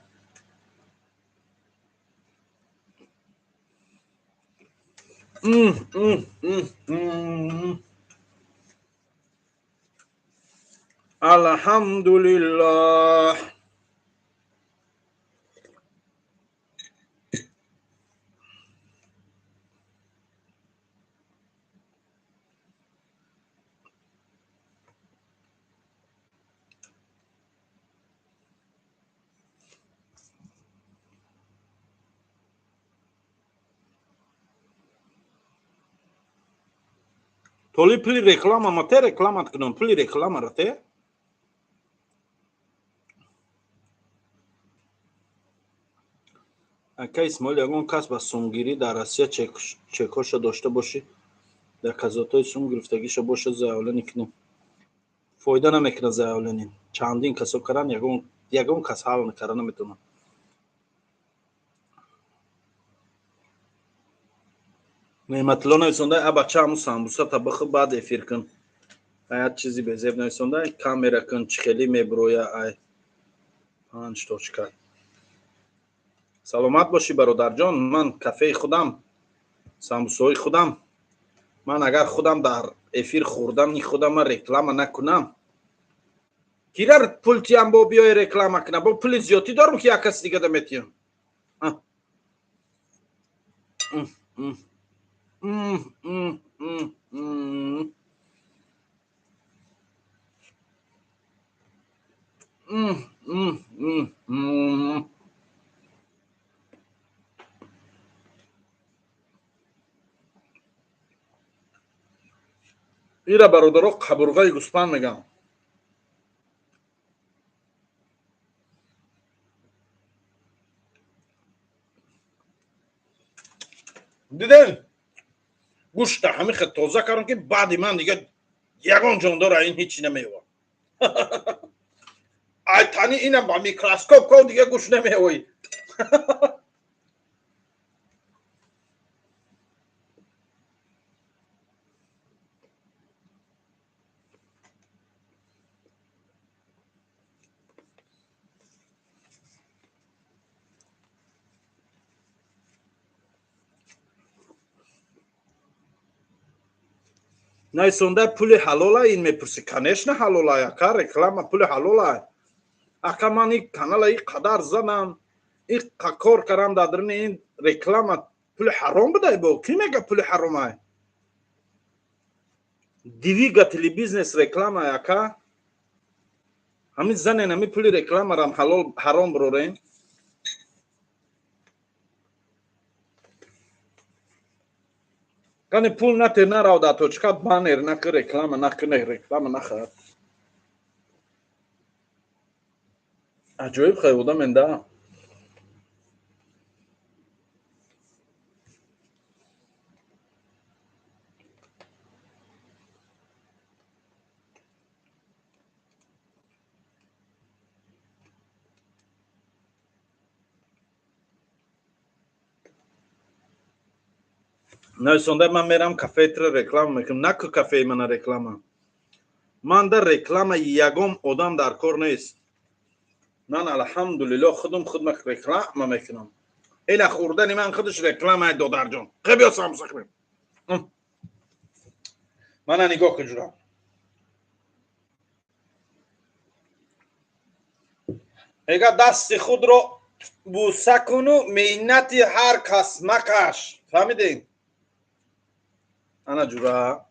Алҳамдулиллоҳ. Толи пули реклама ма те рекламат кунам, пули рекламара те. Ака Исмоил, ягон кас ба сумгирӣ дар Россия чекҳоша дошта бошӣ, доказатҳои сум гирифтагиша боша, заявление кунем. Фоида намекунад заявление. Чандин касо каран, ягон кас ҳал кара наметавонад. Неъматулло нависонда, а бача ҳамун самбусата бихӯ, баъд эфир кун. Як чизи безеб нависонда, камера кун, чӣ хеле меброя ай панҷ точка. Саломат бошӣ, бародарҷон, ман кафеи худам, самбусаҳои худам. Ман агар худам дар эфир хӯрдани худама реклама накунам, кира пул тиям бо биёи реклама кунам? Бо пули зиёдтӣ дорам, ки як каси дигада метиҳам. Ира бародаро қабурғаи гӯспанд мегӯям. Дидем, гӯшта ҳамин хел тоза кардам, ки баъди ман дига ягон ҷондор ин ҳечи намеёвад. Ай тани инам ба микроскоп ков, дига гӯш намеёвӣ. Нависонда, пули ҳалола ин мепурсӣ? Конечно, ҳалола, ака, реклама пули ҳалола. Ака, ман ин канала и қадар задам, и кор кардам дар даруни ин реклама, пули ҳаром будай? Бо кӣ мега пули ҳаромай? Двигатели бизнес реклама, ака. Ҳамин занен, ҳамин пули рекламарам ҳалол ҳаром бирорем. Кани пул натер, нарав дар точка, баннер накӣ, реклама накунӣ, реклама нахар. Аҷоиб хай одам энда. Нависонда, ман мерам кафеи тра реклама мекунам. Наку кафеи мана реклама. Ман дар реклама ягон одам дар кор нест. Ман, алҳамдулилло, худум худма реклама мекунам. Ила хӯрдани ман худаш реклама, додарҷон. Хе, биё, самбуса хӯрем. Мана нигоҳ кун, ҷурам. Мега, дасти худро буса куну меҳнати ҳар кас макаш. Фаҳмидем? Ана, ҷура.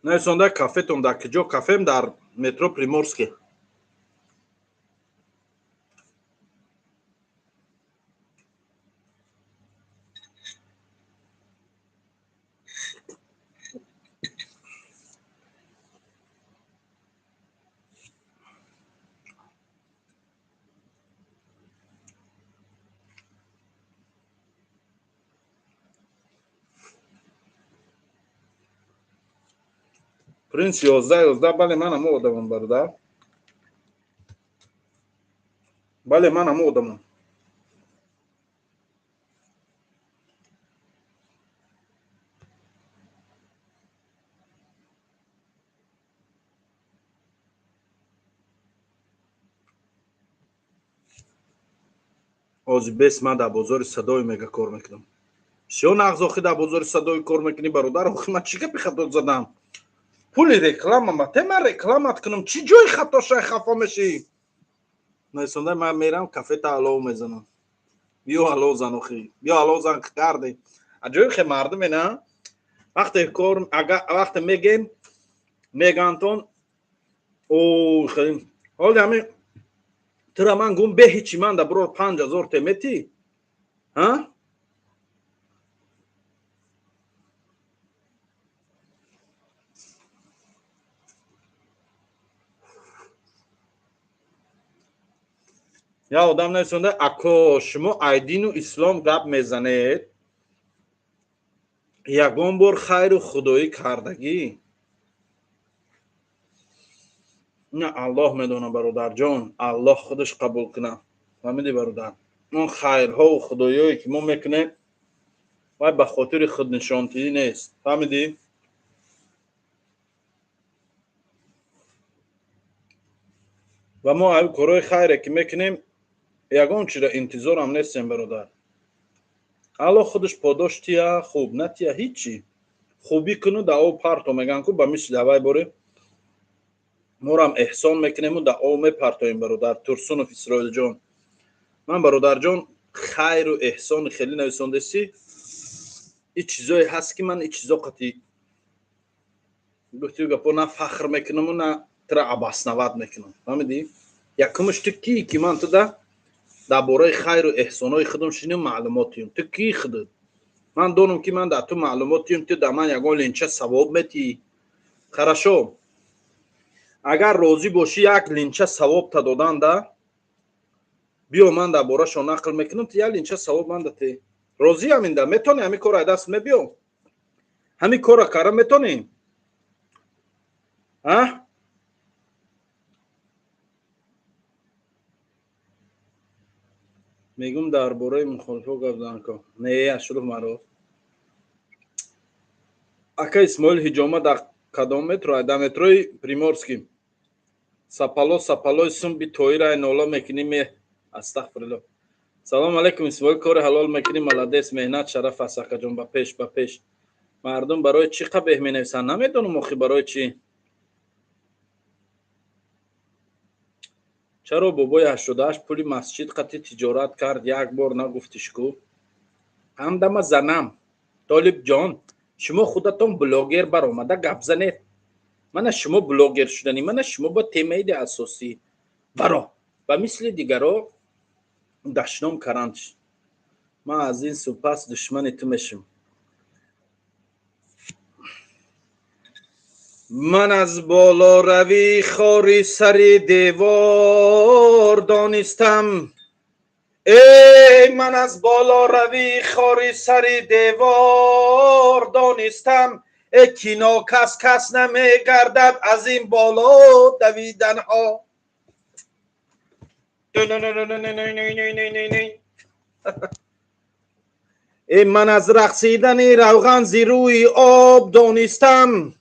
Нависонда, кафетон дар киҷо? Кафем дар метро Приморский. Принц 11 11. Бале, ман ҳамо одамам, бародар. Бале, ман ҳамо одамам. Ҳозир бес ман дар бозори Садои мега кор мекунам. Бисёр нағз. Охи, дар бозори Садои кор мекунӣ, бародар. Охи, ман чӣ гапи хато задам? Пули реклама мате, ман рекламат кунам, чӣ ҷои хатошай хафо мешӣ? Нависонда, ман мерам кафета алов мезанам. Биё, алов зан. Охи, биё, алов зан. Карде аҷоиб хе мардуме, на? Вақте кор, вақте мегем, мегантон. О, ҳоли ҳамин тура ман гум бе ҳичи ман да бирор 5000 теметӣ, ҳа? Я одам нависонда, ако шумо ай дину ислом гап мезанед, ягон бор хайру худоӣ кардагӣ? На, Аллоҳ медона, бародарҷон. Аллоҳ худаш қабул кунад. Фаҳмидӣ, бародар? Он хайрҳову худоиҳое ки мо мекунем, вай ба хотири худнишонтиҳӣ нест. Фаҳмидӣ? Ва мо ай корҳои хайре ки мекунем, ягон чиро интизорам нестем, бародар. Аллоҳ худаш подош тия, хуб натия, ҳичи. Хубӣ куну да об парто, мегӯянд ку. Ба мисли аввай боре морам эҳсон мекунему да об мепартоем. Бародар Турсунов Исроилҷон, ман, бародарҷон, хайру эҳсони хеле нависондесӣ. И чизое ҳаст, ки ман и чизо қати гуфтию гапо на фахр мекунаму, на тра обосновать мекунам. Фаҳмидӣ? Якумаш, ту кӣ, ки ман туда дар бораи хайру эҳсонҳои худам шиним, маълумот диҳам? Ту кӣ худат? Ман донам, ки ман дар ту маълумот диҳам, ту дар ман ягон ленча савоб метиҳӣ? Хорошо, агар розӣ бошӣ як линча савобта доданда, биё, ман дар борашон нақл мекунам, ту як линча савоб ман да те. Розиам инда? Метонӣ ҳамин кора даст мебиё? Ҳамин кора кара метонӣ, а? Мегум, дар бораи мухолифо гап занко. Не, Ашруф маро. Ака Исмоил, ҳиҷома дар кадом метро? Дар метрои Приморский. Сапало, сапалои сумби тоирай нола мекунӣ ме. Астағфирулло. Салом алейкум, Исмоил, кори ҳалол мекунӣ, молодец, меҳнат шараф аст, акаҷон, ба пеш, ба пеш. Мардум барои чӣ қабеҳ менависанд, намедонам охи барои чӣ. Чаро бобои 88 пули масҷид қати тиҷорат кард, як бор нагуфтиш ку? Ҳамдама занам, Толибҷон, шумо худатон блогер баромада гап занед. Мана шумо блогер шуданӣ, мана шумо ба темаиди асосӣ баро ба мисли дигаро дашном каранд. Ман аз ин супас душмани ту мешим. Ман аз болоравӣ хори сари девор донистам. Эй, ман аз болоравӣ хори сари девор донистам. Э, кино кас кас намегардад аз ин боло давиданҳо. Э, ман аз рақсидани равған зи рӯи об донистам.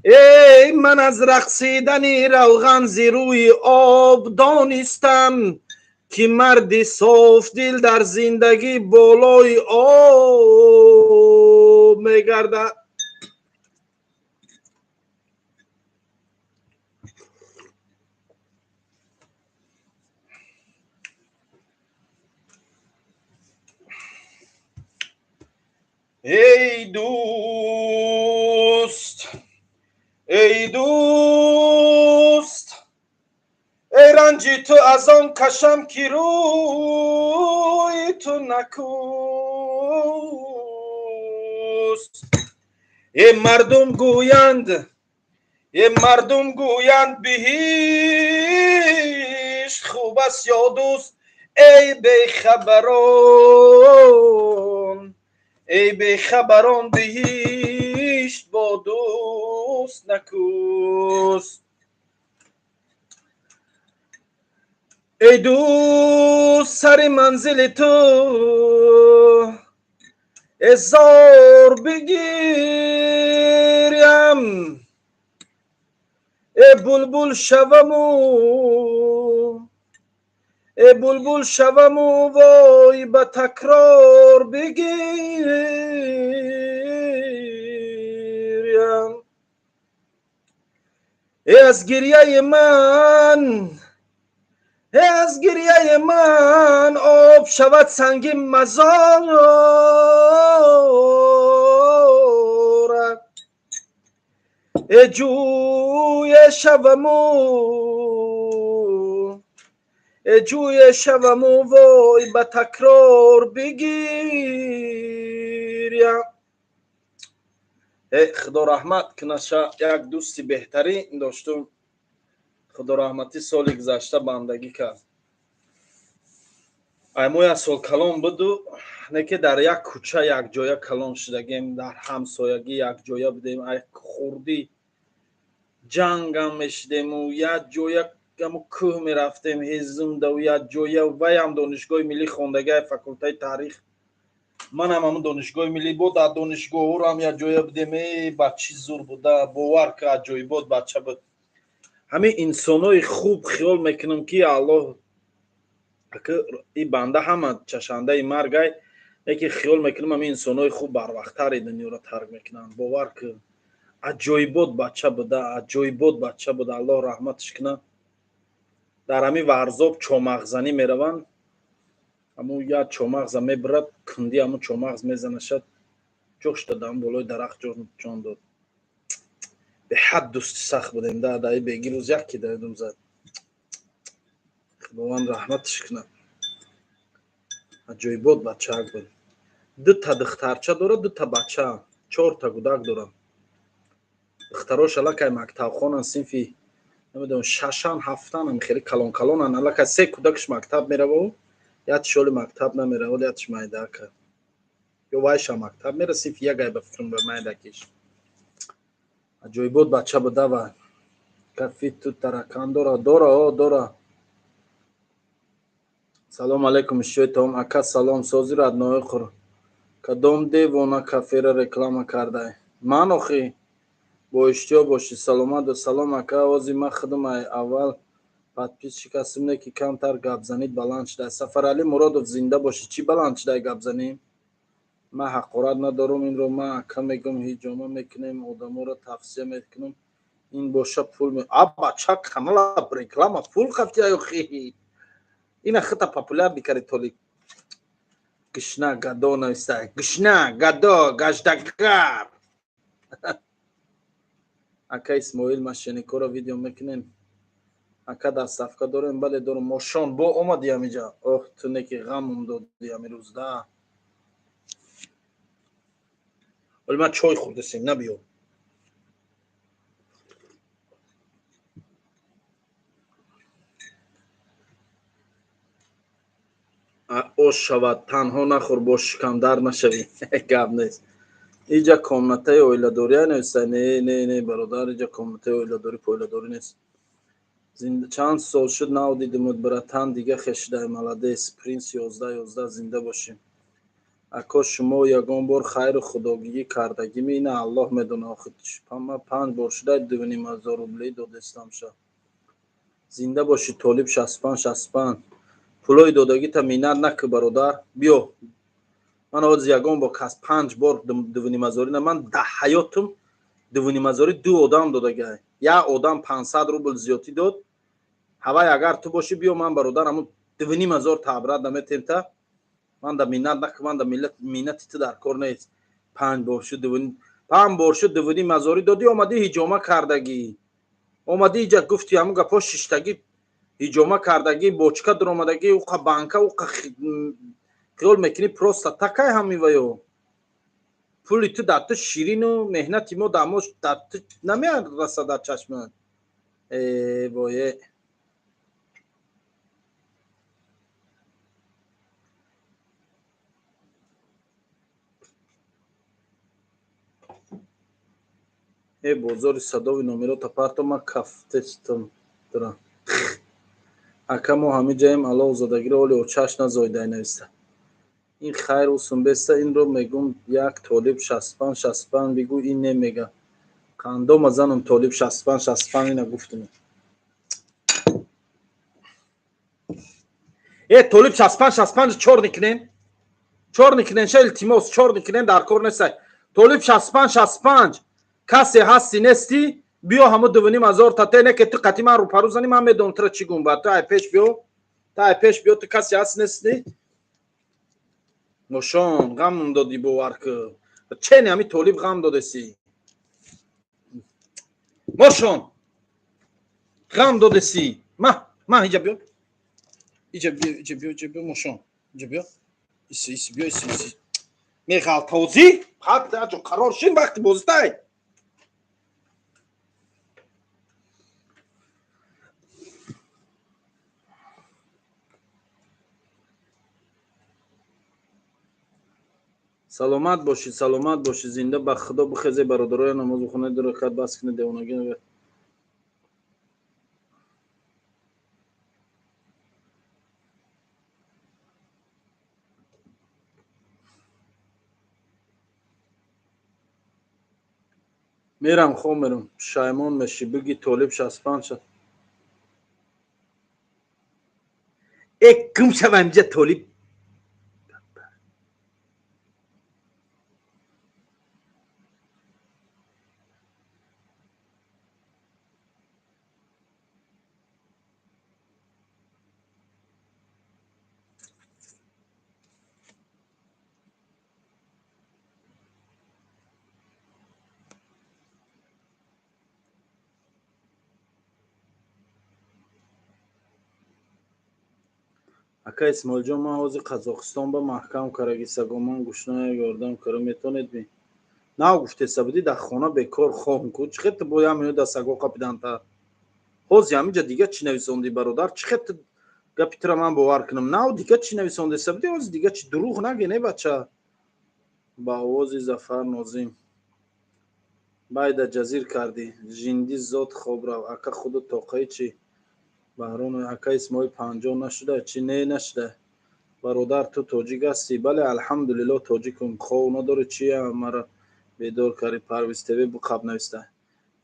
Эй, ман аз рақсидани равған зи рӯи об донистам, ки марди софдил дар зиндагӣ болои об мегардад. Эй дӯст, эй дӯст, эй ранҷи ту аз он кашам, ки рӯи ту накӯст. Э, мардум гӯянд, э, мардум гӯянд, биҳишт хуб аст ё дӯст, эй бехабарон, эй бехабарон, биҳишт бо дӯст накӯст. Эй дӯст, сари манзили ту эзор бигирям, э булбул шаваму, э булбул шаваму, вой, ба такрор бигирям. Э, аз гирьяи ман, э, аз гирьяи ман об шавад санги мазорат, э ҷӯе шаваму, э ҷӯе шаваму, вой, ба такрор бигирям. Э, худо раҳмат кунаша, як дӯсти беҳтарин доштум, худо раҳматӣ, соли гузашта бандагӣ кард. Ай мо як сол калон буду, не ки дар як кӯча якҷоя калон шудагем, дар ҳамсоягӣ якҷоя будем, ай хурдӣ ҷангам мешидему як ҷоя амо кӯҳ мерафтем, ҳезумдаву якҷоя. Ваям донишгоҳи миллӣ хондагиай, факултаи таърих, манам ҳамун донишгоҳи миллӣ бо дар донишгоҳҳорам якҷоя будем. Э, ба чӣ зур буда, бовар ка, аҷоибот бача буд. Ҳамин инсонои хуб хиёл мекунам, ки Аллоҳ и банда ҳама чашандаи маргай, лекин хиёл мекунам, ҳамин инсонои хуб барвақттари дунёро тарк мекунанд. Бовар ки, аҷоибот бача буда, аҷоибот бача буда, Аллоҳ раҳматаш кунад. Дар ҳамин Варзоб чомағзанӣ мераванд, ҳамун як чомағза мебурад, кунди ҳамун чомағз мезанашад, ҷош дадам, болои дарахт ҷон дод. Беҳад дӯсти сахт будем да даи беги рӯз яке даидум зад. Худованд раҳматаш кунад, аҷоибот бачаак буд. Дута духтарча дорад, дута бача, чорта гудак дорад. Духтарош аллакай мактабхонан, синфи намедонам шашан, ҳафтан, хеле калон калонан. Аллакай се кӯдакаш мактаб мераву ятиш оли мактаб намеравад, ятиш майдака ё вайша мактаб мера, синфи ягай ба фикрам ба майдакиш. Аҷоибот бача буда. Ва кафи ту таракан дора, дора, о дора. Салом алейкум, ишчои таом, ака, салом, сози родной. Хур кадом девона кафера реклама кардай ман охи? Бо иштиёқ бошӣ, саломат. Салом, ака, ози ман худам ай аввал Подписчик ҳастем, не ки камтар гап занид, баланд шуда. Сафаралӣ Муродов, зинда бошӣ. Чӣ баланд шуда гап занем? Ман ҳақорат надорам, инро ман ака мегӯм, ҳиҷома мекунем, одаморо тавсия мекунам. Ин боша пул а бача, канала реклама пул қатиа, ина хита популяр бикари. Толик гишна гадо нависта, гишна гадо гаштагар. Ака Исмоил, мошенникоро видео мекунем. Ака, доставка дорем? Бале, дорем. Мошон бо омади амиҷа. Оҳ, ту неки ғамум доди амирӯзда. Вале ман чой хӯрдасем, набиё. Ош шавад, танҳо нахӯр, бо шикамдард нашавӣ. Гап нест. Иҷа комнатаи оиладория неста? Не, не, не, бародар, иҷа комнатаи оиладорӣ пойладорӣ нест. Чанд сол шуд, нав дидимуд, братан, дига хешидай, молодец. Принс 11 11, зинда бошӣ. Ако, шумо ягон бор хайру худогигӣ кардагими? Ина Аллоҳ медона. Охи ман панҷ бор шудай 2500 рублӣ додестам ша. Зинда бошӣ. Толиб 65 65, пулои додагита миннат накӣ, бародар. Биё, ман ҳозир ягон бор кас панҷ бор дувнимазорӣ на, ман да ҳаётум дувнимазорӣ ду одам додагай. Як одам 500 рубл зиёдтӣ дод. Ҳавай агар ту бошӣ, биё, ман, бародар, ҳамун 2500 табрат наметем та. Ман да миннат накӣ, ман да миннати ту дар кор нест. Панҷ бор шуд, панҷ бор шуд, дувнимазорӣ додӣ, омадӣ ҳиҷома кардагӣ, омадӣ иҷа гуфти ҳамун гапҳо, шиштагӣ, ҳиҷома кардагӣ, бочка дуромадагӣ, уқа банка, уқа хиёл мекунӣ просто такай ҳами ваё. Пули ту дар ту ширину меҳнати мо дар мо дар ту намерасад дар чашмат. Э бое. Э, бозори садови номерота парто, ман кафтестам тура. Ака, мо ҳамин ҷаем, аллоҳ озодагиро оли очаш назоидай нависта. Ин хайр усун беста, инро мегум, як Толиб 65 65 бигӯ, ин немега. Қандома занам, Толиб 65 65 ина гуфтум. Э, Толиб 65 65, чёрный кунен, чёрный кунен ша, илтимос, чёрный кунен, дар кор нестай. Толиб 65 65, касе ҳасти нести, биё, ҳамо 2500 тате не ки ту қати ман рӯпарӯ зани, ман медонам тура чӣ гум. Ба ту ай пеш биё, ту ай пеш биё. Ту касе ҳаст нести? Ношон ғамм додӣ, бовар ку, чени ҳами Толиб ғам додеси. Мошон ғам додеси. Ма, ма, иҷа биё, иҷа биё, иҷа биё, иҷа биё, мошон, иҷа биё, иси, иси, биё, иси, иси, меғалтозӣ ҳатто қарор шин вақти бозитай. Саломат бошед, саломат бошед, зинда. Ба Худо бихезе, бародароя, намоз бихонед, ду ракат, бас кунед девонагӣ. Мерам, хоб мерам, пушаймон мешӣ. Биги Толиб 65. Э, гум шава инҷа, Толиб. Ака Исмоилҷон, ман ҳозир Қазоқистон ба маҳкам караги сагоман гушная, ёрдам кара метонед ми? Нав гуфтеса будӣ, дар хона бекор хом ку. Чӣ хел ту бо як минут дар саго қапиданта? Ҳозир ҳаминҷа дига чӣ нависондӣ, бародар? Чӣ хел ту гапи тура ман бовар кунам? Нав дига чӣ нависондеса будӣ, ҳозир дига чӣ? Дурӯғ наге, не, бача. Ба овози Зафар Нозим байда ҷазир кардӣ, жинди зод, хоб рав. Ака, худу тоқаи чӣ? Баҳрон, ака Исмоил, 50 нашуда чӣ? Не, нашуда. Бародар, ту тоҷик ҳастӣ? Бале, алҳамдулилло, тоҷикум. Хов надорӣ, чи мара бедор карди? Парвиз ТВ буқаб нависта.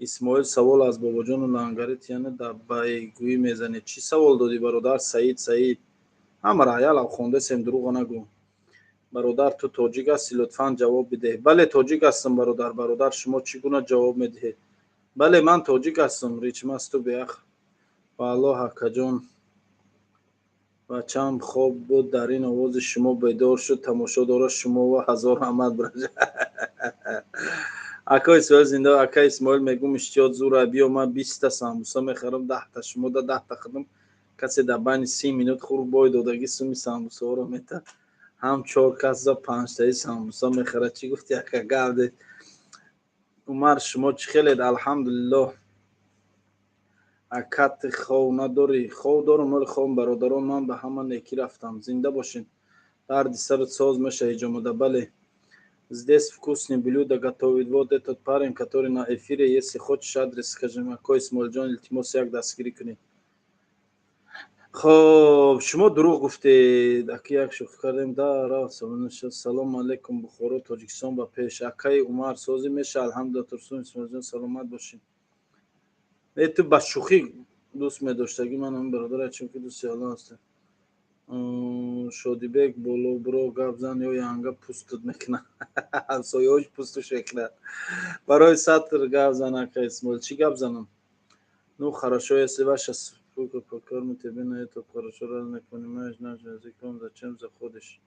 Исмоил, савол аз бобоҷону лангари тияна дар байгӯӣ мезанед. Чӣ савол додӣ, бародар? Саид, Саид, ҳамара аялав хондесем, дурӯға нагӯ. Бародар, ту тоҷик ҳастӣ? Лутфан ҷавоб бидеҳ. Бале, тоҷик ҳастам, бародар. Бародар, шумо чӣ гуна ҷавоб медиҳед? Бале, ман тоҷик ҳастам. Ричмасту беах. Ба Аллоҳ, акаҷон, бачаам хоб буд, дар ин овози шумо бедор шуд, тамошо дорад шумо ва ҳазор раҳмат, браҷа. Ака Исмоил зинда. Ака Исмоил, мегум, иштиёт зура, биё, ман 20-та самбуса мехарам, 10-та шумо да, 10-та худам. Касе дар байни 30 минут хӯр, бой додагӣ суми самбусаҳоро мета. Ҳам чор кас за панҷтаи самбуса мехарад. Чӣ гуфти, ака? Гап де. Умар, шумо чӣ хелед? Алҳамдулиллоҳ. Ака, ти хов надорӣ? Хов дорам, вале хов. Бародарон, ман ба ҳама некӣ рафтам, зинда бошед. Дарди сарат соз меша ҳиҷомада. Бале. Здесь вкусные блюда готовит вот этот парень, который на эфире. Если хочешь, адрес скажем. Акой Исмоилҷон, илтимос, як дастгирӣ кунед. Хоб, шумо дурӯғ гуфтед, аки, як шӯхӣ кардем. Да рафт. Салому алайкум, Бухоро, Тоҷикистон ба пеш. Акаи Умар, созӣ меша? Алҳамдулилла. Турсун Исмоилҷон, саломат бошед. Э, ту ба шӯхӣ дӯст медоштагӣ ман ҳамин бародара, чунки дӯсти Аллоҳ ҳастем. Шодибек, болобро гап зан ё янга пустут мекунад, ҳамсояҳош пустуш мекунад. Барои сатр гап зан, ака Исмоил. Чӣ гап занам? Ну хорошо, если ваша супруга покормит тебе на это хорошо, раз не понимаешь наш языком, зачем заходишь?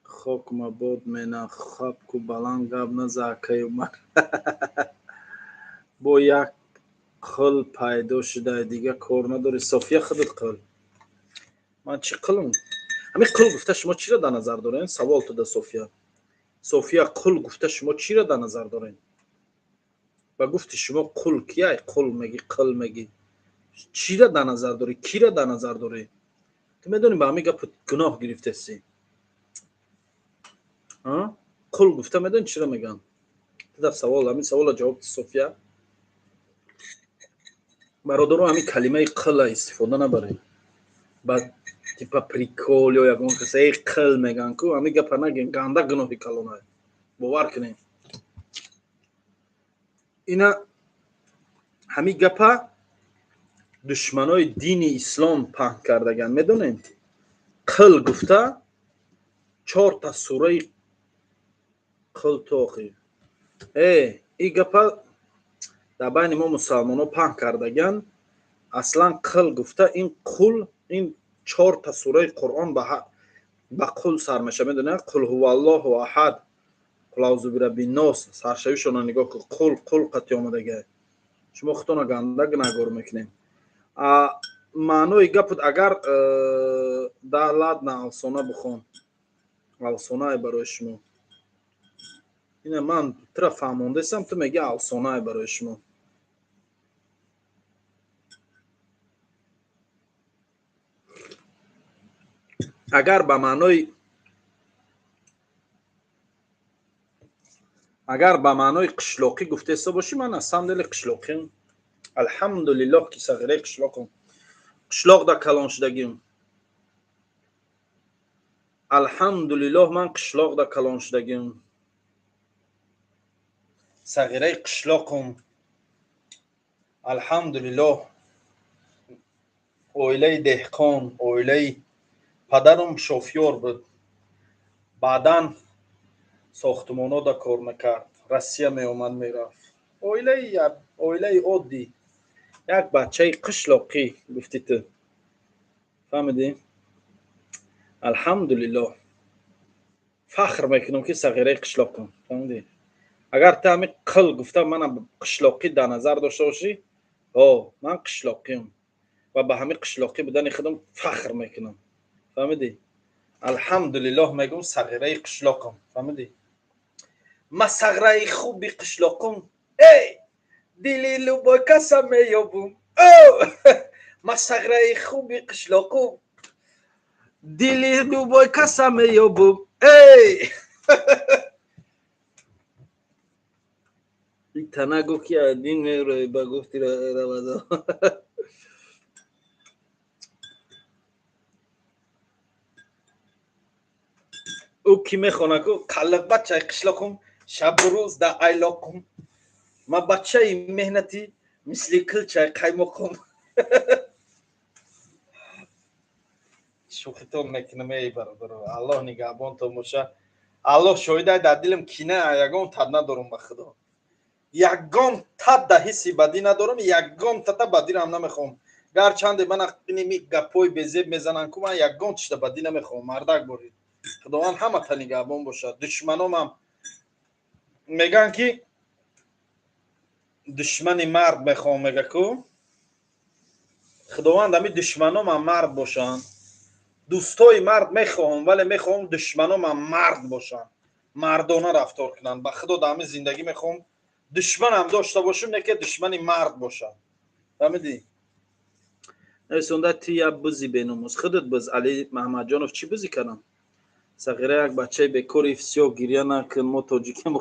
Хок мабод мена хапку, баланд гап наза, акаи Умар. Бо як қил пайдо шуда, дига кор надорӣ. София, худат қил. Ман чӣ қилм? Ҳамин қил гуфта шумо чиро дар назар дорем? Савол туда, София. София, қул гуфта шумо чиро дар назар дорем? Ба гуфти шумо қул кияй? Қул меги, қил меги, чиро дар назар дорӣ? Киро дар назар дорӣ? Ту медонӣ, ба ҳамин гапу гуноҳ гирифтаси. Қул гуфта медонӣ чиро мегӯянд? Туда савол, ҳамин савола ҷавоб ти, София. Бародаро, ҳамин калимаи қила истифода набаред. Ба типа прикол ё ягон каса эй қил мегӯянд ку, ҳамин гапа нагӯем, ганда гуноҳи калона, бовар кунем. Ина ҳамин гапа душманои дини ислом паҳн кардаган, медонем. Қил гуфта чорта сураи қил тоқи э и гапа дар байни мо мусалмонҳо паҳн кардаган. Аслан қил гуфта ин қул, ин чорта сураи Қуръон ба қул сар меша, медонед? Қул ҳуваллоҳу аҳад, қул аузу бираббиннос, саршавишона нигоҳ кун, қул, қул қати омадага. Шумо худтона ганда гунаҳгор мекунед. Маънои гапут агар да ладно, афсона бихон, афсонае барои шумо. Ина ман тура фаҳмондесам, ту меги афсонае барои шумо. Агар ба маънои қишлоқӣ гуфтеста бошӣ, ман на самом деле қишлоқиам. Алҳамдулиллоҳ, ки сағираи қишлоқам, қишлоқда калон шудагим. Алҳамдулиллоҳ, ман қишлоқда калон шудагим, сағираи қишлоқам. Алҳамдулиллоҳ, оилаи деҳқон, оилаи падарам шофёр буд, баъдан сохтмонода кор мекард, Россия меомад, мерафт. Оилаи оддӣ, як бачаи қишлоқӣ гуфтӣ ту, фаҳмидӣ? Алҳамдулиллоҳ, фахр мекунам, ки сағираи қишлоқам, фаҳмидӣ? Агар ту ҳамин қил гуфта мана қишлоқӣ дар назар дошта бошӣ, о, ман қишлоқиам ва ба ҳамин қишлоқӣ будани худам фахр мекунам, фаҳмидӣ? Алҳамдулиллоҳ мегӯм, сағираи қишлоқам, фаҳмидӣ? Ма сағраи хуби қишлоқум, эй, дили любой каса меёбум. Ма сағраи хуби қишлоқум, дили любой каса меёбум, эй. Тана гуфт, ки один мерои, ба гуфти Рамазон. Ӯ ки мехонад ку: қаллиқ бачаи қишлоқум, шабу рӯз да айлоқум. Ман бачаи меҳнатӣ мисли килчаи қаймоқум. Шӯхитон мекунам, эй бародаро. Аллоҳ нигаҳбонтон боша. Аллоҳ шоҳидай, дар дилам кина ягон тад надорам ба худо. Ягон тад да ҳисси бадӣ надорам, ягон тата бадирам намехоҳам. Гарчанде ман иними гапҳои безеб мезананд ку, ман ягон чиза бадӣ намехоҳам. Мардак борид. Худованд ҳамата нигаҳбон бошад. Душманомам мегӯянд ки душмани мард мехоҳам, мега ку. Худованд ҳами душманомам мард бошанд. Дӯстои мард мехоҳам, вале мехоҳам душманомам мард бошанд, мардона рафтор кунанд. Ба худо дар ҳамин зиндагӣ мехоҳам душманам дошта бошам, не ки душмани мард бошам. Фаҳмидӣ? Нависонда ти як бузи беномус. Худат буз. Али Маҳмадҷонов чӣ бузӣ кардам? Сағира як бачаи бекори, всё, гиря накун, мо тоҷикем.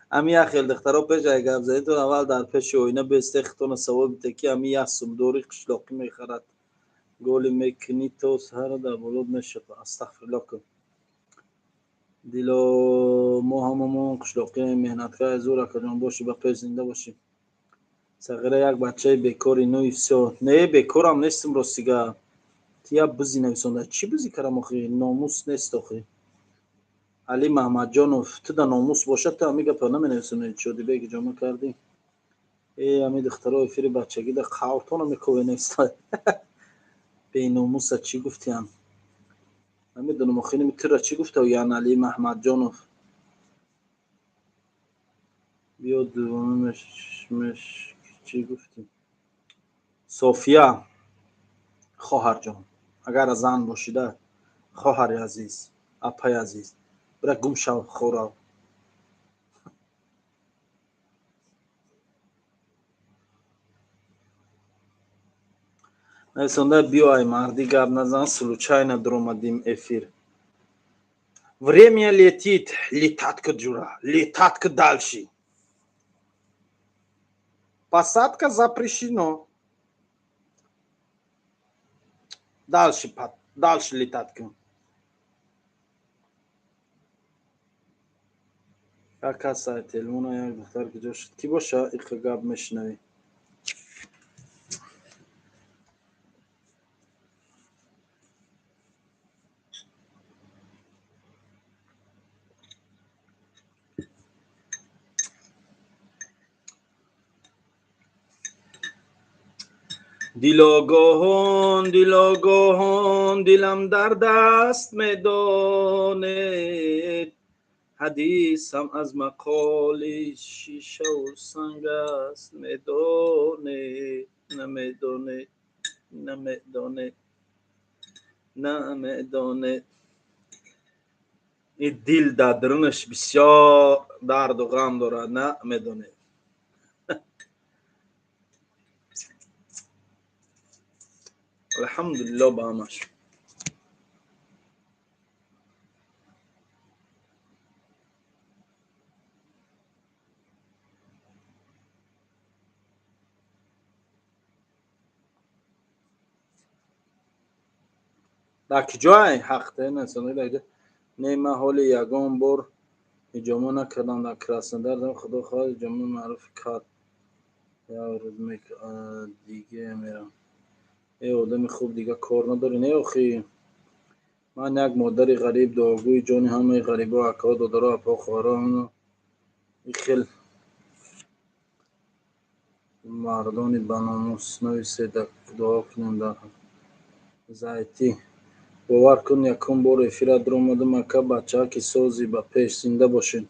Ами як хел духтаро пеш ай гап задитон аввал дар пеши оина бесте, хитона савол бите ки ами як сумдори қишлоқӣ мехарад. Голи мекунӣ то саҳара дар болот мешава. Астағфируллоҳ кун. Дило, мо ҳамамон қишлоқием, меҳнаткар зур акаҷон бошӣ, ба пеш зинда бошӣ. Сағира як бачаи бекори, ну и всё. Не, бекорам нестам ростига. Ти як бузи нависонда. Чӣ бузи кардам охи? Номус нест охи. Али Маҳмадҷонов, ту да номус бошад, ту ҳами гапа наменависонӣ. Шодибек иҷома кардӣ. Э, ҳами духтаро эфири бачагида қавтона мекове неста. Беномуса чӣ гуфтиям? Намедонам охи, инами тура чӣ гуфта ян Али Маҳмадҷонов? Биё дувона меш чӣ гуфтӣ? София хоҳарҷон, агар зан бошида, хоҳари азиз, апаи азиз, бира гум шав, хорав. Нависонда биё ай мардӣ гап назан, случайно дуромадим эфир. Время летит, летатка ҷура, летатка дальше. Посадка запрещено. Дальше, дальше летатка. Як кас ай телефона як духтар куҷо шуд? Кӣ боша иқа гап мешунавӣ? Дилогоҳон, дилогоҳон, дилам дар даст медонед. Ҳадисам аз мақоли шишаву санг аст, медонед, намедонед, намедонед, намедонед. Ин дил дар дарунаш бисёр дарду ғам дорад, намедонед. Алҳамдулиллоҳ ба ҳамаш. Дар куҷое ҳақ не, ман ҳоли ягон бор иҷома накардам дар Краснодар, худо хоҳад иҷома маъруф кард. Як рӯз диге мерам. Э, одами хуб дига кор надорӣ? Не охи. Ман як модари ғариб, дуогӯи ҷони ҳамаи ғарибо, акаҳо, додаро, апаҳо, хоҳаро, ин хел мардони баномус нависед, дуо кунем дар зайтӣ. Бовар кун, якум бор эфира дуромадам, ака, бачааки сози, ба пеш, зинда бошед.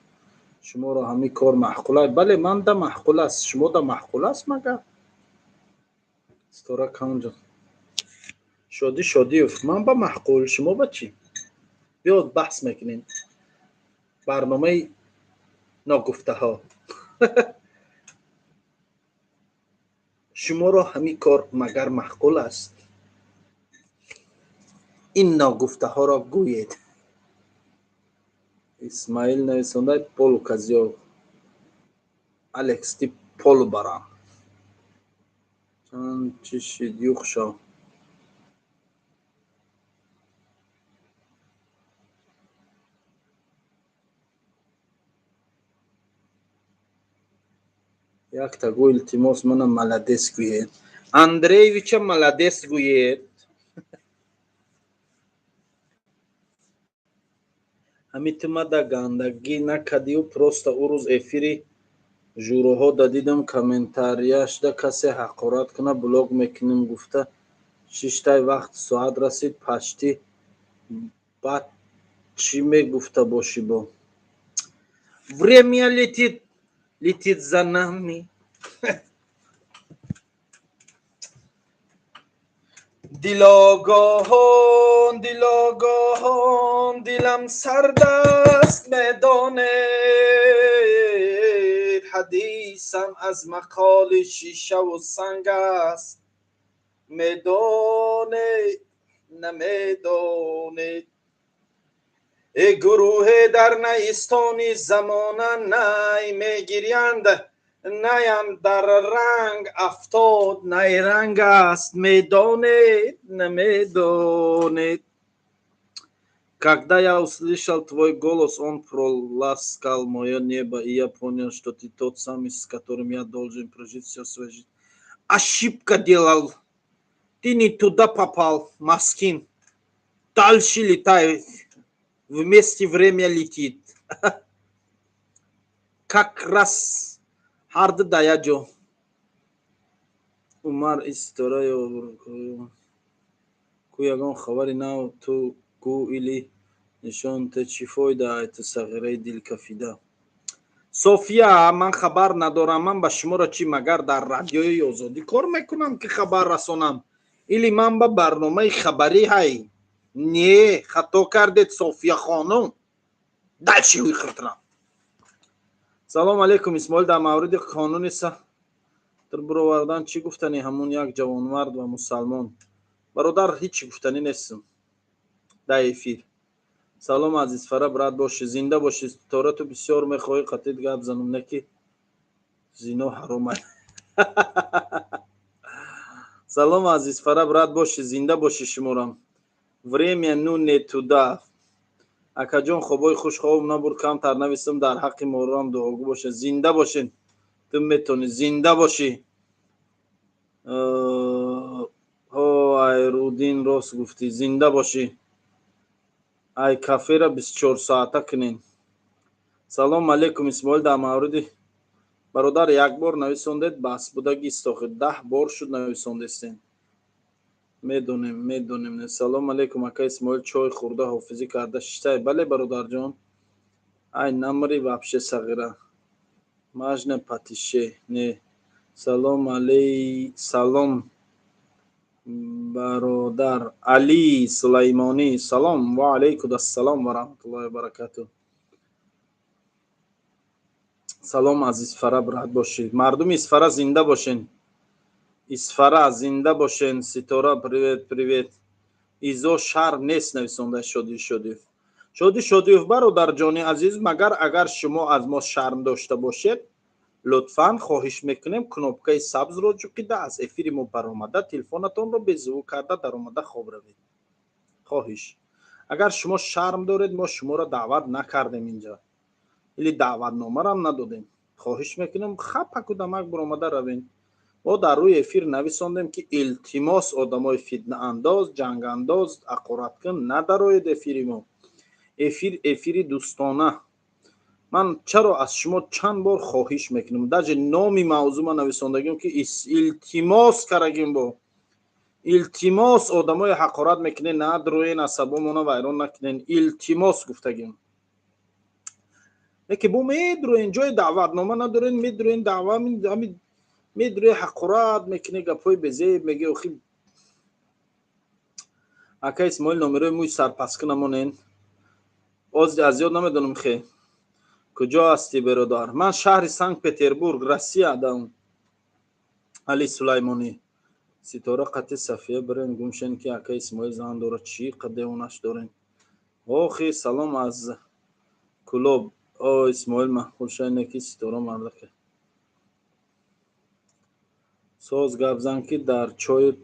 Шуморо ҳамин кор маъқул аст? Бале, манда маъқул аст. Шумода маъқул аст магар? Ситора канҷо. Шодӣ Шодиев, ман ба маъқул, шумо ба чӣ? Биё баҳс мекунем. Барномаи ногуфтаҳо. Шуморо ҳамин кор магар маъқул аст? Ин ногуфтаҳоро гӯед. Исмаил нависонда полукозёл. Алекс, ти полубаран. Чанд чӣ шид, юх шав. Яктаго илтимос, мана молодец гӯед, Андреевича молодец гӯед. Ҳами ту мада гандагӣ накардию, просто ӯ рӯз эфири журоҳо да дидам, комментарияшда касе ҳақорат куна, блок мекунем гуфта шиштай. Вақт соат расид почти, баъд чӣ мегуфта бошӣ? Бо время летит, летит за нами. Дилогоҳон, дилогоҳон, дилам сардаст, медонед, ҳадисам аз мақоли шишаву санг аст, медонед, намедонед. Э, гурӯҳе дар наистони замона най мегирянд, наям дар ранг афтод, найранг аст, медонед, намедонед. Когда я услышал твой голос, он проласкал моё небо, и я понял, что ты тот самый, с которым я должен прожить всю свою жизнь. Ошибка делал, ты не туда попал, маскин. Дальше летай, вместе время летит, как раз ҳарду да як ҷо. Умар истора ё ку, ягон хабари нав ту гӯ или нишон те, чӣ фоида ай ту сағираи дилкафида? София, ман хабар надорам. Ман ба шуморо чӣ, магар дар Радиои Озодӣ кор мекунам, ки хабар расонам, или ман ба барномаи хабарӣ ҳай? Не, хато кардед, София хонум. Дальше ҳуй. Салом алейкум, Исмоил. Дар мавриди қонуни сатр буровардан чӣ гуфтанӣ? Ҳамун як ҷавонмард ва мусалмон. Бародар, ҳеҷ гуфтанӣ нестам дар эфир. Салом, Азизфара, брат бошӣ, зинда бошӣ. Тора, ту бисёр мехоҳӣ қатит гап занам, не ки зино ҳаром. Салом, Азизфара, брат бошӣ, зинда бошӣ. Шуморам время ну не туда. Акаҷон, хобои хуш, хоб набурд, камтар нависам. Дар ҳаққи морам дуогӯ боша. Зинда бошен, ту метонӣ, зинда бошӣ. Ҳо, Айрудин, рост гуфтӣ, зинда бошӣ. Ай кафера 24 соата кунен. Салом алейкум, Исмоил. Дар мавриди бародар, як бор нависондед, бас будаги истохи, 10 бор шуд нависондестен. Медонем, медонем. Салом алейкум, ака Исмоил. Чой хӯрда, ҳофизӣ карда шиштай? Бале, бародарҷон. Ай намри вообще сағира мажна патише не. Салом алей, салом, бародар Али Сулаймонӣ. Салом, ва алайкум ассалом ва раҳматуллоҳи ва баракатуҳ. Салом, Азизфара, брат бошед. Мардуми Исфара, зинда бошен. Исфара, зинда бошен. Ситора, привет, привет. Изо шарм нест, нависонда Шоди Шодиев. Шоди Шодиев, бародарҷони азиз, магар агар шумо аз мо шарм дошта бошед, лутфан хоҳиш мекунем, кнопкаи сабзро ҷуқида, аз эфири мо баромада, телефонатонро беззвук карда, даромада хоб равед. Хоҳиш, агар шумо шарм доред, мо шуморо даъват накардем инҷа или даъватномарам надодем. Хоҳиш мекунем, хапаку дамак баромада равем. Мо дар рӯи эфир нависондем, ки илтимос, одамои фитнаандоз, ҷангандоз, ҳақораткун надароед эфири мо. Эфир эфири дӯстона. Ман чаро аз шумо чанд бор хоҳиш мекунам, даже номи мавзӯъ ман нависондагим, ки илтимос карагим, бо илтимос, одамои ҳақорат мекунен, надроен, асабомона вайрон накунен, илтимос гуфтагим. Леки бо медроен, ҷои даъватнома надорен, медроен, даъва медрои, ҳақорат мекунӣ, гапҳои безеб меги. Охи, ака Исмоил, номерои мӯи сарпаскӣ намонен. Оз аз ёд намедонам. Хе, куҷо ҳастӣ, беродар? Ман шаҳри Санкт Петербург, Россия дам. Али Сулаймонӣ, Ситора қати Сафия бирен гумшен, ки ака Исмоил зан дорад. Чӣ қадевонаш дорем охи? Салом аз Кулоб. О, Исмоил, маъқулшайне ки Ситора мардака соз гап зан, ки дар чою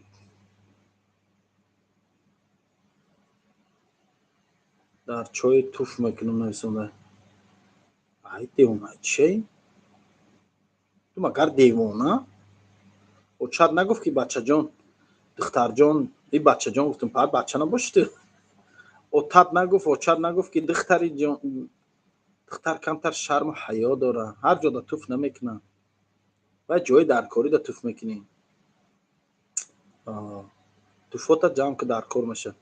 туф мекунам, нависонда. Ай девона, чӣ? Ту магар девона? Очат нагуфт ки бачаҷон, духтарҷон, и бачаҷон гуфтум, пар бача набоши ту. Отат нагуфт, очат нагуфт ки духтари ҷон, духтар камтар шарму ҳаё дора, ҳар ҷода туф намекунад. Ва ҷои даркорӣ да туф мекунӣ. Туфота ҷамъ ки даркор мешавад.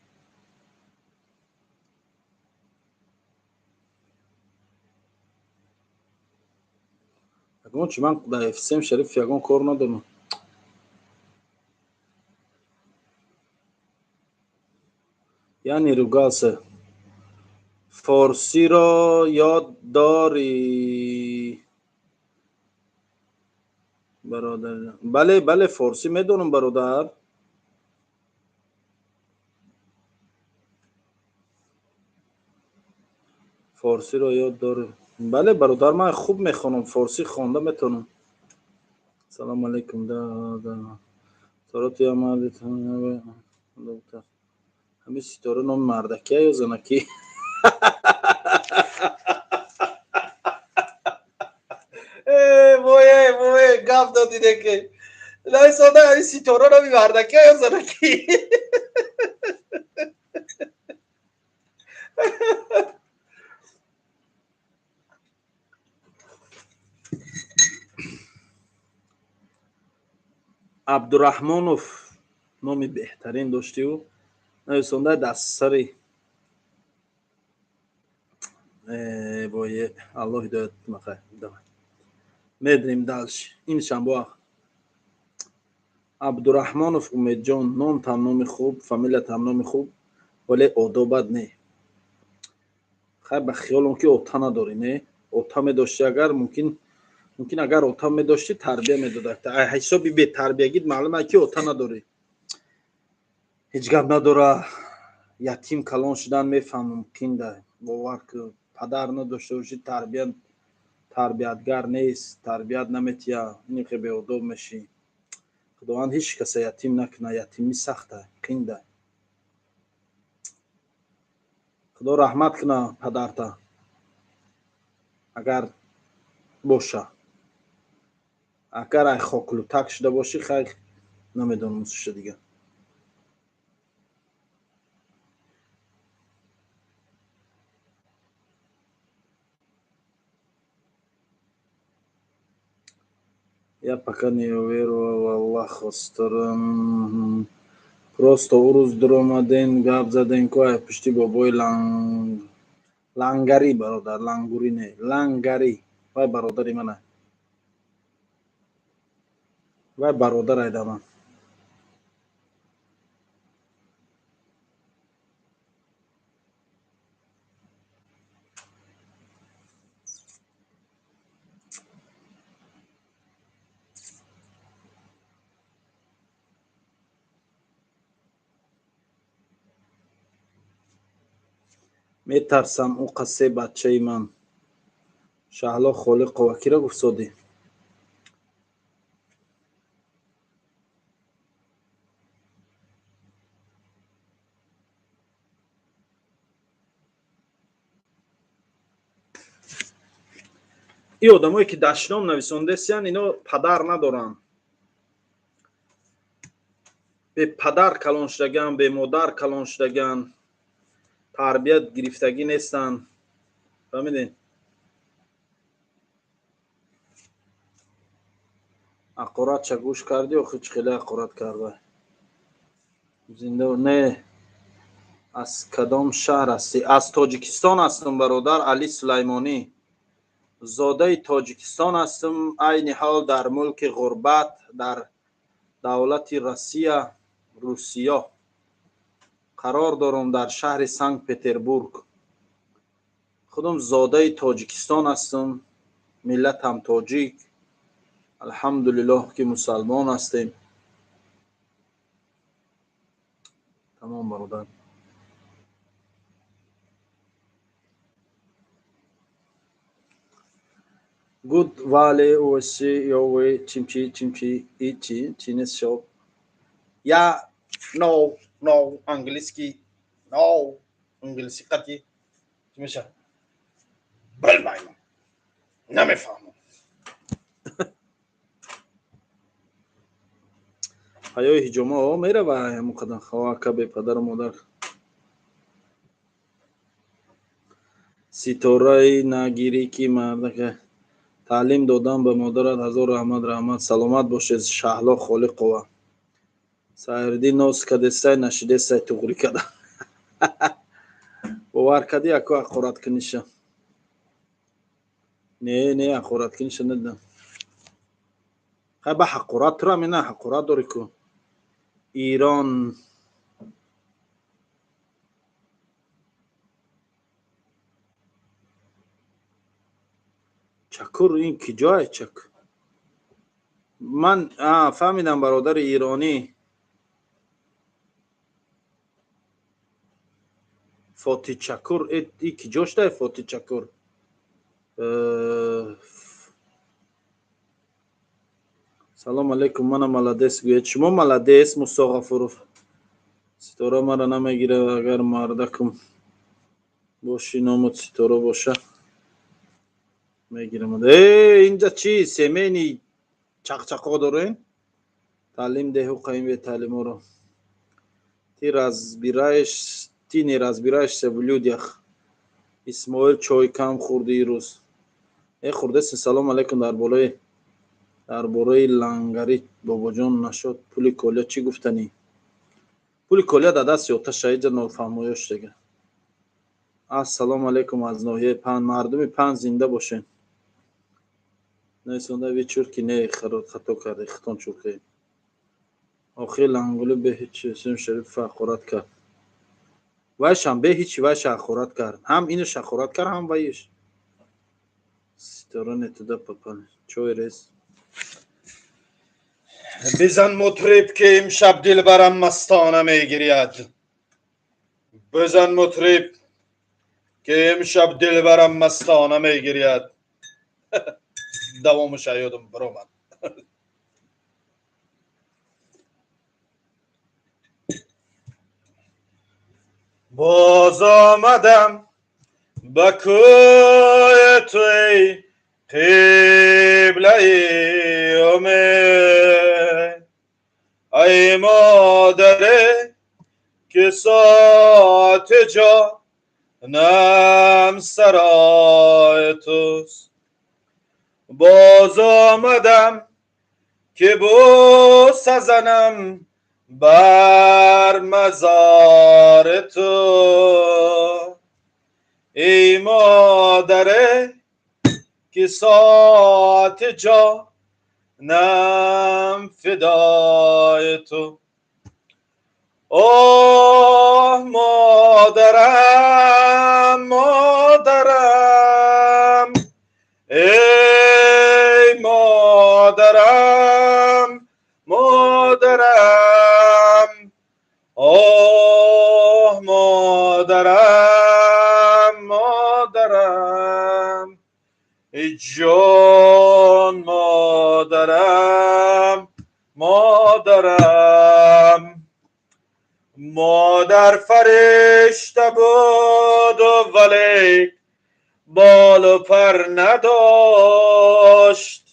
Ягон чи ман дар FCM Шариф ягон кор надорам. Я не ругался. Форсиро ёд дорӣ, бародар? Бале, бале, форсӣ медонам, бародар. Форсиро ёд дорӣ? Бале, бародар, ман хуб мехонам, форсӣ хонда метавонам. Салому алайкум. Да. Сороти амали ҳамин ситора номи мардакия ё занакӣ? Вое, вое, гап додиде ки нависонда ҳамин ситора номи мардакия ё занакӣ? Абдураҳмонов номи беҳтарин доштиу нависонда дастсари вое, Аллоҳ ҳидоят махай. Медрем дальше. Ин шанбоа Абдураҳмонов Умедҷон, номтам номи хуб, фамилиятам номи хуб, вале одобат не. Хай, ба хиёлам ки ота надорӣ, не? Ота медоштӣ агар, мумкин агар ота медоштӣ, тарбия медодак. Ҳисоби бетарбиягит маълум ки ота надорӣ. Ҳеҷ гап надора, ятим калон шудан мефаҳмам, қинда, бовар кун. Падар надошта бошӣ, тарбия, тарбиятгар нест, тарбият наметия, инихе беодоб мешӣ. Худованд ҳеҷ каса ятим накуна, ятимӣ сахта, қинда. Худо раҳмат куна падарта, агар боша. Агар ай хоклутак шуда бошӣ, хай, намедонам шуда дига. Я пока не уверовал в Аллаха. Просто ӯ рӯз дуромаден, гап заден ку ай пушти бобои лангари, бародар, лангурӣ не, лангари. Вай бародари мана. Вай бародар айда ман. Метарсам ӯ қассе бачаи ман. Шаҳло Холиқова киро гуфт содӣ? Ин одамое ки дашном нависондесиян, ино падар надоранд. Бепадар калон шудаган, бемодар калон шудаган, тарбият гирифтагӣ нестанд. Фаҳмидед? Ҳақоратша гӯш кардӣ, охи чӣ хеле ҳақорат карда. Зинда не. Аз кадом шаҳр ҳастӣ? Аз Тоҷикистон ҳастам, бародар Али Сулаймонӣ. Зодаи Тоҷикистон ҳастам, айни ҳол дар мулки ғурбат, дар давлати Россия, Русия қарор дорам, дар шаҳри Санкт Петербург. Худам зодаи Тоҷикистон ҳастам, миллатам тоҷик. Алҳамдулиллоҳ ки мусалмон ҳастем. Тамом, бародар. Good вале оси ёве чимчи чимчи ичи чинес шоп. Я no, no английский, no английский қати чӣ меша? Билмаймам. Намефаҳмам. Ҳаёи ҳиҷома о мерава ҳамон қадар хавака бепадару модар. Ситораи нагирӣ ки мардака таълим додан ба модарат ҳазор раҳмат, раҳмат, саломат бошед. Шаҳло Холиқова. Сайриддин нос кадесай нашидесай туғрӣ када. Бовар кадӣ яко ҳақораткуниша? Не, не, ҳақораткуниша надидам. Хай ба ҳақорат тура мена ҳақорат дорӣ ку. Ирон Чакур ин киҷое чак? Ман фаҳмидам бародари иронӣ. Фотиҳ Чакур и киҷо шудай Фотиҳ Чакур? Салом алейкум, мана молодец гӯяд. Шумо молодец, Мусо Ғафуров. Ситора мара намегирад, агар мардакум боши, номут Ситора боша. Мегирам. Э, инҷа чӣ? Семейный чақчақо дорем? Таълим деҳу қаим бетаълиморо. Ты разбираешь, ты не разбираешься в людях. Исмоил чой кам хӯрди ирӯз. Э, хӯрдеси. Салом алейкум, дар бораи лангари бобоҷон нашод пули колия чӣ гуфтанӣ? Пули колия дар дасти оташа иҷа нофаҳмоё шудага. Ассалому алейкум аз ноҳияи Панҷ. Мардуми Панҷ зинда бошед. Нависонда ви чурки не хато карди, хитон чуркаи. Охир лангули бе ҳеҷ Ҳусейн Шарипов ҳақорат кард. Вайшам бе ҳеҷи вайша ҳақорат кард. Ҳам инаш ҳақорат кард, ҳам вайш. Ситора не туда попали. Чой рез. Бизан мутриб, ки имшаб дилбарам мастона мегиряд. Бизан мутриб, ки имшаб дилбарам мастона мегиряд. Давомаш ёдам баромад. Боз омадам ба кӯи ту, эй қиблаи умед. Ай модаре, ки соати ҷонам сарои туст. Боз омадам, ки бӯса занам бар мазори ту. Эй модаре, ки соати ҷонам фидои ту. Оҳ, модарам, модарам, эй модарам, модарам, оҳ, модарам, модарам, ҷон модарам, модарам. Модар фаришта буду, вале болу пар надошт.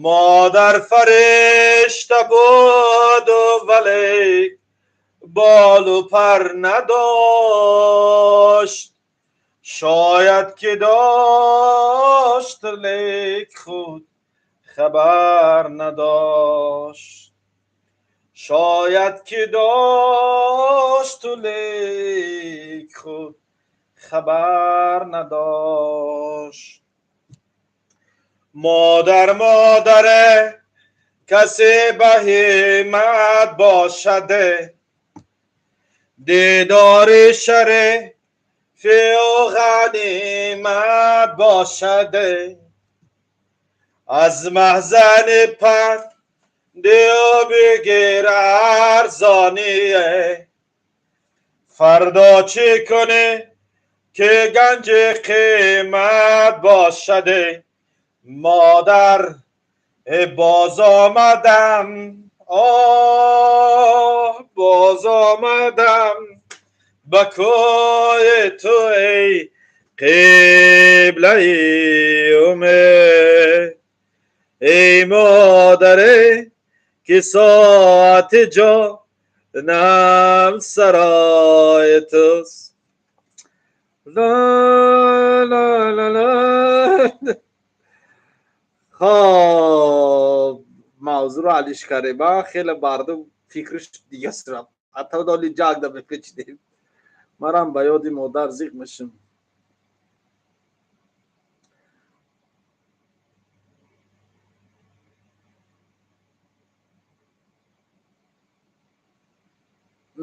Модар фаришта буду, вале болу пар надошт. Шояд ки дошт, лек худ хабар надошт. Шояд ки дошт, лек худ хабар надошт. Модар модаре касе ба ҳиммат бошаде, дидори шарифу ғанимат бошаде. Аз маҳзани пандиу бигир арзоние, фардо чӣ кунӣ, ки ганҷи қимат бошаде. Модар, боз омадам, оҳ, боз омадам ба кӯи ту, эй қиблаи умед. Эй модаре, Ки соати ҷонам сарои туст. Ла ла ла ла. Хоб, мавзӯъро алиш кардем. Хеле мардум фикрш дига рафт. Ҳатто доли ҷангда мепечидем. Марам ба ёди модар зиқ мешим.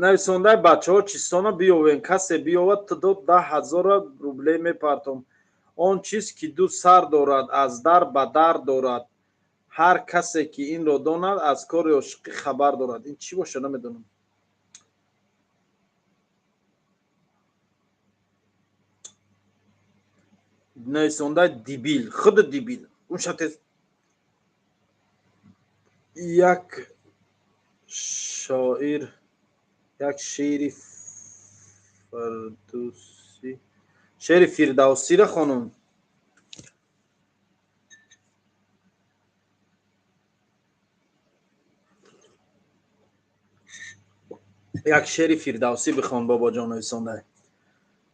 Нависондаи бачаҳо чистона биёвем, касе биёвад, то 10 000 рублей мепартом. Он чиз ки ду сар дорад, аз дар ба дар дорад. Ҳар касе ки инро донад, аз кори ошиқӣ хабар дорад. Ин чӣ боша, намедонам. Нависондаи дебил, худи дебил. Унша тез як шоир, як шеъри Фардусӣ, шеъри Фирдавсиро хонум. Як шеъри Фирдавсӣ бихон, бобоҷон. Нависонда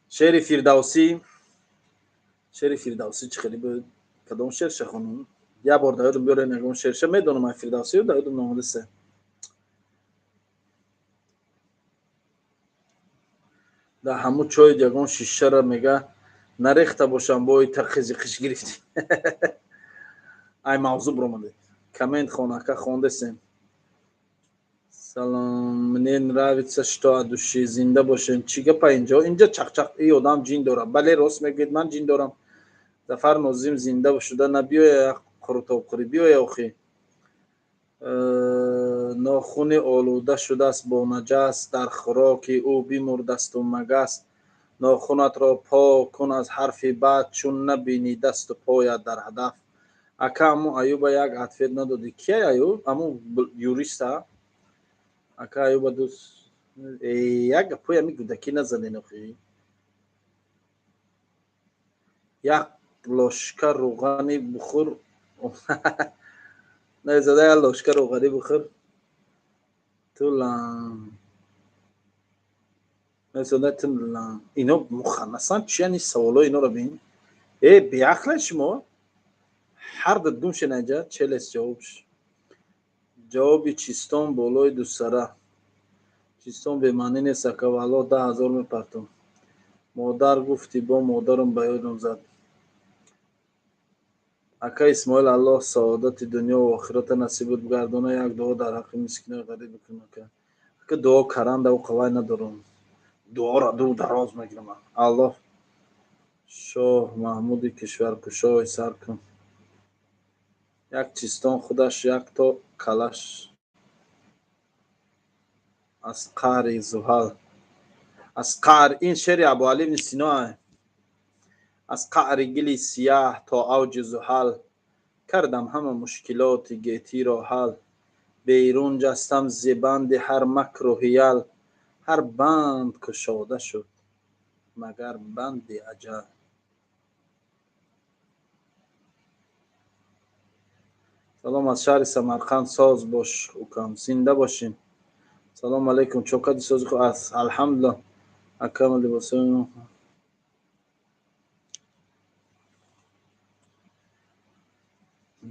шеъри Фирдавсӣ. Шеъри Фирдавсӣ чӣ хеле буд? Кадом шеърша хонум? Як бор да ёдам биёрен, ягон шеърша медонам ай Фирдавсӣ, да ёдам наомадасе. Да ҳамун чой ягон шишара мега нарехта бошам, бо тақизи қиш гирифтӣ. Ай мавзӯъ биромадед. Коммент хон, ака, хондесем. Салом, мне нравится, что от души. Зинда бошен. Чӣ гапа инҷо? Инҷа чақчақ. И одам ҷин дорам. Бале, рост мегӯед, ман ҷин дорам. Зафар Нозим зинда шуда набиёя, қурутобхӯрӣ биёя охи. Нохуни олуда шудааст бо наҷас, дар хӯроки ӯ бимурдасту магас. Нохунатро пок кун аз ҳарфи бад, чун набинӣ дасту поят дар ҳадаф. Ака, аму Аюба як ответ надодӣ. Кия Аюб? Аму юриста? Ака, Аюба дӯст. Як гапои ами гудакӣ назанен охи. Як ложка рӯғани бухӯр. Назада, як ложка рӯғанӣ бухӯр. Ту лам. Назада, ту лам. Ино муханнасан чиян? Ин саволҳои иноро бин. Э, беақлен шумо? Ҳар ду гум шена инҷа, челес ҷавобш. Ҷавоби чистон болои дусара. Чистон бемаънӣ нест, ака, валлоҳ 10 000 мепартом. Модар гуфтӣ, бо модарам ба ёдам зад. Ака Исмоил, Аллоҳ саодати дунё ва охирата насибат бигардона, як дуо дар ҳаққи мискинои ғариб бикун, ака. Ака, дуо каранда ӯ қавай надорам. Дуоро дур дароз мегирам. Аллоҳ Шоҳ Маҳмуди кишваркушой сар кун. Як чистон худаш як то калаш аз қаъри Зуҳал. Аз қаър, ин шеъри Абуалӣ ибни Сино. Аз қаъри гили сияҳ то авҷи Зуҳал кардам ҳама мушкилоти гетиро ҳал. Берун ҷастам зи банди ҳар макру ҳиял, ҳар банд кушода шуд, магар банди аҷал. Салом аз шаҳри Самарқанд, соз бош, укам, зинда бошин. Салом алейкум, чокади сози хуб, алҳамдулиллоҳ. Акам, либосои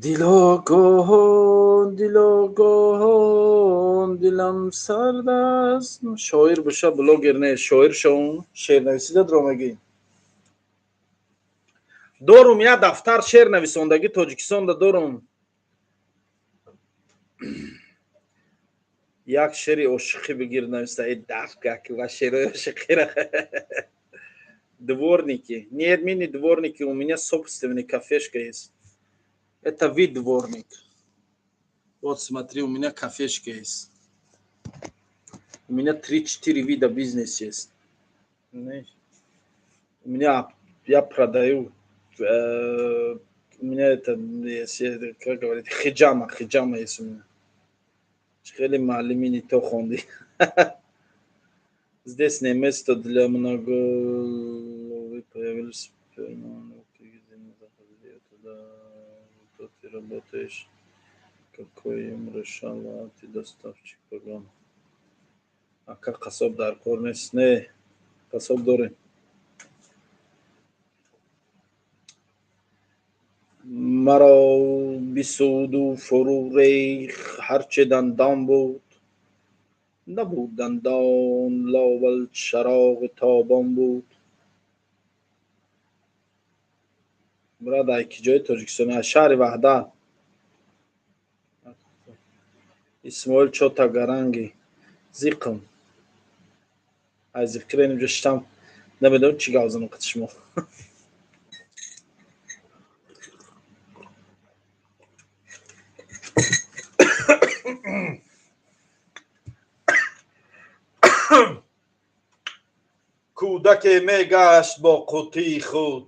дилогоҳон, дилогоҳон, дилам сард аст. Шоир боша, блогер не, шоир шавум, шеърнависида дромагӣ. Дорум як дафтар шеър нависондагӣ Тоҷикистонда дорум. Як шеъри ошиқӣ бигир, нависта. Э, дафгак ва шеърҳои ошиқира. Дворники. Нет, мы не дворники, у меня собственный кафешка есть. Это вы дворник. Вот смотри, у меня кафешка есть. У меня три-четыре вида бизнес есть. У меня, я продаю, у меня это есть, как говорит, хиджама, хиджама есть у меня. Хеле маълими не то хонди. Здесь не место для многоловых, появились туда, ты работаешь. Какой им решала ты доставщик программа? Ака, қассоб дар кор нест? Не, қассоб дорем. Маро бисӯду фурӯ рехт ҳарче дандон буд, набуд дандон, лобал чароғи тобон буд. Брат, ай ки ҷои Тоҷикистон? Аз шаҳри Ваҳдат. Исмоил, чота гаранги зиқм. Ай зиқира инҷо шитам, намедонам чӣ гап занам қати шумо. Кӯдаке мегашт бо қуттии худ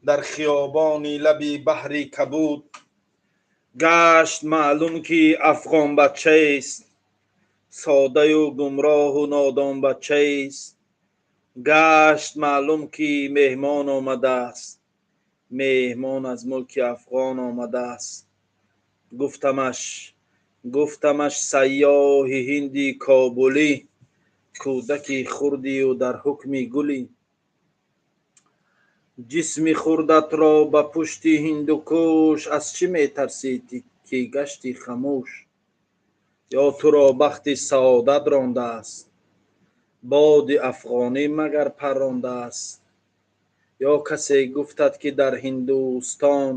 дар хиёбони лаби баҳри кабуд. Гашт маълум, ки афғонбачаест, содаю гумроҳу нодонбачаест. Гашт маълум, ки меҳмон омадааст, меҳмон аз мулки афғон омадааст. Гуфтамаш: «Сайёҳи ҳинди кобулӣ, кӯдаки хурдию дар ҳукми гулӣ. Ҷисми хурдатро ба пушти Ҳиндукуш аз чӣ метарсӣ, ки гашти хамӯш? Ё туро бахти саодат рондааст, боди афғонӣ магар паррондааст? Ё касе гуфтад, ки дар Ҳиндустон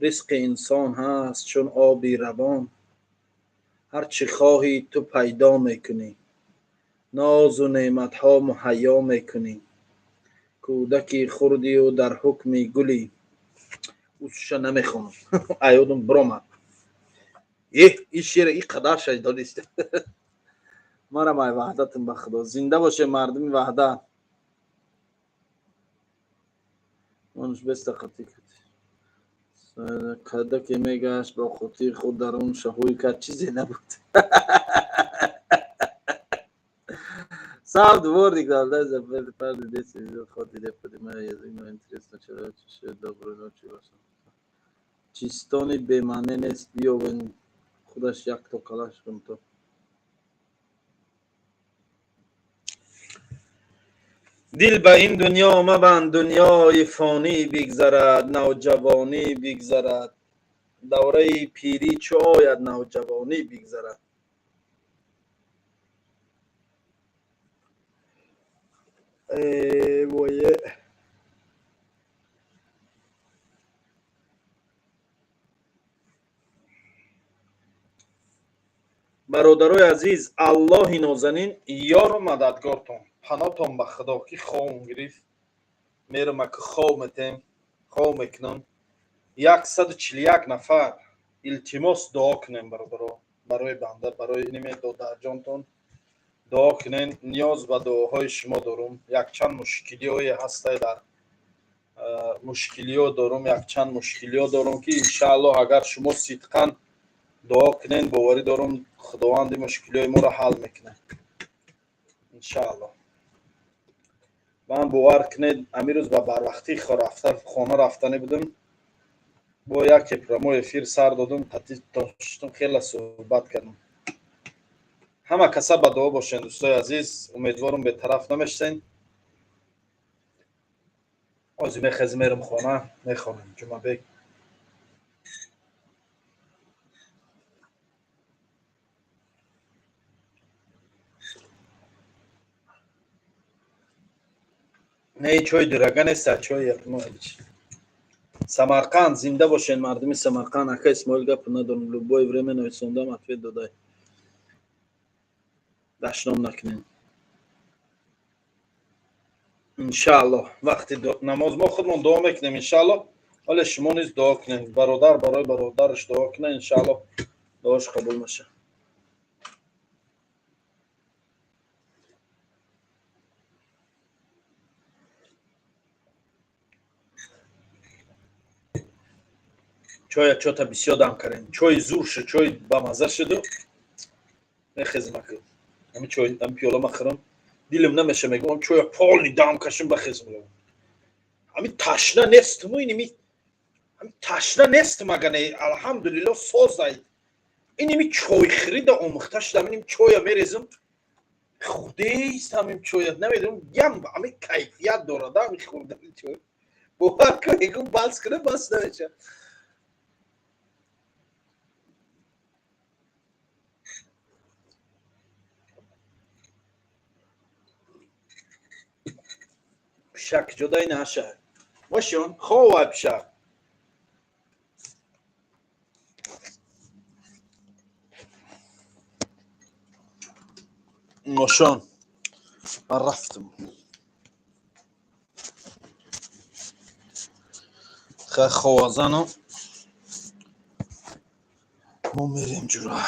ризқи инсон ҳаст чун оби равон? Ҳар чӣ хоҳӣ, ту пайдо мекунӣ, нозу неъматҳо муҳайё мекунӣ. Кӯдаки хурдию дар ҳукми гулӣ». Усша намехонам, аёдум биромад. Эҳ, ин шеъра ин қадар шайдонист. Марам ай Ваҳдатам, ба Худо. Зинда боше мардуми Ваҳдат. Онш беста қатӣ. Кӯдаке мегашт бо қуттии худ, дар он шаҳӯи кард чизе набуд. Сам дворник да, за парни 10 ходили, понимаю язык, но интересно, человек, доброй ночи ваша. Чистони бемаъне нест, биёвен худаш якто калаш кун то. Дил ба ин дунё мабанд, дунёи фонӣ бигзарад, навҷавонӣ бигзарад, давраи пирӣ чӯ ояд, навҷавонӣ бигзарад. Вое. Бародарои азиз, Аллоҳи нозанин ёру мададгортон. Панотон ба Худо, ки ховм гирифт. Мерам, ака, хов метем, хов мекунам. 141 нафар, илтимос, дуо кунем, бародаро, барои банда, барои ниме додарҷонтон дуо кунен. Ниёз ба дуоҳои шумо дорум. Якчанд мушкилиҳое ҳастай, дар мушкилиҳо дорум, якчанд мушкилиҳо дорум, ки иншааллоҳ, агар шумо сидқан дуо кунен, боварӣ дорум, Худованди мушкилиҳои моро ҳал мекунад, иншааллоҳ. Ман, бовар кунед, амирӯз ба барвақтӣ рафта хона рафтанӣ будам, бо яке прямой эфир сар додум, қатӣ хеле суҳбат кардам. Ҳама каса ба дуо бошен, дӯстои азиз. Умедворам, бетараф намешсен. Ҳозир мехезем, мерам хона, мехонем. Ҷумъабек. Не, чой дурага неста, чой. Самарқанд, зинда бошен, мардуми Самарқанд. Ака Исмоил, гап надорам, любое время нависондам, ответ додай. Дашном накунем, иншааллоҳ. Вақти намоз мо худмон дуо мекунем, иншааллоҳ. Вале шумо низ дуо кунем. Бародар барои бародараш дуо кунад, иншааллоҳ, дуош қабул мешавад. Чоя чота бисёр дам кардем, чой зур шуд, чой бамаза шуду. Мехезем, ака, ами чой, ами пиёла махӯрам, дилам намеша, мегӯям, чоя полный дам кашим, бахезем. Ами ташна нестму, иними ами ташна нестм, ага не, алҳамдулилло, созай. Иними чойхӯрида омӯхта шудам, иним чоя мерезам, худест ҳамин чоя, намедонам, ям ҳамин кайфият дорад ҳамин хӯрдани чой. Бовар кун, ягон бас кунам, бас намешавад. Пишак ҷодаи наша. Бошон, хова пишак. Ношон. Ман рафтам. Ховазану мо мерем ҷура.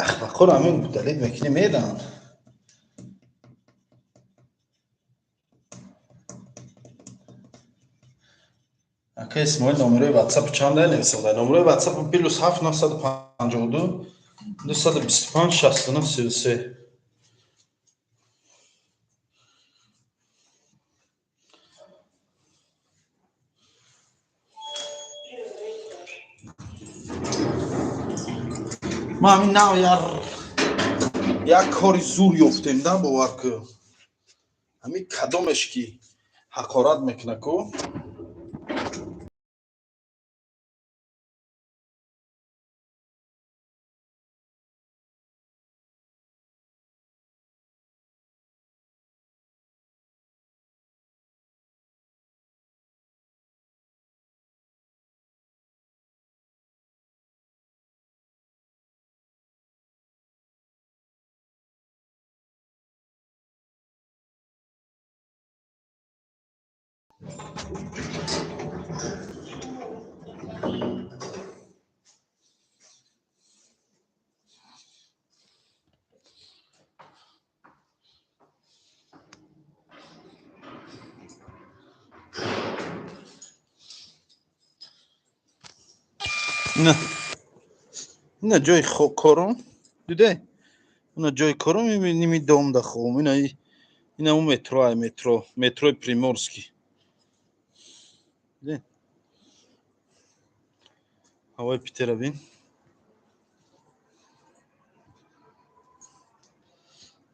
Ахмақҳоро ҳамин далид мекунӣ, медаҳанд. Ака Исмоил, номерои WhatsApp чанда нависода? Номерои WhatsApp +7 952 225 69 33. Ма ҳамин нав як кори зур ёфтем, да, бовар кун. Ҳамин кадомеш ки ҳақорат мекуна ку, ина ина ҷои корум диде, ина ҷои корум, ними дом да хобум. Ина ина у метро, ай метро, метрои Приморский. Диде? Ҳавои Питера бин.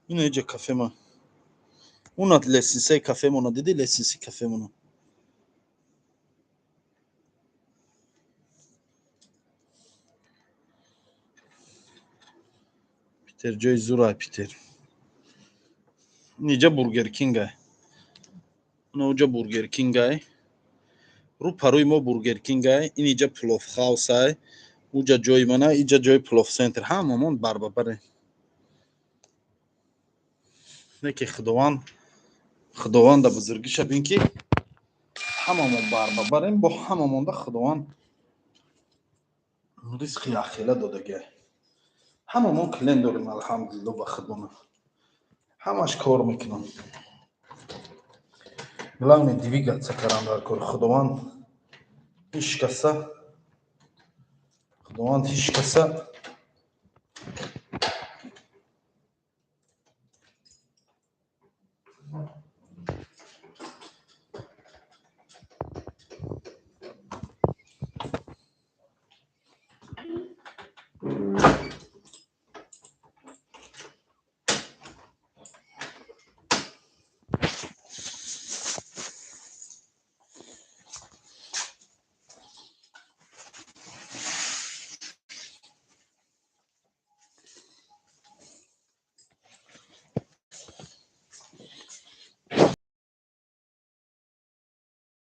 Ина иҷа кафема. Уна лестницаи кафемона диди, лестницаи кафемона. Питер ҷои зурай Питер. Ниҷа Бургер Кингай. Уна уҷа Бургер Кингай. Рӯ парои мо Бургер Кингай. Ин иҷа Плов Хаусай. Уҷа ҷои мана, иҷа ҷои Плов Центр. Ҳамамон барбабаре. Не ки Худованд, Худованда бузургиша бин ки ҳамамон барбабарем, бо ҳамамонда Худованд ризқи яхела додагиай. Ҳамамон клиент дорем, алҳамдулилло, ба Худона. Ҳамаш кор мекунам. Главное, двигаться кардан дар кор. Худованд ҳеҷ каса, Худованд ҳеҷ каса